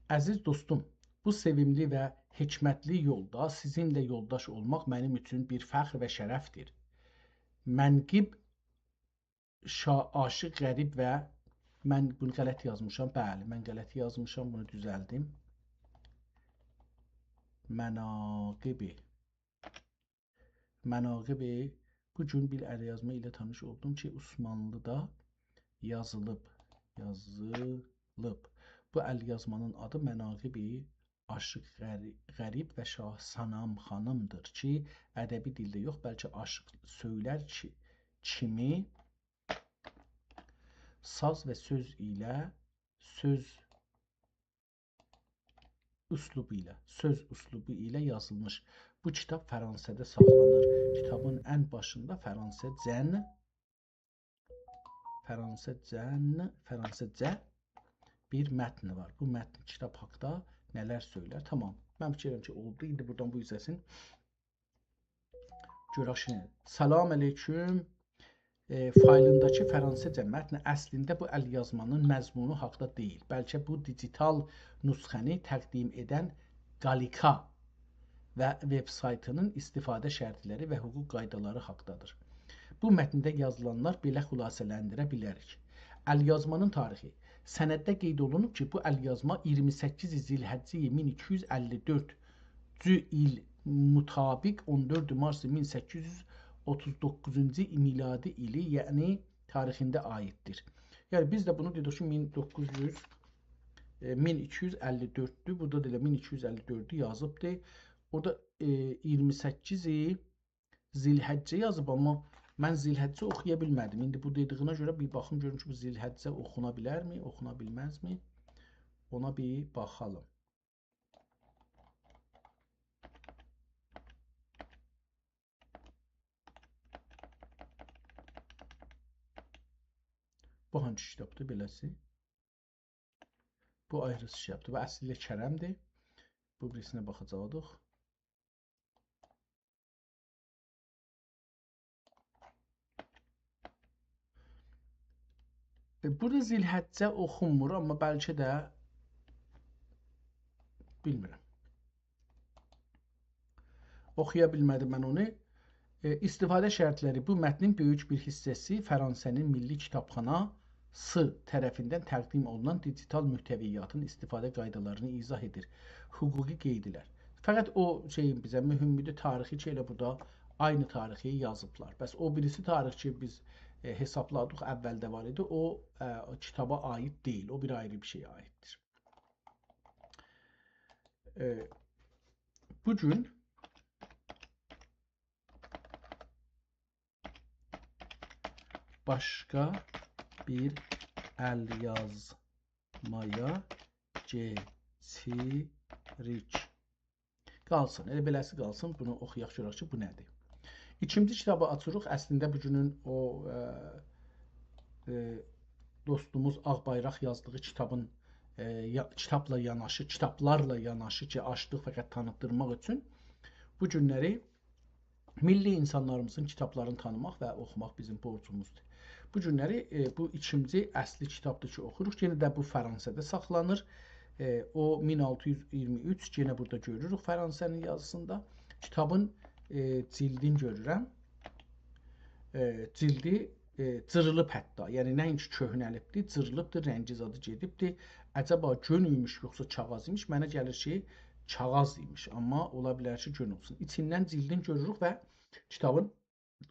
عزیز دوستوم، بو سئویملی و حکمتلی یولدا سیزینله یولداش اولماق منیم اوچون بیر فخر و شرفدیر. منقب شا-، عاشیق غریب و من بونو غلط یازمیشام. بلی، من غلط یازمیشام، بونو دوزلدیم. مناقبی. مناقبی، بو گون بیر ال یازما ایله تانیش اولدوم کی، عثمانلی‌دا یازیلیب، یازیلیب. بو الیازمانین آدی مناقب عاشیق غری-، غریب و شاه صنم خانیمدیر کی، ادبی دیلده یوخ، بلکه عاشیق سؤیلر کی، کیمی ساز و سؤز ایله، سؤز اسلوبو ایله، سؤز اسلوبو ایله یازیلمیش. بو کیتاب فرانسه‌ده ساخلانیر. کیتابین ان باشیندا فرانسه‌جه، فرانسه‌جه، فرانسه‌جه بیر متن وار. بو متن کیتاب حاقدا نه‌لر سؤیلر؟ تامام. من فیکیر ائدیرم کی، اولدو. ایندی بورادان بو حیصه‌سینی گؤرک شیمدی. سلام علیکم. ائ، فایلینداکی فرانسه‌جه متن اصلینده بو الیازمانین مضمونو حاقدا دئییل، بلکه بو دیجیتال نسخه‌نی تقدیم ائدن گالیکا و وب‌سایتینین استفاده شرطلری و حقوق قایدالاری حاقدادیر. بو متنده یازیلانلار بئله خلاصه‌لندیره بیلریک. الیازمانین تاریخی. سندده قید اولونوب کی، بو الیازما اییرمی سککیز ذوالحجه مین ایکی یوز اللی دؤردونجو ایل مطابق اون دؤرد مارس مین سککیز یوز اوتوز دوققوزونجو میلادی ایلی، یعنی تاریخینده عایددیر. یعنی بیز ده بونو دئدیک کی، مین دوققوز یوز، ائ، مین ایکی یوز اللی دؤرددور. بورادا دا ائله مین ایکی یوز اللی دؤردو یازیبدی. اورادا، ائ، اییرمی سککیز ذوالحجه یازیب، آمما من ذوالحجه اوخویا بیلمه‌دیم. ایندی بو دئدیگینه گؤره بیر باخیم گؤروم کی، بو ذوالحجه اوخونا بیلرمی، اوخونا بیلمزمی؟ اونا بیر باخالیم. بو هانسی کیتابدیر بئله‌سی؟ بو آیری کیتابدیر. بو اصلی کرمدیر. بو بیریسینه باخاجاقدیق. ائ، بورادا ذوالحجه اوخونمور، آمما بلکه ده بیلمیرم. اوخویا بیلمه‌دیم من اونو. ائ، استفاده شرطلری. بو متنین بؤیوک بیر حیصه‌سی فرانسه‌نین میللی کیتابخاناسی طرفیندن تقدیم اولونان دیجیتال محتویاتین استفاده قایدالارینی ایضاح ائدیر. حقوقی قیدلر. فقط او شئی بیزه مهم ایدی، تاریخی کی، ائله بورادا عینی تاریخی یازیبلار. بس او بیریسی تاریخ کی، بیز، ائ، حسابلادیق، اولده وار ایدی، او، ائ، او کیتابا عاید دئییل، او بیر آیری بیر شئیه عایددیر. ائ، بو گون باشقا بیر الیازمایا کئچیریک. قالسین، ائله بئله‌سی قالسین. بونو اوخویاق، گؤرک کی، بو نه‌دیر. ایکینجی کیتابی آچیریق. اصلینده بو گونون او، ائ، ائ، دوستوموز آغ‌بایراق یازدیغی کیتابین، ائ، یا-، کیتابلا یاناشی، کیتابلارلا یاناشی کی، آچدیق فقط تانیتدیرماق اوچون. بو گونلری میللی اینسانلاریمیزین کیتابلارینی تانیماق و اوخوماق بیزیم بورجوموزدور. بو گونلری، ائ، بو ایکینجی اصلی کیتابدیر کی، اوخوروق. یئنه ده بو فرانسه‌ده ساخلانیر. ائ، او مین آلتی یوز اییرمی اوچ، یئنه بورادا گؤروروک فرانسه‌نین یازیسیندا. کیتابین، ائ، جیلدین گؤرورم. ائ، جیلدی، ائ، جیریلیب حتی. یعنی، نه‌اینکی کؤهنه‌لیبدی، جیریلیبدی، رنگی زادی گئدیبدی. عجبا گؤن ایمیش، یوخسا کاغاذ ایمیش؟ منه گلیر کی، کاغاذ ایمیش. آمما اولا بیلر کی، گؤن اولسون. ایچیندن جیلدین گؤروروک و کیتابین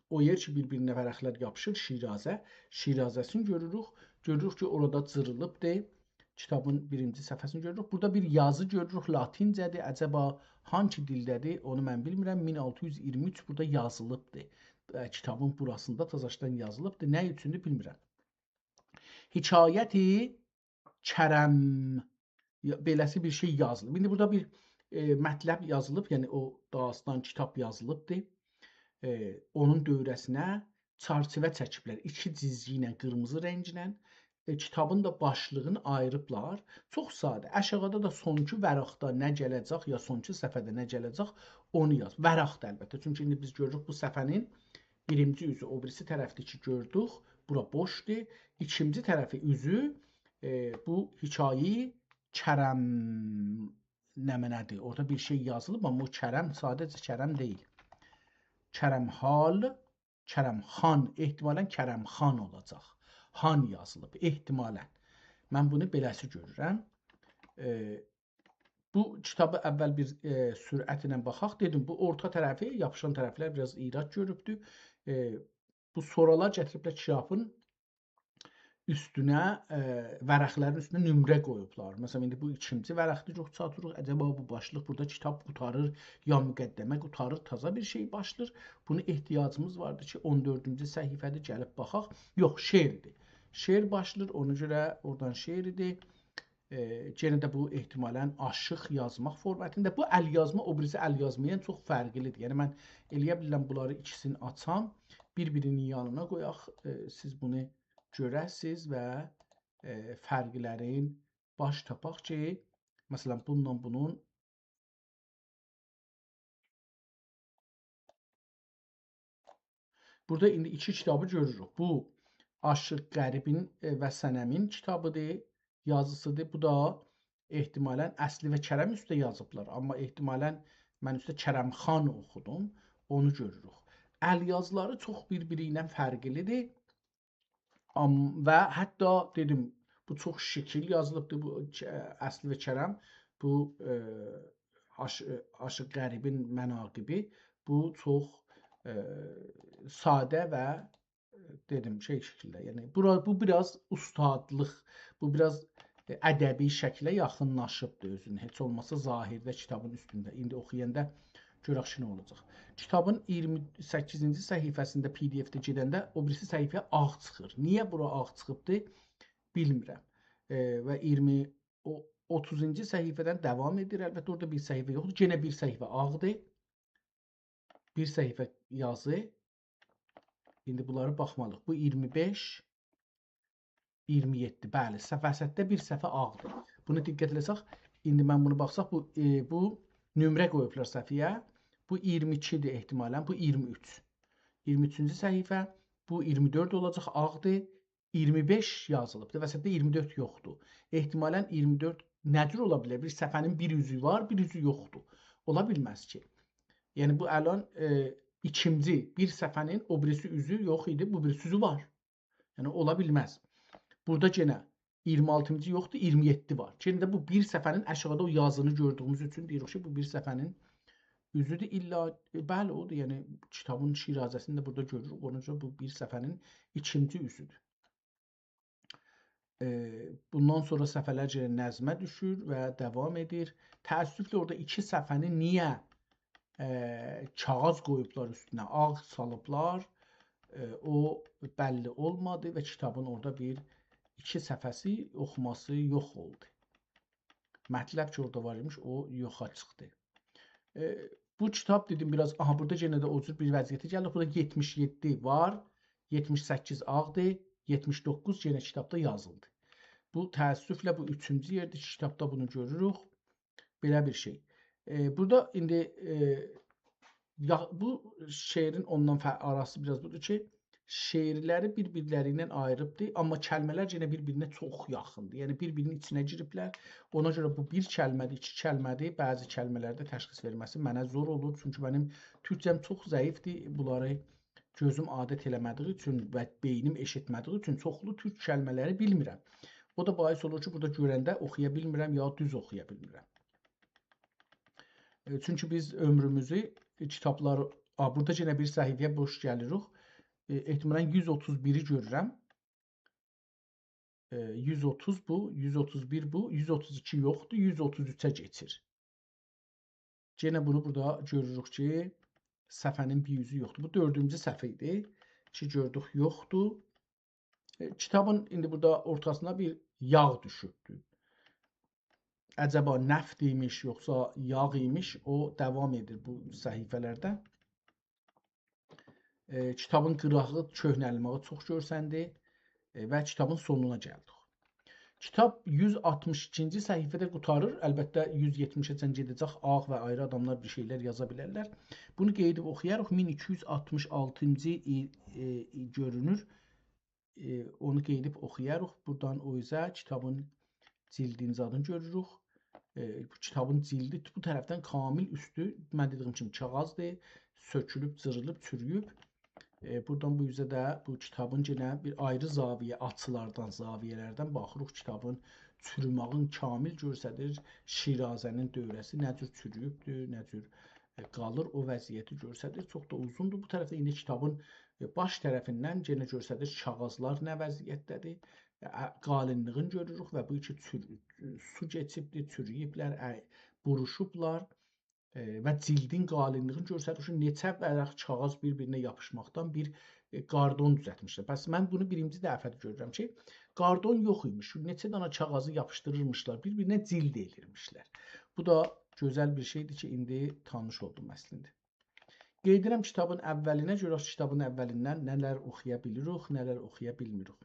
او یئر کی، بیر-بیرینه ورقلر یاپیشیر، شیرازه. شیرازه‌سینی گؤروروک. گؤروروک کی، اورادا جیریلیبدی. کیتابین بیرینجی صفحه‌سینی گؤروروک. بورادا بیر یازی گؤروروک، لاتینجه‌دیر. عجبا هانسی دیلده‌دیر، اونو من بیلمیرم. مین آلتی یوز اییرمی اوچ بورادا یازیلیبدی. ائ، کیتابین بوراسیندا تازاشدان یازیلیبدی. نه اوچوندور، بیلمیرم. حکایت کرم، یا، بئله‌سی بیر شئی یازیلیب. ایندی بورادا بیر، ائ، مطلب یازیلیب، یعنی او داستان، کیتاب یازیلیبدی. ائ، اونون دؤوره‌سینه چرچیوه چکیبلر. ایکی جیزگی ایله، قیرمیزی رنگله. ائ، کیتابین دا باشلیغینی آییریبلار. چوخ ساده. آشاغیدا دا سونکی ورقده نه گله‌جک، یا سونکی صفحه‌ده نه گله‌جک، اونو یاز. ورقده البته. چونکی ایندی بیز گؤروروک بو صفحه‌نین بیرینجی اوزو، او بیریسی طرفدیر کی، گؤردوک. بورا بوشدور. ایکینجی طرفی اوزو، ائ، بو حکایه کرم نمنه‌دیر. اورادا بیر شئی یازیلیب، آمما او کرم ساده‌جه کرم دئییل. کرم حال، کرم خان، احتمالاً کرم خان اولاجاق. هان یازیلیب، احتمالاً. من بونو بئله‌سی گؤرورم. ائ، بو کیتابی اول بیر، ائ، سرعتله باخاق. دئدیم، بو اورتا طرفی، یاپیشان طرفلر بیر آز ایراد گؤروبدور. ائ، بو سورالار گتیریبلر کیتابین، اوستونه، ائ، ورقلرین اوستونه نمره قویوبلار. مثلا، ایندی بو ایکینجی ورقدیر، یوخ، چاتیریق. عجبا بو باشلیق بورادا کیتاب قوتاریر، یا مقدمه قوتاریر، تازا بیر شئی باشلاییر. بونو احتیاجیمیز واردی کی، اون دؤردونجو صفحه‌ده گلیب باخاق. یوخ، شعردیر. شعر باشلاییر، اونا گؤره اورادان شعردیر. ائ، یئنه ده بو احتمالاً آشیق یازماق فورماتیندا. بو ال یازما، او بیریسی ال یازما ایله چوخ فرقلیدیر. یعنی، من ائلیه بیلیرم بونلاری ایکیسینی آچام، بیر-بیرینین یانینا قویاق، ائ، سیز بونو گؤره‌سیز و، ائ، فرقلرین باش تاپاق کی، مثلا، بونونلا بونون بورادا ایندی ایکی کیتابی گؤروروک. بو، آشیق غریبین، ائ، و صنمین کیتابیدیر، یازیسیدیر. بو دا احتمالاً اصلی و کرم اوسته یازیبلار. آمما احتمالاً من اوسته کرم خان اوخودوم، اونو گؤروروک. ال یازیلاری چوخ بیر-بیری ایله فرقلیدیر. آم-، و حتی دئدیم، بو چوخ شکیل یازیلیبدیر، بو ک-، اصلی و کرم، بو، ائ، آش-، آشیق غریبین مناقبی، بو چوخ، ائ، ساده و، ائ، دئدیم، شئی شکیلده، یعنی بورا، بو بیر آز اوستادلیق، بو بیر آز، ائ، ادبی شکله یاخینلاشیبدیر اؤزونه. هئچ اولماسا ظاهرده کیتابین اوستونده. ایندی اوخویاندا گؤرک کی، نه اولاجاق. کیتابین ایگیرمی سککیزینجی صفحه‌سینده پی دی اف‌ده گئدنده او بیریسی صفحه آغ چیخیر. نییه بورا آغ چیخیبدی؟ بیلمیرم. ائ، و ایگیرمی، او، اوتوزونجو صفحه‌دن داوام ائدیر. البته، اورادا بیر صفحه یوخدور. یئنه بیر صفحه آغدیر. بیر صفحه یازی. ایندی بونلاری باخمالیق. بو ایگیرمی بئش، ایگیرمی یئددی. بلی، صف-، وسطده بیر صفحه آغدیر. بونو دقت ائله‌سک، ایندی من بونو باخساق، بو، ائ، بو نمره قویوبلار صفحه‌یه. بو ایگیرمی ایکیدیر احتمالاً، بو ایگیرمی اوچ. ایگیرمی اوچونجو صفحه، بو ایگیرمی دؤرد اولاجاق، آغدیر. ایگیرمی بئش یازیلیبدیر، وسطده ایگیرمی دؤرد یوخدور. احتمالاً ایگیرمی دؤرد نه جور اولا بیلر؟ بیر صفحه‌نین بیر اوزو وار، بیر اوزو یوخدور. اولا بیلمز کی. یعنی، بو الان، ائ، ایکینجی، بیر صفحه‌نین او بیریسی اوزو یوخ ایدی، بو بیریسی اوزو وار. یعنی، اولا بیلمز. بورادا یئنه ایگیرمی آلتینجی یوخدور، ایگیرمی یئددی وار. یئنه ده بو بیر صفحه‌نین آشاغیدا او یازینی گؤردویوموز اوچون دئییریک کی، بو بیر صفحه‌نین اوزودور. الا، ائ، بلی، اودور. یعنی، کیتابین شیرازه‌سینی ده بورادا گؤروروک. اونا گؤره بو بیر صفحه‌نین ایکینجی اوزودور. ائ، بوندان سونرا صفحه‌لر یئنه نظمه دوشور و داوام ائدیر. تأسفله اورادا ایکی صفحه‌نی نییه، ائ، کاغیذ قویوبلار اوستونه، آغ سالیبلار، ائ، او بللی اولمادی و کیتابین اورادا بیر ایکی صفحه‌سی اوخوماسی یوخ اولدو. مطلب کی، اورادا وار ایمیش، او یوخا چیخدی. ائ، بو کیتاب، دئدیم، بیر آز، آها، بورادا یئنه ده او جور بیر وضعیته گلدیک. بورادا یئتمیش یئددی وار، یئتمیش سککیز آغدیر، یئتمیش دوققوز یئنه کیتابدا یازیلدی. بو، تأسفله، بو اوچونجو یئردیر کی، کیتابدا بونو گؤروروک. بئله بیر شئی. ائ، بورادا ایندی، ائ، یا، بو شعرین اوندان فر-، آراسی بیر آز بودور کی، شعرلری بیر-بیرلری ایله آیریبدیر، آمما کلمه‌لر یئنه بیر-بیرینه چوخ یاخیندیر. یعنی، بیر-بیرینین ایچینه گیریبلر. اونا گؤره بو بیر کلمه‌دیر، ایکی کلمه‌دیر. بعضی کلمه‌لرده تشخیص وئرمه‌سی منه زور اولور. چونکی منیم تورکجه‌م چوخ ضعیفدیر. بونلاری گؤزوم عادت ائله‌مه‌دیگی اوچون و بئینیم ائشیتمه‌دیگی اوچون چوخلو تورک کلمه‌لری بیلمیرم. او دا باعث اولور کی، بورادا گؤرنده اوخویا بیلمیرم، یا دوز اوخویا بیلمیرم. ائ، چونکی بیز عؤمروموزو، ائ، کیتابلار، آ، بورادا یئنه بیر صفحه‌یه بوش گلیریک. ائ، احتمالاً یوز اوتوز بیری گؤرورم. ائ، یوز اوتوز بو، یوز اوتوز بیر بو، یوز اوتوز ایکی یوخدور، یوز اوتوز اوچه کئچیر. یئنه بونو بورادا گؤروروک کی، صفحه‌نین بیر اوزو یوخدور. بو دؤردونجو صفحه ایدی کی، گؤردوک، یوخدور. ائ، کیتابین ایندی بورادا اورتاسینا بیر یاغ دوشوبدور. عجبا نفت ایمیش، یوخسا یاغ ایمیش، او داوام ائدیر بو صفحه‌لرده. ائ، کیتابین قیراغی، کؤهنه‌لمه‌یی چوخ گؤرسندی، ائ، و کیتابین سونونا گلدیک. کیتاب یوز آلتمیش ایکینجی صفحه‌ده قوتاریر. البته، یوز یئتمیشه‌جن گئده‌جک، آغ و آیری آداملار بیر شئیلر یازا بیلرلر. بونو قئییدیب اوخویاریق. مین ایکی یوز آلتمیش آلتینجی ای-، ائ، ای گؤرونور. ائ، اونو قئییدیب اوخویاریق. بورادان او اوزه کیتابین جیلدین زادینی گؤروروک. ائ، بو کیتابین جیلدی بو طرفدن کامل اوستو، من دئدیگیم کیمی، کاغیذدیر، سؤکولوب، جیریلیب، چورویوب. ائ، بورادان بو اوزه ده بو کیتابین یئنه بیر آیری زاویه، آچیلاردان، زاویه‌لردن باخیریق. کیتابین چوروماغین کامل گؤرسدیر، شیرازه‌نین دؤوره‌سی نه جور چورویوبدور، نه جور، ائ، قالیر، او وضعیتی گؤرسدیر. چوخ دا اوزوندور. بو طرفده ایندی کیتابین ائ، باش طرفیندن یئنه گؤستریر کاغیذلار نه وضعیتده‌دیر. ائ، قالینلیغینی گؤروروک و بو کی چور-، سو کئچیبدیر، چورویوبلر، ائ، بوروشوبلار. ائ، و جیلدین قالینلیغینی گؤستریر کی، نئچه ورق کاغیذ بیر-بیرینه یاپیشماقدان بیر، ائ، کاردون دوزلتمیشلر. پس من بونو بیرینجی دفعه‌دیر گؤرورم کی، کاردون یوخ ایمیش. نئچه دانا کاغیذی یاپیشدیریرمیشلار بیر-بیرینه، جیلد ائله‌ییرمیشلر. بو دا گؤزل بیر شئیدیر کی، ایندی تانیش اولدوم اصلینده. قئییدیرم کیتابین اوّلینه، گؤرک کیتابین اوّلیندن نه‌لر اوخویا بیلیریک، نه‌لر اوخویا بیلمیریک.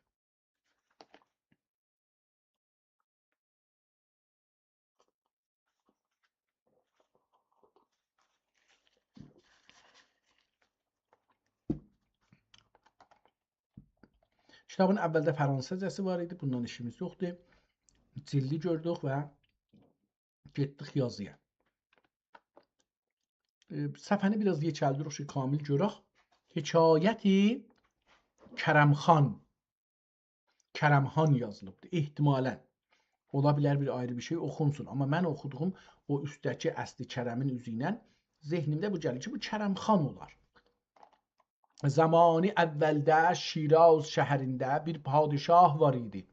کیتابین اوّلده فرانسیزجاسی وار ایدی، بونونان ایشیمیز یوخدور. جیلدی گؤردوک و گئتدیک یازییا. ائ، صفحه‌نی بیر آز یئکلدیریک کی، کامل گؤرک. حکایت کرم‌خان. کرم‌خان یازیلیبدیر. احتمالاً. اولا بیلر بیر آیری بیر شئی اوخونسون. آمما من اوخودوغوم او اوستده‌کی اصلی کرمین اوزو ایله ذهنیمده بو گلیر کی، بو کرم‌خان اولار. زمانی اوّلده شیراز شهرینده بیر پادشاه وار ایدی.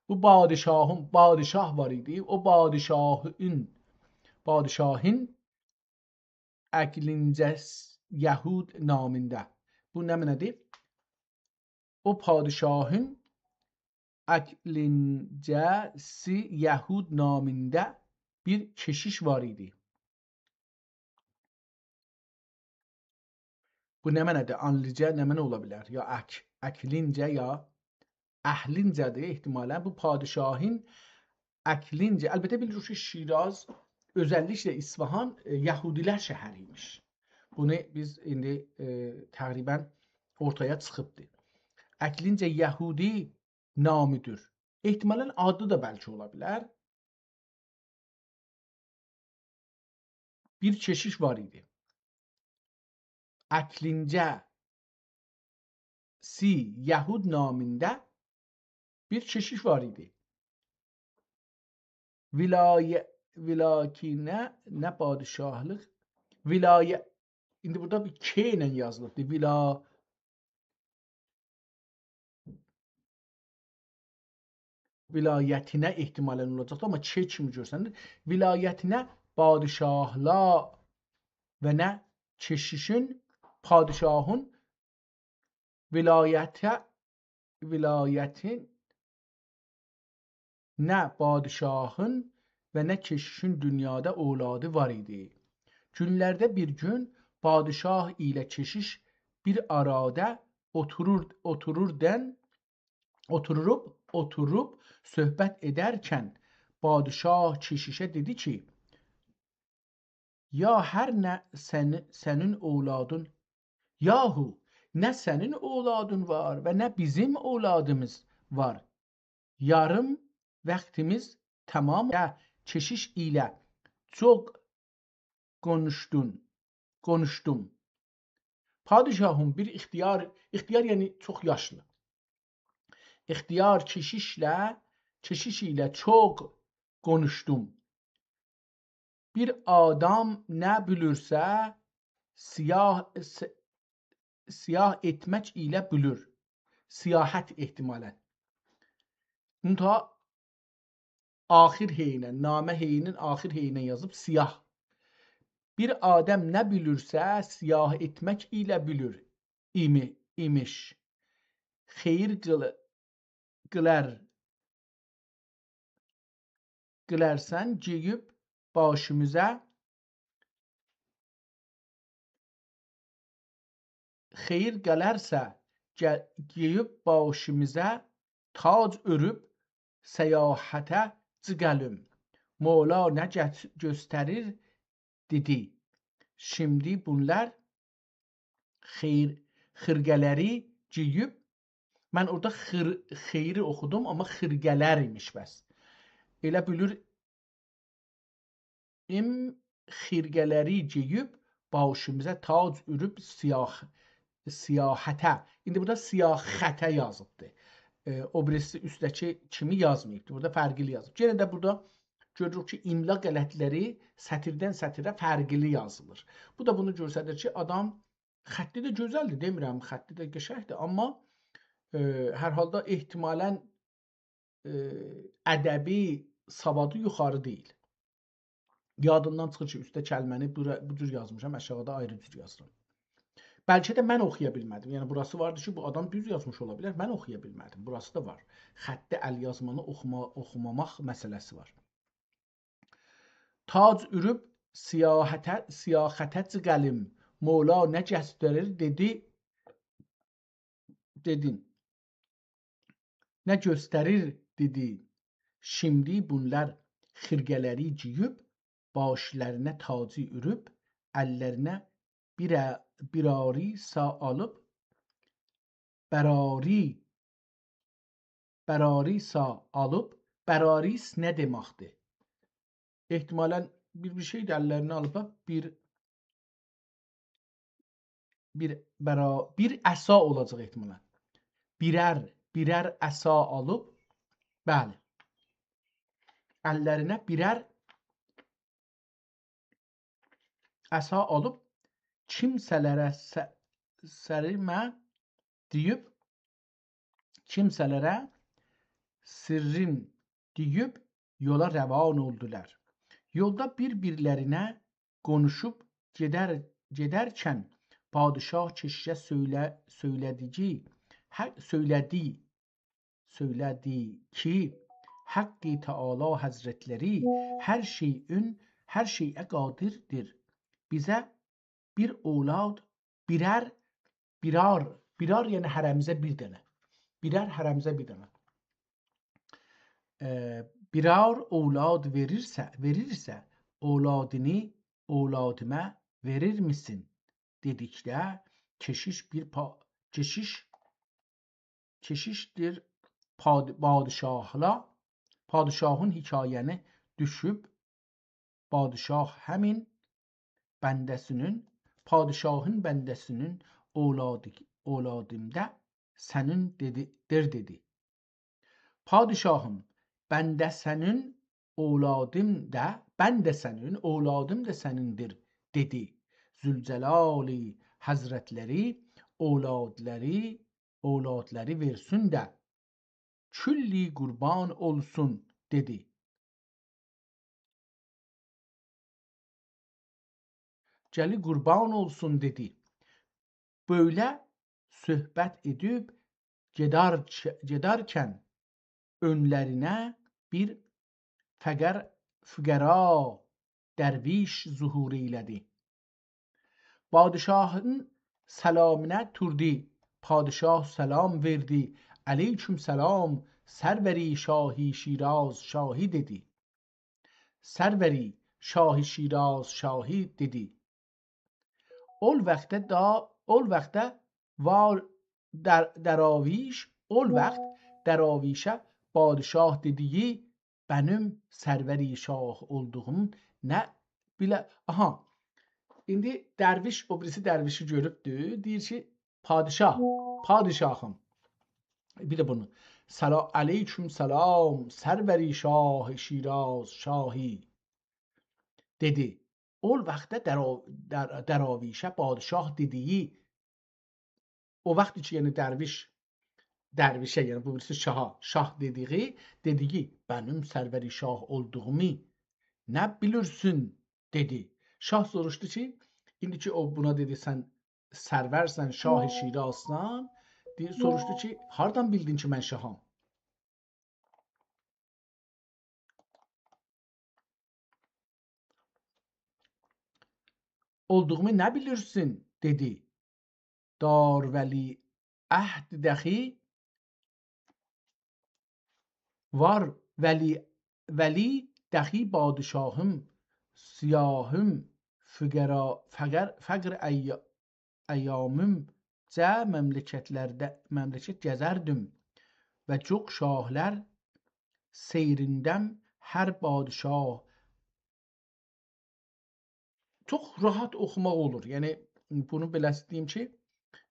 بو پادشاهین، پادشاه وار ایدی. او پادشاهین، پادشاهین اکلینجه یهود نامیندا. بو نه معنادیر؟ او پادشاهین اکلینجه‌سی یهود نامیندا بیر کشیش وار ایدی. بو نه معنادیر؟ آنلیجه نه معنا اولا بیلر؟ یا اک-، اکلینجه، یا اهلینجه‌دیر احتمالاً. بو پادشاهین اکلینجه، البته بیلیریک کی، شیراز، اؤزللیکله اصفهان، ائ، یهودی‌لر شهری ایمیش. بونو بیز ایندی، ائ، تقریباً اورتایا چیخیبدیر. اکلینجه یهودی نامیدیر. احتمالاً آدی دا بلکه اولا بیلر. بیر کشیش وار ایدی. اکلینجه‌سی یهود نامیندا بیر کشیش وار ایدی. ولای-، ولاکینه، نه پادشاهلیق، ولای-، ایندی بورادا بیر ک ایله یازیلیبدیر. ولا-، ولایتینه احتمالاً اولاجاقدیر، آمما ک کیمی گؤرسنیر. ولایتینه پادشاهلا و نه کشیشین، پادشاهین ولایته، ولایتین نه پادشاهین و نه کشیشین دونیادا اولادی وار ایدی. گونلرده بیر گون پادشاه ایله کشیش بیر آرادا اوتورور، اوتورور دن، اوتوروب، اوتوروب صحبت ائدرکن پادشاه کشیشه دئدی کی، یا هر نه سن-، سنین اولادین، یاهو، نه سنین اولادین وار و نه بیزیم اولادیمیز وار. یاریم واختیمیز تمام. یا کشیش ایله چوخ قونوشدون، قونوشدوم. پادشاهین بیر اختیار، اختیار یعنی چوخ یاشلی. اختیار کشیشله، کشیش ایله چوخ قونوشدوم. بیر آدام نه بیلیرسه، سیاح، س-، سیاح ائتمک ایله بیلیر. سیاحت احتمالاً. منتها آخر هئینه، نامه هئینین آخر هئینه یازیب سیاح. بیر آدام نه بیلیرسه، سیاح ائتمک ایله بیلیر ایمی-، ایمیش. خئییر قیل-، قیلار، قیلارسان گئییب باشیمیزا، خئییر قالارسا، گه-، گئییب باشیمیزا تاج اؤروب سیاحته چیخالیم. مولا نه گت-، گؤستریر، دئدی. شیمدی بونلار خئیر-، خیرقه‌لری گئییب، من اورادا خیر-، خئیری اوخودوم، آمما خیرقه‌لر ایمیش بس. ائله بیلیر، ایم خیرقه‌لری گئییب، باشیمیزا تاج اؤروب سیاح-، سیاحته. ایندی بورادا سیاخته یازیبدیر. ائ، او بیریسی اوستده‌کی کیمی یازماییبدیر. بورادا فرقلی یازیب. یئنه ده بورادا گؤروروک کی، املا غلطلری سطیردن سطیره فرقلی یازیلیر. بو دا بونو گؤستریر کی، آدام خطی ده گؤزلدیر، دئمیرم، خطی ده قشنگدیر، آمما، ائ، هر حالدا احتمالاً، ائ، ادبی سوادی یوخاری دئییل. یادیندان چیخیر کی، اوسته کلمه‌نی بورا، بو جور یازمیشام، آشاغیدا آیری جور یازیرام. بلکه ده من اوخویا بیلمه‌دیم. یعنی، بوراسی واردی کی، بو آدام دوز یازمیش اولا بیلر، من اوخویا بیلمه‌دیم. بوراسی دا وار. خطی ال‌یازمانی اوخوما-، اوخوماماق مسئله‌سی وار. تاج اؤروب سیاحته، سیاحته جیغلیم، مولا نه گؤستریر، دئدی، دئدین. نه گؤستریر، دئدی. شیمدی بونلار خیرقه‌لری گئییب، باشلارینا تاجی اؤروب، اللرینه بیره-، بیراری سا آلیب، براری، براری سا آلیب، براریس نه دئمکدیر؟ احتمالاً بیر، بیر شئی ده اللرینه آلیب، بیر، بیر برا-، بیر عصا اولاجاق احتمالاً. بیرر، بیرر عصا آلیب، بلی. اللرینه بیرر عصا آلیب، کیمسه‌لره س-، سریمه دئییب، کیمسه‌لره سرّیم دئییب یولا روان اولدولار. یولدا بیر-بیرلرینه قونوشوب گئدر-، گئدرکن پادشاه کشیشه سؤیله-، سؤیله‌دی کی، هه، سؤیله‌دی، سؤیله‌دی کی، حق تعالی حضرتلری هر شئیین، هر شئیه قادردیر. بیزه بیر اولاد، بیرر، بیرار، بیرار، یعنی هره‌میزه بیر دنه. بیرر، هره‌میزه بیر دنه. ائ، بیرار اولاد وئریرسه، وئریرسه، اولادینی اولادیما وئریر میسین؟ دئدیکده، کشیش بیر پا-، کشیش کشیشدیر پاد-، پادشاهلا، پادشاهین حکایه‌نی دوشوب، پادشاه همین بنده‌سینین، پادشاهین بنده‌سینین اولادی-، اولادیم دا سنین دئدی، دیر دئدی. پادشاهیم، بنده سنین، اولادیم دا، بنده سنین، اولادیم دا سنیندیر، دئدی. ذوالجلال حضرتلری اولادلاری، اولادلاری وئرسین ده، کلی قوربان اولسون، دئدی. گلی قوربان اولسون، دئدی. بؤیله صحبت ائدیب گئدار-، گئدرکن اؤنلرینه بیر فقر-، فقرا درویش ظهور ائیله‌دی. پادشاهین سلامینا توردو. پادشاه سلام وئردی. «علیکم سلام، سروری شاهی شیراز شاهی»، دئدی. «سروری شاهی شیراز شاهی»، دئدی. اول وقته دا، اول وقته وار در-، دراویش، اول وقت دراویشه پادشاه دئدیگی: «منیم سروری شاه اولدوغوم نه بیله»، آها. ایندی درویش، او بیریسی درویشی گؤروبدو. دئییر کی، پادشاه، پادشاهیم. بیر ده بونو. «سلام، علیکم سلام، سروری شاه شیراز شاهی»، دئدی. اول وقته درا-، در-، دراویشه پادشاه دئدیگی، او وقت کی، یعنی درویش، درویشه، یعنی بو بیریسی شاها، شاه دئدیگی، دئدیگی: «منیم سروری شاه اولدوغومو نه بیلیرسین؟» دئدی. شاه سوروشدو کی، ایندی کی، او بونا دئدی: «سن سرورسن، شاه شیرازسان»، دئییر، سوروشدو کی، «هاردان بیلدین کی، من شاهام؟ اولدوغومو نه بیلیرسین؟» دئدی: «دار ولیعهد دخی، وار ولی، ولی دخی پادشاهیم، سیاهیم، فقرا، فقر، فقر ایا-، ایامیمجه مملکتلرده، مملکت گزردیم و چوخ شاهلار سیریندم، هر پادشاه»، چوخ راحت اوخوماق اولور. یعنی، بونو بئله دئییم کی،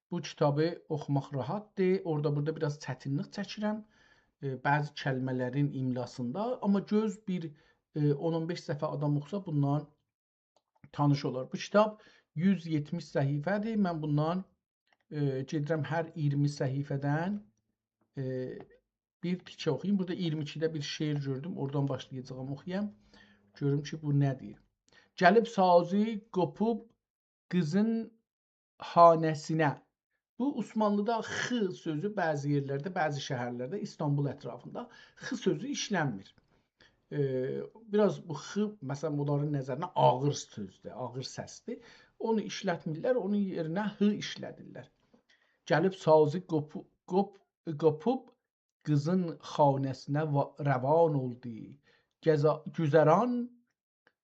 بو کیتابی اوخوماق راحتدیر. اورادا بورادا بیر آز چتینلیک چکیرم، ائ، بعضی کلمه‌لرین املاسیندا، آمما گؤز بیر، ائ، اون اون بئش صفحه آدام اوخوسا، بوندان تانیش اولار. بو کیتاب یوز یئتمیش صفحه‌دیر. من بوندان، ائ، گئدیرم هر اییرمی صفحه‌دن، ائ، بیر تیکه اوخویوم. بورادا اییرمی ایکیده بیر شعر گؤردوم. اورادان باشلایاجاغام اوخویام. گؤروم کی، بو نه دئییر. گلیب سازی قوپوب قیزین خانه‌سینه. بو عثمانلیدا «خ» سؤزو بعضی یئرلرده، بعضی شهرلرده، ایستانبول اطرافیندا «خ» سؤزو ایشلنمیر. ائ، بیر آز بو «خ»، مثلا، اونلارین نظرینه آغیر سؤزدور، آغیر سسدیر. اونو ایشلتمیرلر، اونون یئرینه «ه» ایشلدیرلر. گلیب سازی قوپو-، قوپ-، قوپوب قیزین خانه‌سینه وا-، روان اولدو. گزا-، گذران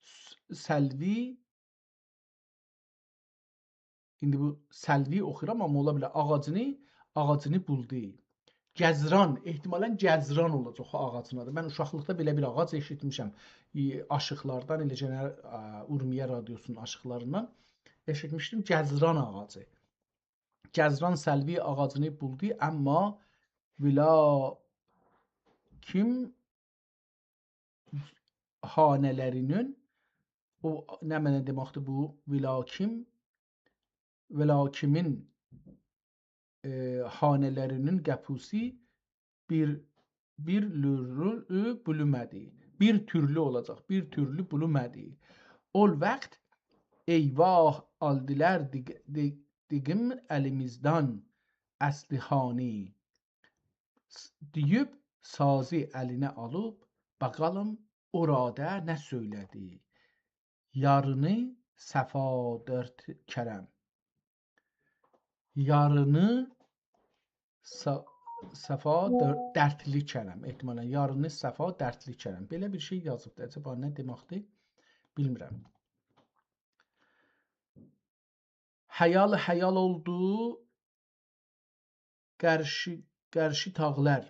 س-، سلوی، ایندی بو سلوی اوخویورام، آمما اولا بیلر آغاجینی، آغاجینی بولدو. گزران، احتمالا گزران اولاجاق او آغاجین آدی. من اوشاقلیقدا بئله بیر آغاج ائشیتمیشم. ای، آشیقلاردان، ائله گئنه، ا، اورمیه رادیوسونون آشیقلاریندان ائشیتمیشدیم. گزران آغاجی. گزران سلوی آغاجینی بولدو، آمما ولاکیم خانه‌لرینین، او نه معنا دئمکدیر بو؟ ولاکیم، ولاکیمین، ائ، خانه‌لرینین قاپیسی بیر، بیر لورلو بولومه‌دی. بیر تورلو اولاجاق، بیر تورلو بولومه‌دی. اول واخت «ایواه، آلدیلار دیق-، دیق-، دیقیم الیمیزدن اصلی خانی» س-، دئییب، سازی الینه آلیب، باقالیم اورادا نه سؤیله‌دی. «یارینی صفا درد کرم». یارینی ص-، صفا در-، دردلی کرم. احتمالا «یارینی صفا دردلی کرم». بئله بیر شئی یازیبدیر. عجبا نه دئمکدیر؟ بیلمیرم. خیال خیال اولدو قارشی، قارشی تاغلار.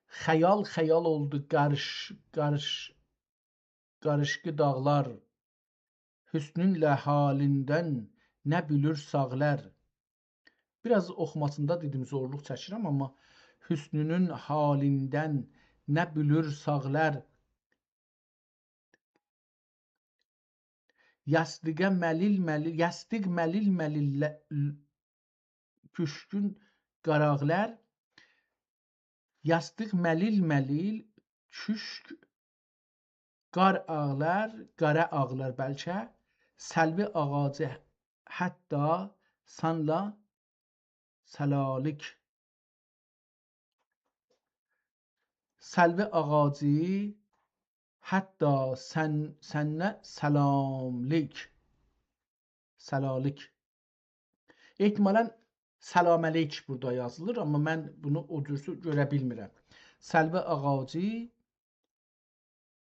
خیال خیال اولدو قارش-، قارش-، قاریشقی داغلار. حسنونله حالیندن نه بیلیر ساغلار. بیر آز اوخوماسیندا دئدیم، زورلوق چکیرم، آمما حسنونون حالیندن نه بیلیر ساغلار. یاستیقا ملیل ملیل، یاستیق ملیل ملیل ل-، ل-، کوشکون قاراغلار. یاستیق ملیل ملیل، کوشک قار آغلار، قاره آغلار بلکه. سلوی آغاجی حتی سنله سلالیک. سلوی آغاجی حتی سن-، سنله سلاملیک. سلالیک. احتمالا «سلام علیک» بورادا یازیلیر، آمما من بونو او جورسو گؤره بیلمیرم. سلوی آغاجی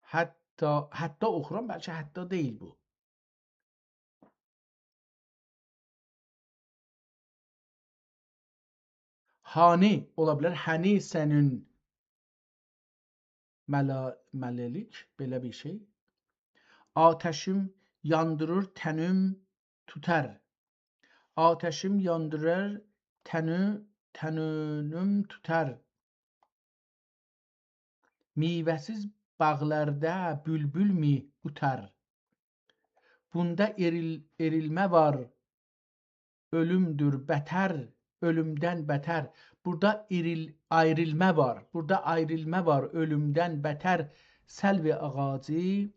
حتی، حتی اوخورام، بلکه حتی دئییل بو. هانی، اولا بیلر، هنی سنین ملا-، مله‌لیک، بئله بیر شئی. آتشیم یاندیریر، تنوم توتار. آتشیم یاندیریر، تنو-، تنوم توتار. میوه‌سیز باغلاردا بولبول می اوتار؟ بوندا ائریل-، ائریلمه وار، اؤلومدور بتر، اؤلومدن بتر. بورادا ائریل-، آیریلما وار. بورادا آیریلما وار، اؤلومدن بتر. سلوی آغاجی،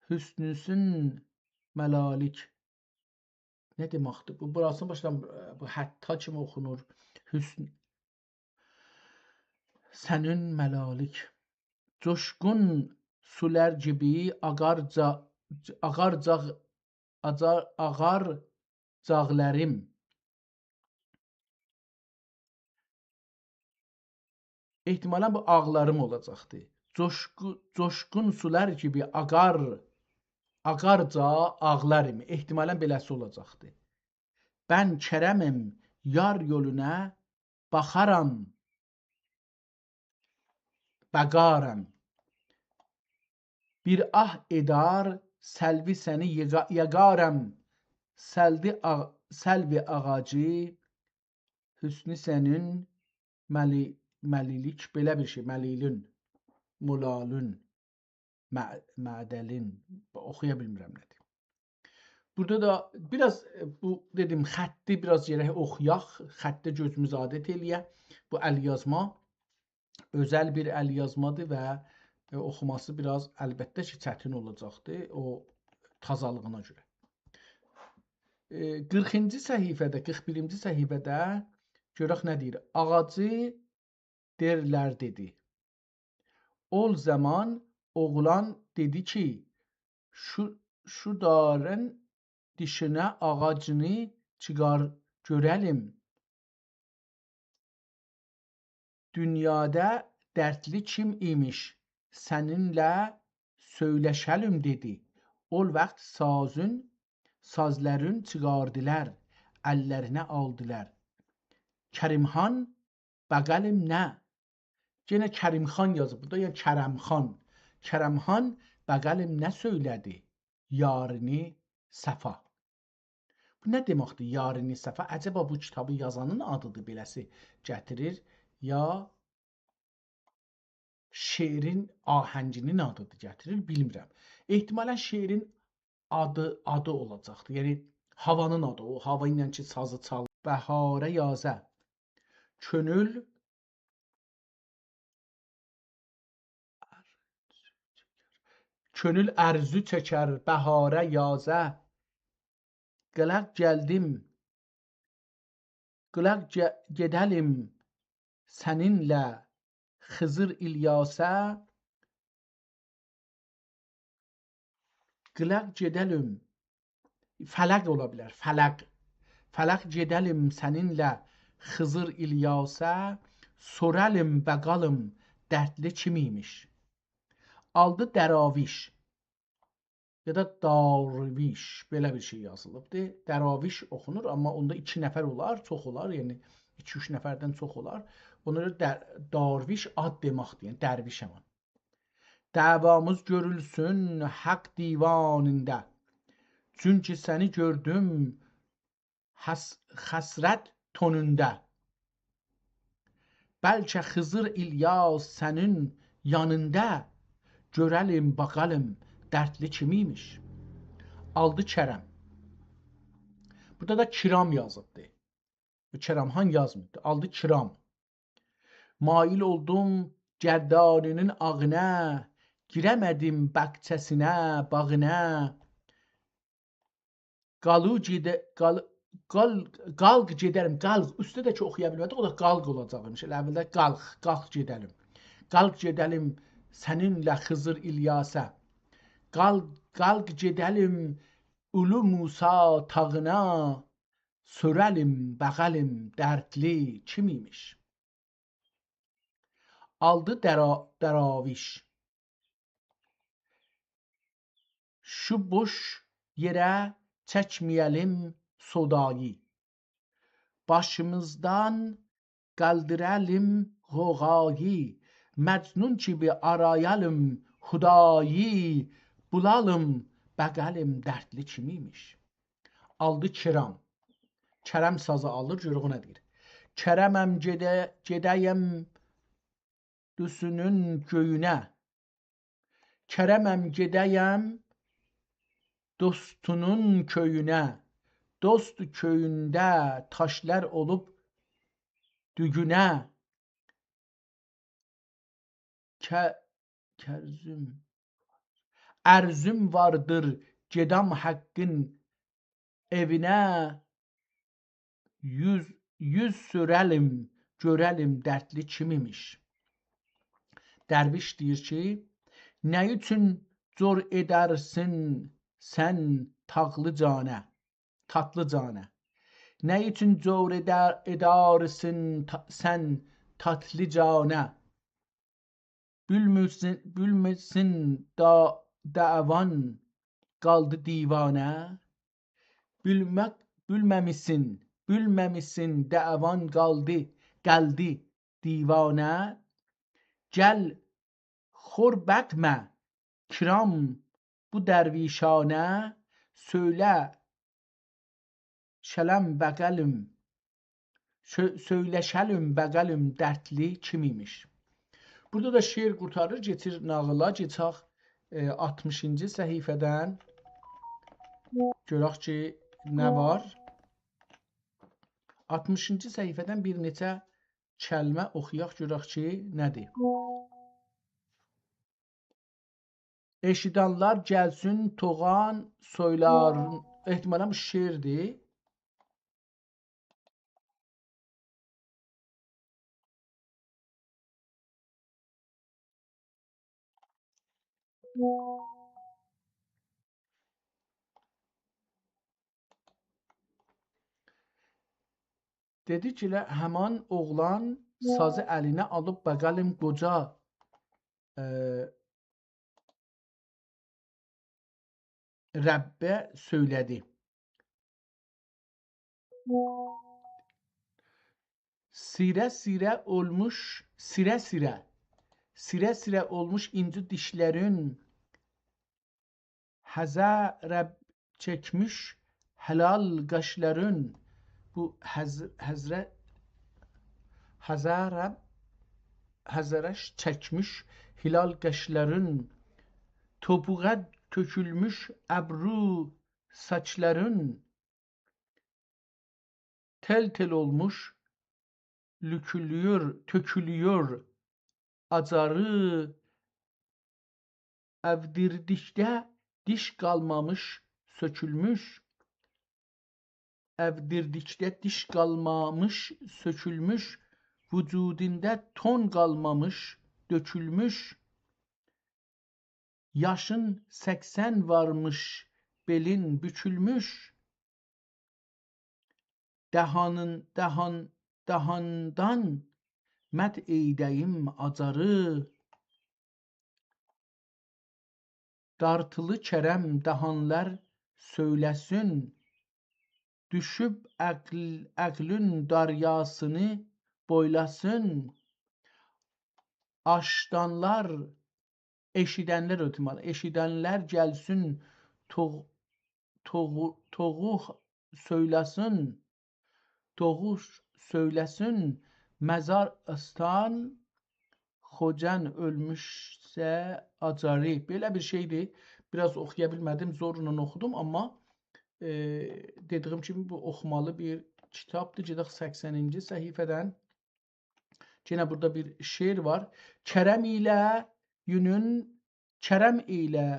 حسنوسون ملالیک. نه دئمکدیر بو؟ بوراسینی باشدان، بو حتی کیمی اوخونور. حسن، سنین ملالیک. جوشقون سولار کیمی آغار جا-، آغار جاغ-، آجار-، آغار جاغلاریم. احتمالا بو آغلاریم اولاجاقدی. جوشقو-، جوشقون سولار کیمی آغار، آغارجا آغلاریم. احتمالا بئله‌سی اولاجاقدی. بن کرمم یار یولونا باخارام، بقارم. بیر آه ائدار، سلوی سنی ییغا-، یاغارام. سلوی آغ-، سلوی آغاجی، حسنو سنین ملی-، ملیلیک، بئله بیر شئی، ملیلون، مولالون. مع-، معدلین، اوخویا بیلمیرم نه دئییم. بورادا دا بیر آز، ائ، بو دئدیم، خطی بیر آز گرک اوخویاق، خطه گؤزوموز عادت ائله‌یک. بو ال‌یازما اؤزل بیر ال‌یازمادیر و، ائ، اوخوماسی بیر آز، البته کی، چتین اولاجاقدیر او تازالیغینا گؤره. ائ، قیرخینجی صفحه‌ده، قیرخ بیرینجی صفحه‌ده گؤرک نه دئییر. آغاجی دئرلر دئدی. اول زامان اوغلان دئدی کی، شو، شو دارین دیشینه آغاجینی چیخار گؤره‌لیم. دونیادا دردلی کیم ایمیش، سنینله سؤیلشه‌لیم دئدی. اول واخت سازین، سازلارین چیخاردیلار، اللرینه آلدیلار. کریم‌خان، باقالیم نه؟ یئنه کریم‌خان یازیب بورادا، یعنی کرم‌خان. کرم‌خان، باقالیم نه سؤیله‌دی؟ یارینی صفا. بو نه دئمکدیر، یارینی صفا؟ عجبا بو کیتابی یازانین آدیدیر بئله‌سی گتیریر، یا شعرین آهنگینین آدیدیر گتیریر، بیلمیرم. احتمالاً شعرین آدی، آدی اولاجاقدیر. یعنی، هاوانین آدی، او هاوا ایله کی، سازی چالیر. بهاره یازه. کؤنول، کؤنول آرزو چکر بهاره، یازه. قیلاق گلدیم، قیلاق گئ-، گئده‌لیم سنینله خضر الیاسه. قیلاق گئده‌لیم. فلق اولا بیلر، فلق. فلق گئده‌لیم سنینله خضر الیاسه، سورالیم، باقالیم، دردلی کیم ایمیش. آلدی دراویش. یا دا دارویش، بئله بیر شئی یازیلیبدیر. دراویش اوخونور، آمما اوندا ایکی نفر اولار، چوخ اولار، یعنی ایکی-اوچ نفردن چوخ اولار. اونا گؤره در-، دارویش آد دئمکدیر، یعنی درویش همان. دعوامیز گؤرولسون حق دیوانیندا، چونکی سنی گؤردوم حس-، حسرت تونوندا. بلکه خضر الیاس سنین یانیندا، گؤره‌لیم، باقالیم، دردلی کیم ایمیش. آلدی کرم. بورادا دا کرام یازیبدی. بو کرم‌خان یازمیبدی. آلدی کرام. مایل اولدوم گردانینین آغینا، گیره‌مه‌دیم باغچاسینا، باغینا. قالو گئده-، قال-، قال-، قالق گئده‌لیم، قالق. اوسته ده کی اوخویا بیلمه‌دیک، او دا قالق اولاجاقمیش. ائله اولده قالق، قالق گئده‌لیم. قالق گئده‌لیم سنینله خضر الیاسه. قال-، قالق گئده‌لیم اولو موسی تاغینا، سوره‌لیم، باقالیم، دردلی کیم ایمیش. آلدی درا-، دراویش. شو بوش یئره چکمه‌یه‌لیم سودایی. باشیمیزدان قالدیرالیم غوغایی. مجنون کیمی آرایالیم خدایی. بولالیم، باقالیم، دردلی کیم ایمیش. آلدی کرام. کرم سازی آلیر، گؤرک او نه دئییر. کرمم گئده-، گئده‌یم دوستونون کؤیونه. کرمم گئده‌یم دوستونون کؤیونه. دوست کؤیونده تاشلار اولوب دوگونه. ک-، کرزوم. ارزوم واردیر، گئدم حقین ائوینه، یوز، یوز سؤره‌لیم، گؤره‌لیم، دردلی کیم ایمیش. درویش دئییر کی، نه اوچون جور ائدرسین سن تاغلی جانه؟ تاتلی جانه. نه اوچون جور ائدر-، ائدرسین تا-، سن تاتلی جانه؟ بیلمیرسین، بیلمیرسین دا-، دعوان قالدی دیوانه؟ بیلمک، بیلمه‌میسین، بیلمه‌میسین دعوان قالدی، قالدی دیوانه؟ گل خور باخما، کرام، بو درویشانه، سؤیله، شلم باقالیم، سؤ-، سؤیلشه‌لیم باقالیم، دردلی کیم ایمیش. بورادا دا شعر قورتاریر، کئچیر ناغیلا، کئچک ائ، آلتمیشینجی صفحه‌دن گؤرک کی، نه وار. آلتمیشینجی صفحه‌دن بیر نئچه کلمه اوخویاق، گؤرک کی، نه‌دیر. ائشیدنلر گلسین، توغان سویلارین. احتمالاً بو شعردیر. دئدی کی، ائله همان اوغلان سازی الینه آلیب بغلیم قوجا، ائ، ربّه سؤیله‌دی. سیره-سیره اولموش، سیره-سیره، سیره-سیره اولموش اینجی دیشلرین، حذره چکمیش حلال قاشلارین، بو حذ-، حذره، حذره، حذره چکمیش حلال قاشلارین، توپوغا تؤکولموش ابرو ساچلارین، تئل-تئل اولموش، لوکولویور، تؤکولویور آجاری، ائودیردیکده دیش قالمامیش سؤکولموش، ائودیردیکده دیش قالمامیش سؤکولموش، وجودوندا تون قالمامیش دؤکولموش، یاشین سکسن وارمیش، بئلین بوکولموش، دهانین، دهان، دهاندان مد ائیله‌ییم آجاری. دارتیلی کرم دهانلار سؤیله‌سین، دوشوب عقل، عقلین دریاسینی بویلاسین. آشیدانلار، ائشیدنلر، احتمال، ائشیدنلر گلسین، توغ-، توغو-، توغو سؤیله‌سین، دوغوش سؤیله‌سین، مزار آستان، خوجان اؤلموشسه آجاری. بئله بیر شئیدیر. بیر آز اوخویا بیلمه‌دیم، زورلا اوخودوم، آمما، ائ، دئدیییم کیمی، بو اوخومالی بیر کیتابدیر. گئدک سکسنینجی صفحه‌دن. یئنه بورادا بیر شعر وار. کرم ایله یونون، کرم ایله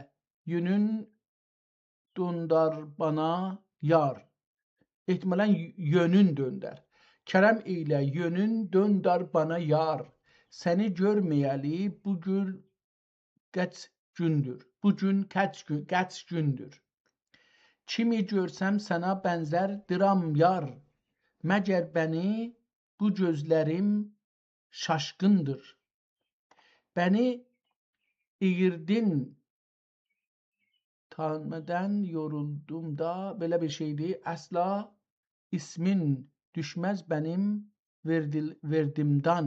یونون دوندار بانا یار. احتمالاً یؤنون دؤندر. کرم ایله یؤنون دوندار بانا یار. سنی گؤرمه‌یه‌لی بو گون قئچ گوندور. بو گون قئچ گون، قئچ گوندور. کیمی گؤرسم سنه بنزر دیرام یار. مگر بنی بو گؤزلریم شاشقیندیر. بنی اییردین، تانمادان یورولدوم دا، بئله بیر شئیدیر. اصلا اسمین دوشمز بنیم وئردیل-، وئردیمدان.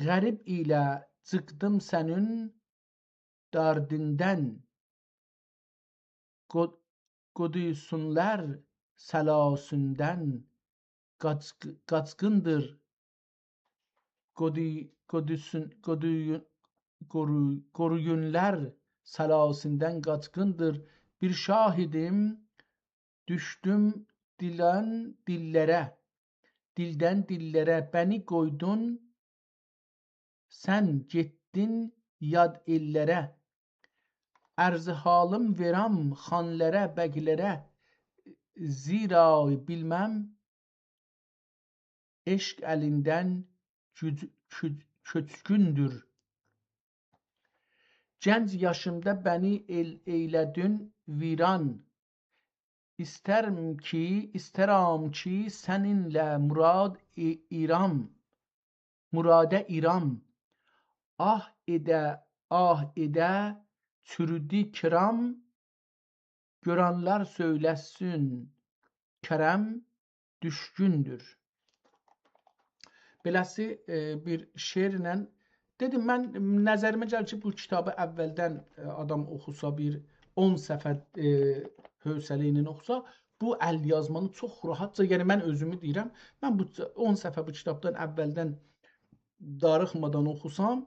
غریب ایله چیخدیم سنین دردیندن، قو-، قودوسونلار سلاسیندن قاچ-، قاچقیندیر. قودو-، قودوسون-، قودو-، قورو-، قورویونلار سلاسیندن قاچقیندیر. بیر شاهیدیم، دوشدوم دیلن دیللره، دیلدن دیللره، بنی قویدون، سن گئتدین یاد ائللره. عرض حالیم وئرم خانلره، بگلره، زیرا بیلمم عشق الیندن گوج-، کو-، کؤچکوندور. گنج یاشیمدا بنی ائل-، ائیله‌دین ویران. ایسترم کی، ایسترم کی، سنینله مراد ای-، ایرام، مراده ایرام. آه ائده، آه ائده، چورودو کرم، گؤرنلر سؤیله‌سین، کرم دوشکوندور. بئله‌سی، ائ، بیر شعرله دئدیم، من نظریمه گلیر کی، بو کیتابی اولدن، ائ، آدام اوخوسا، بیر اون صفحه، ائ، حوصله ایله اوخوسا، بو ال‌یازمانی چوخ راحتجا، یعنی من اؤزومو دئییرم، من بو اون صفحه بو کیتابدان اولدن داریخمادان اوخوسام،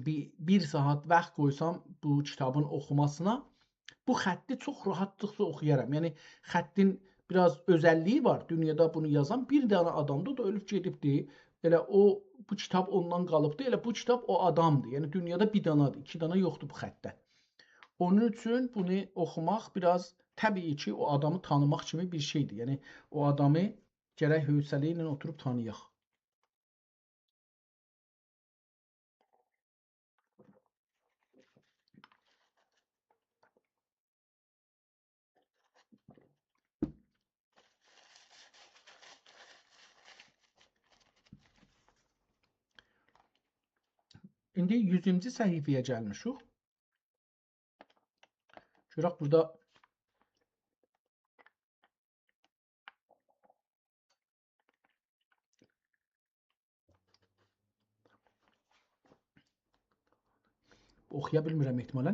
بیر، بیر ساعات واخت قویسام بو کیتابین اوخوماسینا، بو خطی چوخ راحاتلیقلا اوخویارام. یعنی، خطین بیر آز اؤزللیگی وار. دونیادا بونو یازان بیر دنه آدامدیر، او دا اؤلوب گئدیبدی. ائله او، بو کیتاب اوندان قالیبدی، ائله بو کیتاب او آدامدیر. یعنی، دونیادا بیر دنه‌دیر، ایکی دنه یوخدور بو خطده. اونون اوچون بونو اوخوماق بیر آز، طبیعی کی، او آدامی تانیماق کیمی بیر شئیدیر. یعنی، او آدامی گرک حوصله ایله اوتوروب تانییاق. ایندی یوزونجو صفحه‌یه گلمیشیک. گؤرک بورادا اوخویا بیلمیرم احتمالاً.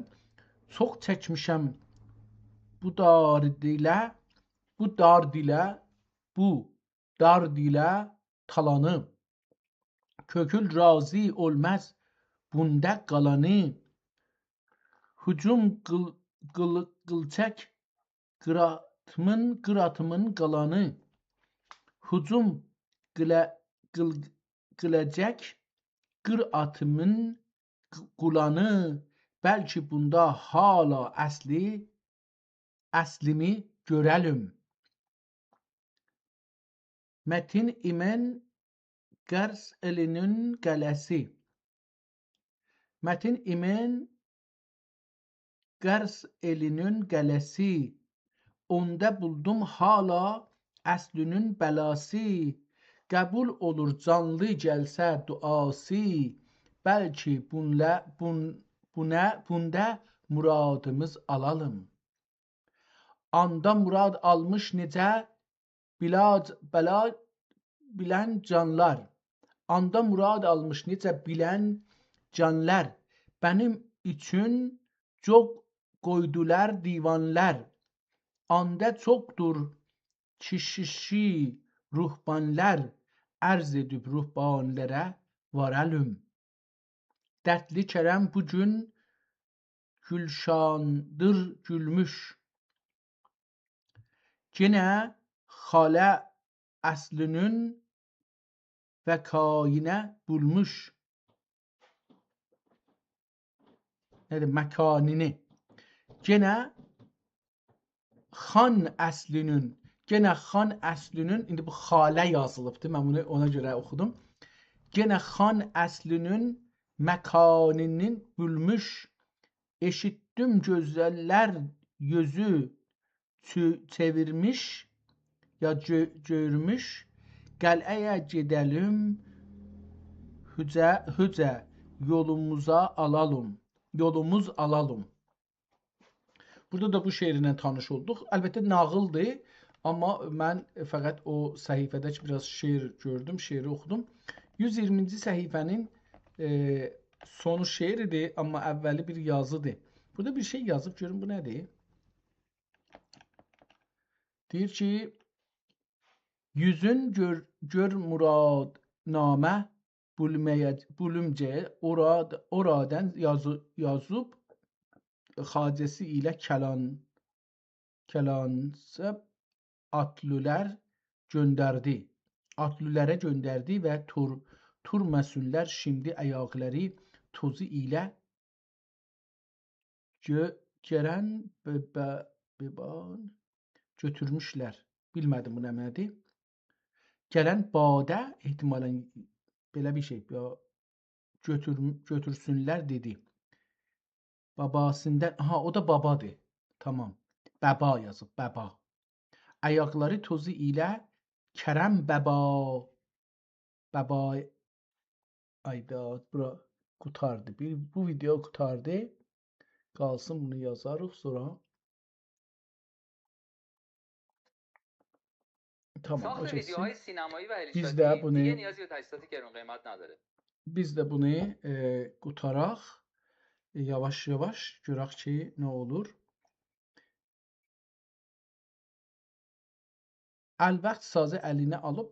چوخ چکمیشم بو دار دیله، بو دار دیله، بو دار دیله تالانی. کؤکول راضی اولماز بوندا قالانی. هجوم قیل، قیل، قیلچاق قیراتیمین، قیراتیمین قالانی. هجوم قیله، قیل، قیله‌جک قیراتیمین قولانی. بلکه بوندا حالا اصلی، اصلیمی گؤره‌لیم. متین ایمن قرس ائلینین قلعه‌سی. متین ایمن قرس ائلینین قلعه‌سی، اوندا بولدوم حالا اصلینین بلاسی. قبول اولور جانلی گلسه دعاسی، بلکه بونله، بون، بونه، بوندا مرادیمیز آلالیم. آندا مراد آلمیش نئجه بیلاج، بلا بیلن جانلار. آندا مراد آلمیش نئجه بیلن جانلار. منیم اوچون چوخ قویدولار دیوانلار. آندا چوخدور کیشیشی روحبانلار. عرض ائدیب روحبانلره وارالیم. دردلی کرم بو گون گولشاندیر گولموش. گئنه خاله اصلینین مکانینه بولموش. نه‌دیر؟ مکانینی. گئنه خان اصلینین، گئنه خان اصلینین، ایندی بو خاله یازیلیبدیر، من بونو اونا گؤره اوخودوم. گئنه خان اصلینین مکانینی بولموش. ائشیتدیم گؤزللر یوزو چؤ، چئویرمیش، یا گؤ، گؤرموش. قلعه‌یه گئده‌لیم، هوجه، هوجه یولوموزا آلالیم، یولوموز آلالیم. بورادا دا بو شعرله تانیش اولدوق. البته، ناغیلدیر، آمما من فقط او صفحه‌ده کی، بیر آز شعر گؤردوم، شعری اوخودوم. یوز اییرمینجی صفحه‌نین، ائ، سونو شعردیر، آمما اوّلی بیر یازیدیر. بورادا بیر شئی یازیب، گؤروم بو نه‌دیر؟ دئییر کی، یوزون گؤر، گؤر مرادنامه بولمه‌یه، بولومجه اوراد، اورادن یازی، یازیب خواجه‌سی ایله کلان، کلانسه آتلیلار گؤندردی. آتلیلارا گؤندردی و تور، تورماسینلار شیمدی آیاقلاری توزو ایله گؤ، گلن به، به، ببان گؤتورموشلر. بیلمه‌دیم بو نمنه‌دیر. گلن باده احتمالاً بئله بیر شئی، یا گؤتور، گؤتورسونلر دئدی. باباسیندان، آها، او دا بابادیر. تامام. بابا یازیب، بابا. آیاقلاری توزو ایله کرم بابا. بابا، آیدا، بورا قوتاردی. بیر، بو ویدئو قوتاردی. قالسین، بونو یازاریق سونرا. تامام، او ساخت کئچسین. ویدیوهای سینمایی و بیز ده ارشادی بونو، دیگه نیازی به تجهیزات گران قیمت نداره. بیز ده بونو، ائ، قوتاراق. ائ، یاواش-یاواش گؤرک کی، نه اولور. الوقت سازی الینه آلیب،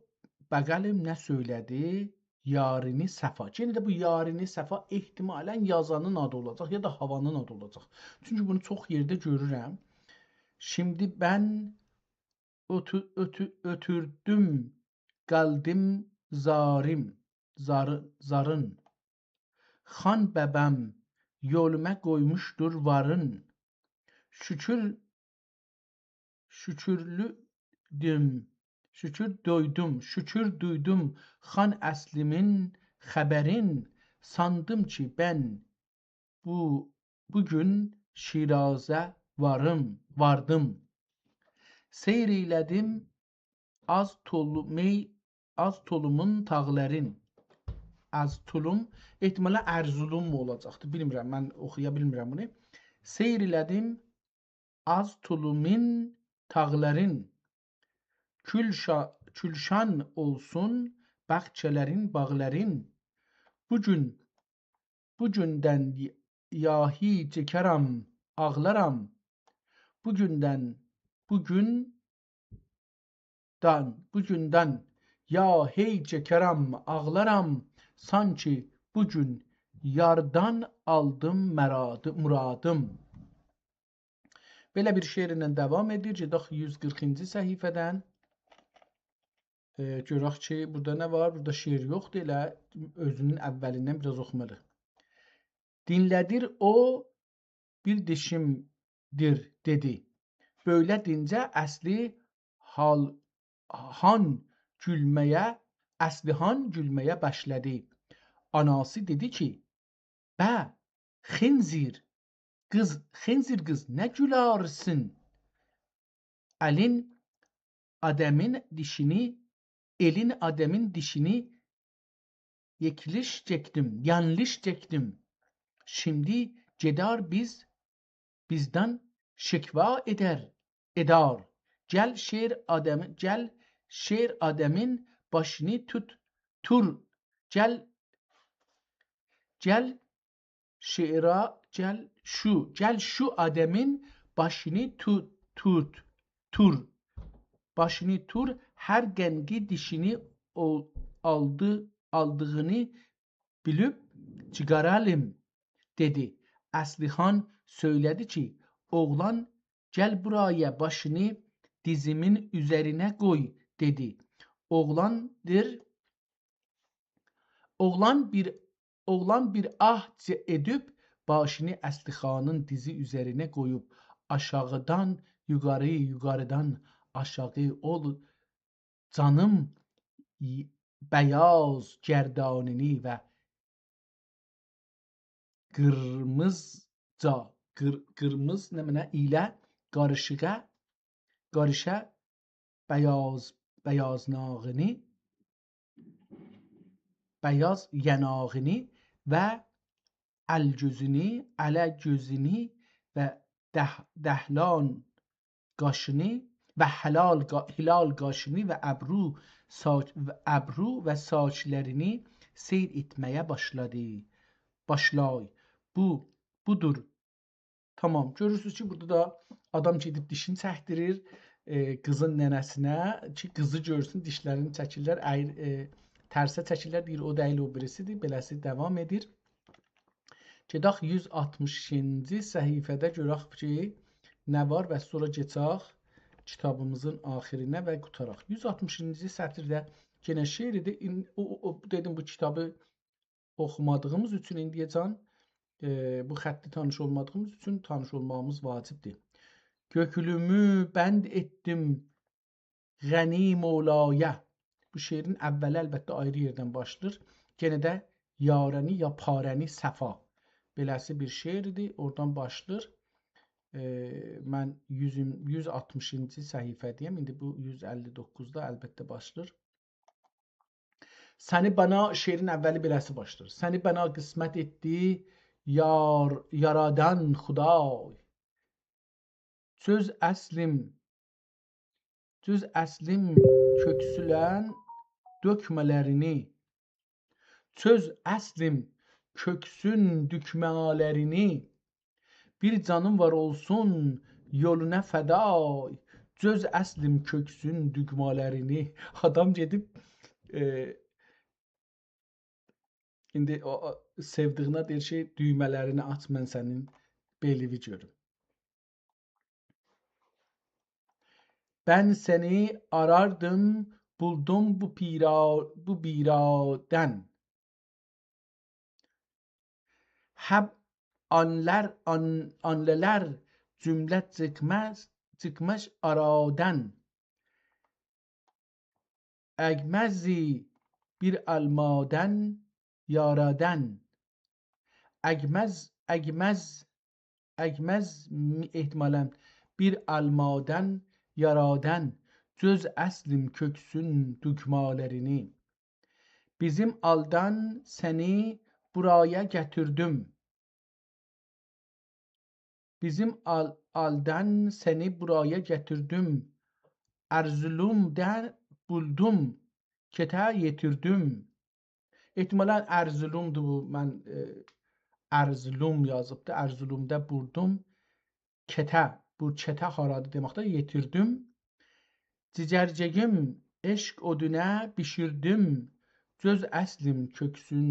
باقالیم نه سؤیله‌دی یارینی صفا. یئنه ده بو یارینی صفا احتمالاً یازانین آدی اولاجاق، یا دا هاوانین آدی اولاجاق. چونکی بونو چوخ یئرده گؤرورم. شیمدی بن اوتو-، اوتو-، اوتوردوم، قالدیم زاریم، زاری-، زارین. خان ببم یولوما قویموشدور وارین. شوکور، شوکورلودوم، شوکور دویدوم، شوکور دویدوم خان اصلیمین خبرین. ساندیم کی بن بو، بو گون شیرازه واریم، واردیم. سیر ائیله‌دیم آز تولو-، می-، آز تولومون تاغلارین. آز تولوم، احتمالاً ارزولوم اولاجاقدی. بیلمیرم، من اوخویا بیلمیرم بونو. سیر ائیله‌دیم آز تولومون تاغلارین. کول شا-، کولشن اولسون باغچالارین، باغلارین. بو گون، بو گوندن ی-، یا هئی چکرم، آغلارام. بو گوندن، بو گوندن، بو گوندن یا هئی چکرم، آغلارام. سانکی بو گون یاردان آلدیم مرادی-، مرادیم. بئله بیر شعرله داوام ائدیر. گئدک یوز قیرخینجی صفحه‌دن. ائ، گؤرک کی، بورادا نه وار؟ بورادا شعر یوخدور، ائله اؤزونون اوّلیندن بیر آز اوخومالی. دینله‌دیر او، بیر دیشیمدیر، دئدی. بؤیله دینجه اصلی حال، هان گولمه‌یه، اصلی هان گولمه‌یه باشلادی. آناسی دئدی کی، «به، خنزیر قیز، خنزیر قیز، نه گولرسن؟ الین آدمین دیشینی، الین آدمین دیشینی یکلیش چکدیم، یانلیش چکدیم. شیمدی گئدر بیز، بیزدن شکوه ائدر، ائدر. گل شیر آدمی، گل شیر آدمین باشینی توت، تور. گل، گل شیرا، گل شو، گل شو آدمین باشینی تو-، توت، تور. باشینی تور، هر قنگی دیشینی او-، آلدی، آلدیغینی بیلیب چیخارالیم»، دئدی. اصلی خان سؤیله‌دی کی، «اوغلان، گل بورایا، باشینی دیزیمین اوزرینه قوی»، دئدی. اوغلان دئر، اوغلان بیر، اوغلان بیر آه چه-، ائدیب، باشینی اصلی خانین دیزی اوزرینه قویوب، آشاغیدان یوخاری، یوخاریدان آشاغی اول جانیم ی-، بیاز گردانینی و قیرمیزجا، قیر-، قیرمیز نمنه ایله قاریشیغا، قاریشا بیاز، بیازناغینی، بیاز یناغینی و ال گؤزونو، اله گؤزونو و ده-، دهلان قاشینی و حلال قا-، هلال قاشینی و ابرو، ساچ-، و ابرو و ساچلارینی سیر ائتمه‌یه باشلادی. باشلای. بو، بودور. تامام. گؤرورسونوز کی، بورادا دا آدام گئدیب دیشینی چکدیریر، ائ، قیزین ننه‌سینه کی، قیزی گؤرسون، دیشلرینی چکیرلر، ایر-، ائ، ترسه چکیرلر، دئییر، «او دئییل، او بیریسیدیر.» بئله‌سی داوام ائدیر. گئدک یوز آلتمیش ایکینجی صفحه‌ده گؤرک کی، نه وار و سونرا کئچک کیتابیمیزین آخیرینه و قوتاراق. یوز آلتمیش ایکینجی سطیرده یئنه شعر ایدی. این-، او، او، او، دئدیم، بو کیتابی اوخومادیغیمیز اوچون ایندییه‌جن، ائ، بو خطی تانیش اولمادیغیمیز اوچون تانیش اولماغیمیز واجبدیر. «گؤکلومو بند ائتدیم غنی مولایا.» بو شعرین اوّلی البته آیری یئردن باشلاییر. یئنه ده «یارنی یا پارنی صفا». بئله‌سی بیر شعر ایدی، اورادان باشلاییر. ائ، من یوز، یوز آلتمیشینجی صفحه‌ده‌یم، ایندی بو یوز اللی دوققوزدا البته باشلاییر. «سنی بنا»، شعرین اوّلی بئله‌سی باشلاییر. «سنی بنا قسمت ائتدی یار-، یارادان خدای. چؤز اصلیم، چؤز اصلیم کؤکسولن دؤکمه‌لرینی. چؤز اصلیم کؤکسون دؤکمه‌لرینی. بیر جانیم وار اولسون یولونا فدای. چؤز اصلیم کؤکسون دؤکمه‌لرینی.» آدام گئدیب، ائ، ایندی او، او سئودیگینه دئییر کی، «دویمه‌لرینی آچ، من سنین بئلیوی گؤروم.» «بن سنی آراردیم، بولدوم بو پیرا-، بو بیرادن. هب آنلر، آن-، آنله‌لر جمله چیخماز، چیخماز آرادن. اگمزی بیر آلمادن، یارادن.» اگمز، اگمز، اگمز می-، احتمالاً بیر آلمادن، یارادن، جز اصلیم کؤکسون دوگمه‌لرینی. بیزیم آلدان سنی بورایا گتیردیم. بیزیم آل-، آلدان سنی بورایا گتیردیم. ارزولومدا بولدوم، کته یئتیردیم. احتمالاً ارزولومدور بو. من، ائ، ارزولوم یازیبدی. ارزولومدا بوردوم. کته، بو کته هارادیر دئمکده، یئتیردیم. جیگرجیگیم عشق اودونا بیشیردیم، جز اصلیم کؤکسون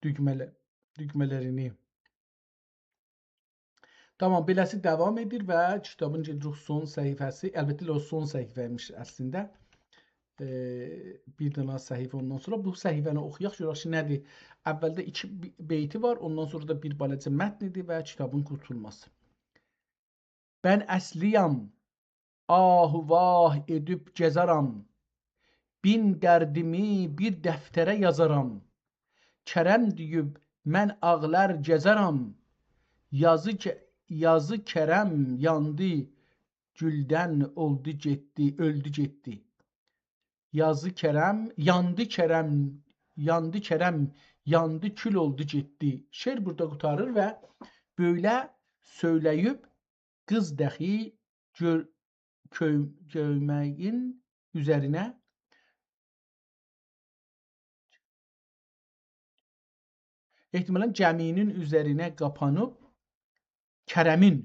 دوگمه‌له-، دوگمه‌لرینی. تامام، بئله‌سی داوام ائدیر و کیتابین گئدیریک سون صفحه‌سی. البته، او سون صفحه ایمیش اصلینده. ائ، بیر دنه صفحه اوندان سونرا. بو صفحه‌نی اوخویاق، گؤرک کی، نه‌دیر؟ اولده ایکی بی-، بیتی وار، اوندان سونرا دا بیر بالاجا متنیدیر و کیتابین قورتولماسی. «بن اصلی‌یم، آه و واه ائدیب گزرم، بین دردیمی بیر دفتره یازارام. کرم دئییب من آغلار گزرم، یازی ک-، یازی کرم یاندی، گولدن اولدو گئتدی، اؤلدو گئتدی. یازی کرم، یاندی کرم، یاندی کرم، یاندی کول اولدو گئتدی.» شعر بورادا قوتاریر و بئله سؤیله‌ییب قیز دخی گؤ-، کؤ-، گؤیمه‌یین اوزرینه، احتمالاً گمی‌نین اوزرینه قاپانیب، کرمین،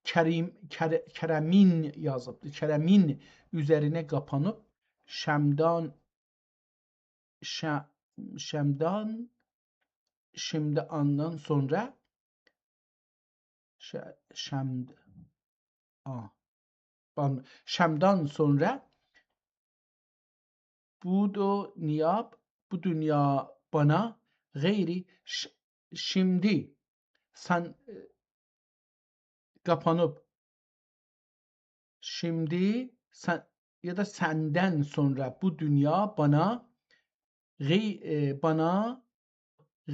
کریم، کر-، کرمین یازیبدیر. کرمین اوزرینه قاپانیب، شمدان، ش-، شمدان، شیمدی آندان سونرا، ش-، شمد-، آ، بان-، شمدان سونرا بو دونیا، بو دونیا بانا غیری ش-، شیمدی سن-، ائ، قاپانیب. شیمدی سن-، یا دا سندن سونرا بو دونیا بانا غی-، ائ، بانا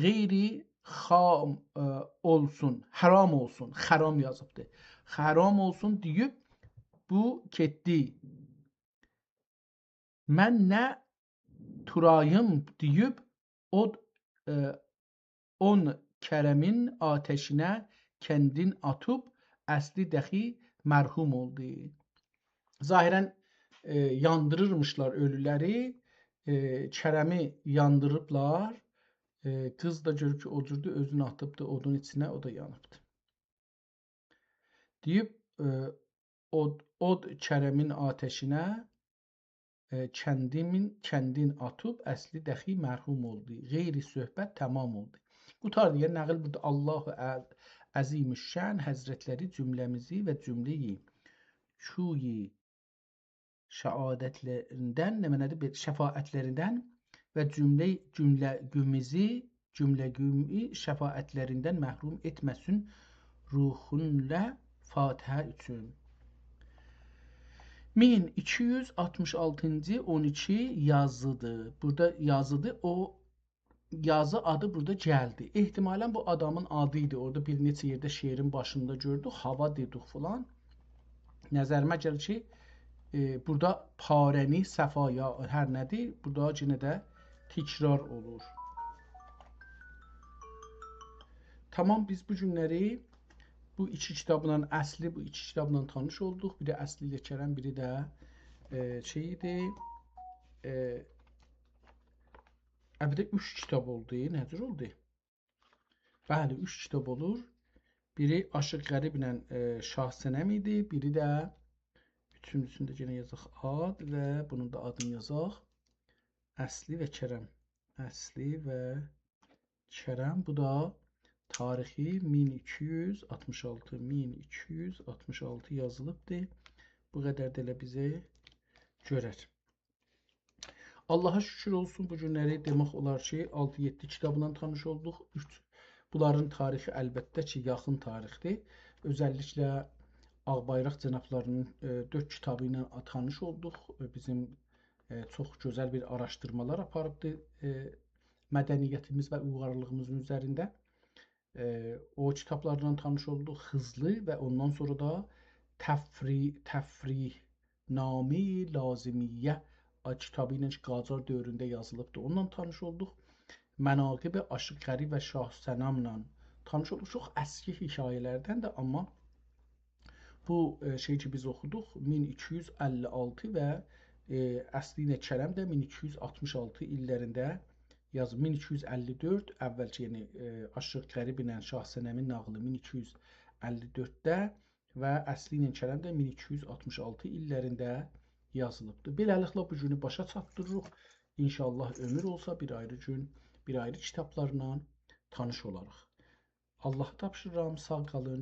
غیری خام، ائ، اولسون، حرام اولسون، خرام یازیبدی. حرام اولسون دئییب بو گئتدی. من نه توراییم دئییب، اود، ائ، اون کرمین آتشینه کندین آتیب، اصلی دخی مرحوم اولدو. ظاهراً، ائ، یاندیریرمیشلار اؤلولری، ائ، کرمی یاندیریبلار. ائ، قیز دا گؤروب کی، او جوردور، اؤزونو آتیبدی اودون ایچینه، او دا یانیبدی. دئییب، ائ، اود، اود کرمین آتشینه، ائ، کندیمین، کندین آتیب، اصلی دخی مرحوم اولدو. غیری صحبت تمام اولدو. قوتاردی، یعنی ناغیل بورادا. الله ع-، عظیم‌الشأن حضرتلری جمله‌میزی و جمله‌ی کوی شهادتلریندن، نمنه‌دیر؟ بیر شفاعتلریندن و جمله، جمله‌گومیزی، جمله‌گومی شفاعتلریندن محروم ائتمه‌سین روحونلا فاتحه اوچون. مین ایکی یوز آلتمیش آلتینجی اون ایکی یازیدیر. بورادا یازیدیر، او یازی آدی بورادا گلدی. احتمالاً بو آدامین آدی ایدی. اورادا بیر نئچه یئرده شعرین باشیندا گؤردوک، هاوا دئدیک فلان. نظریمه گلیر کی، ائ، بورادا پاره‌نی صفایا، هر نه‌دیر، بورادا یئنه ده تکرار اولور. تامام، بیز بو گونلری بو ایکی کیتابلا، اصلی بو ایکی کیتابلا تانیش اولدوق. بیری اصلی ایله کرم، بیری ده، ائ، شئی ایدی، ائ، البته، اوچ کیتاب اولدو. نه جور اولدو؟ بلی، اوچ کیتاب اولور. بیری عاشیق غریب‌له، ائ، شاه صنم ایدی. بیری ده، اوچونجوسونو ده یئنه یازاق آد و بونون دا آدینی یازاق. اصلی و کرم. اصلی و کرم، بو دا تاریخی مین ایکی یوز آلتمیش آلتی، مین ایکی یوز آلتمیش آلتی یازیلیبدیر. بو قدر ده ائله بیزه گؤرر. آللاها شوکور اولسون، بو گونلری دئمک اولار کی، آلتی-یئددی کیتابلا تانیش اولدوق. اوچ، بونلارین تاریخی البته کی، یاخین تاریخدیر. اؤزللیکله آغ‌بایراق جنابلاری‌نین، ائ، دؤرد کیتابی ایله تانیش اولدوق. ائ، بیزیم، ائ، چوخ گؤزل بیر آراشدیرمالار آپاریبدی، ائ، مدنیتیمیز و اویغارلیغیمیزین اوزرینده. ائ، او کیتابلارلا تانیش اولدوق، هیزلی و اوندان سونرا دا تفری-، تفریح‌نامهٔ لازمیه آ-، کیتابی ایله کی، قاجار دؤورونده یازیلیبدی. اوننان تانیش اولدوق. مناقب عاشیق غریب و شاه صنم‌له تانیش اولدوق. چوخ اسکی حکایه‌لردندیر، آمما بو، ائ، شئی کی، بیز اوخودوق، مین ایکی یوز اللی آلتی و، ائ، اصلینه کرم ده مین ایکی یوز آلتمیش آلتی ایللرینده یازیب، مین ایکی یوز اللی دؤرد، اولکی، یعنی، ائ، عاشیق غریب ایله شاه صنمین ناغیلی مین ایکی یوز اللی دؤردده و اصلینه کرم ده مین ایکی یوز آلتمیش آلتی ایللرینده یازیلیبدیر. بئله‌لیکله، بو گونو باشا چاتدیریریق. ان‌شاءالله، عؤمور اولسا، بیر آیری گون، بیر آیری کیتابلارلا تانیش اولاریق. آللاها تاپشیریرام، ساغ قالین.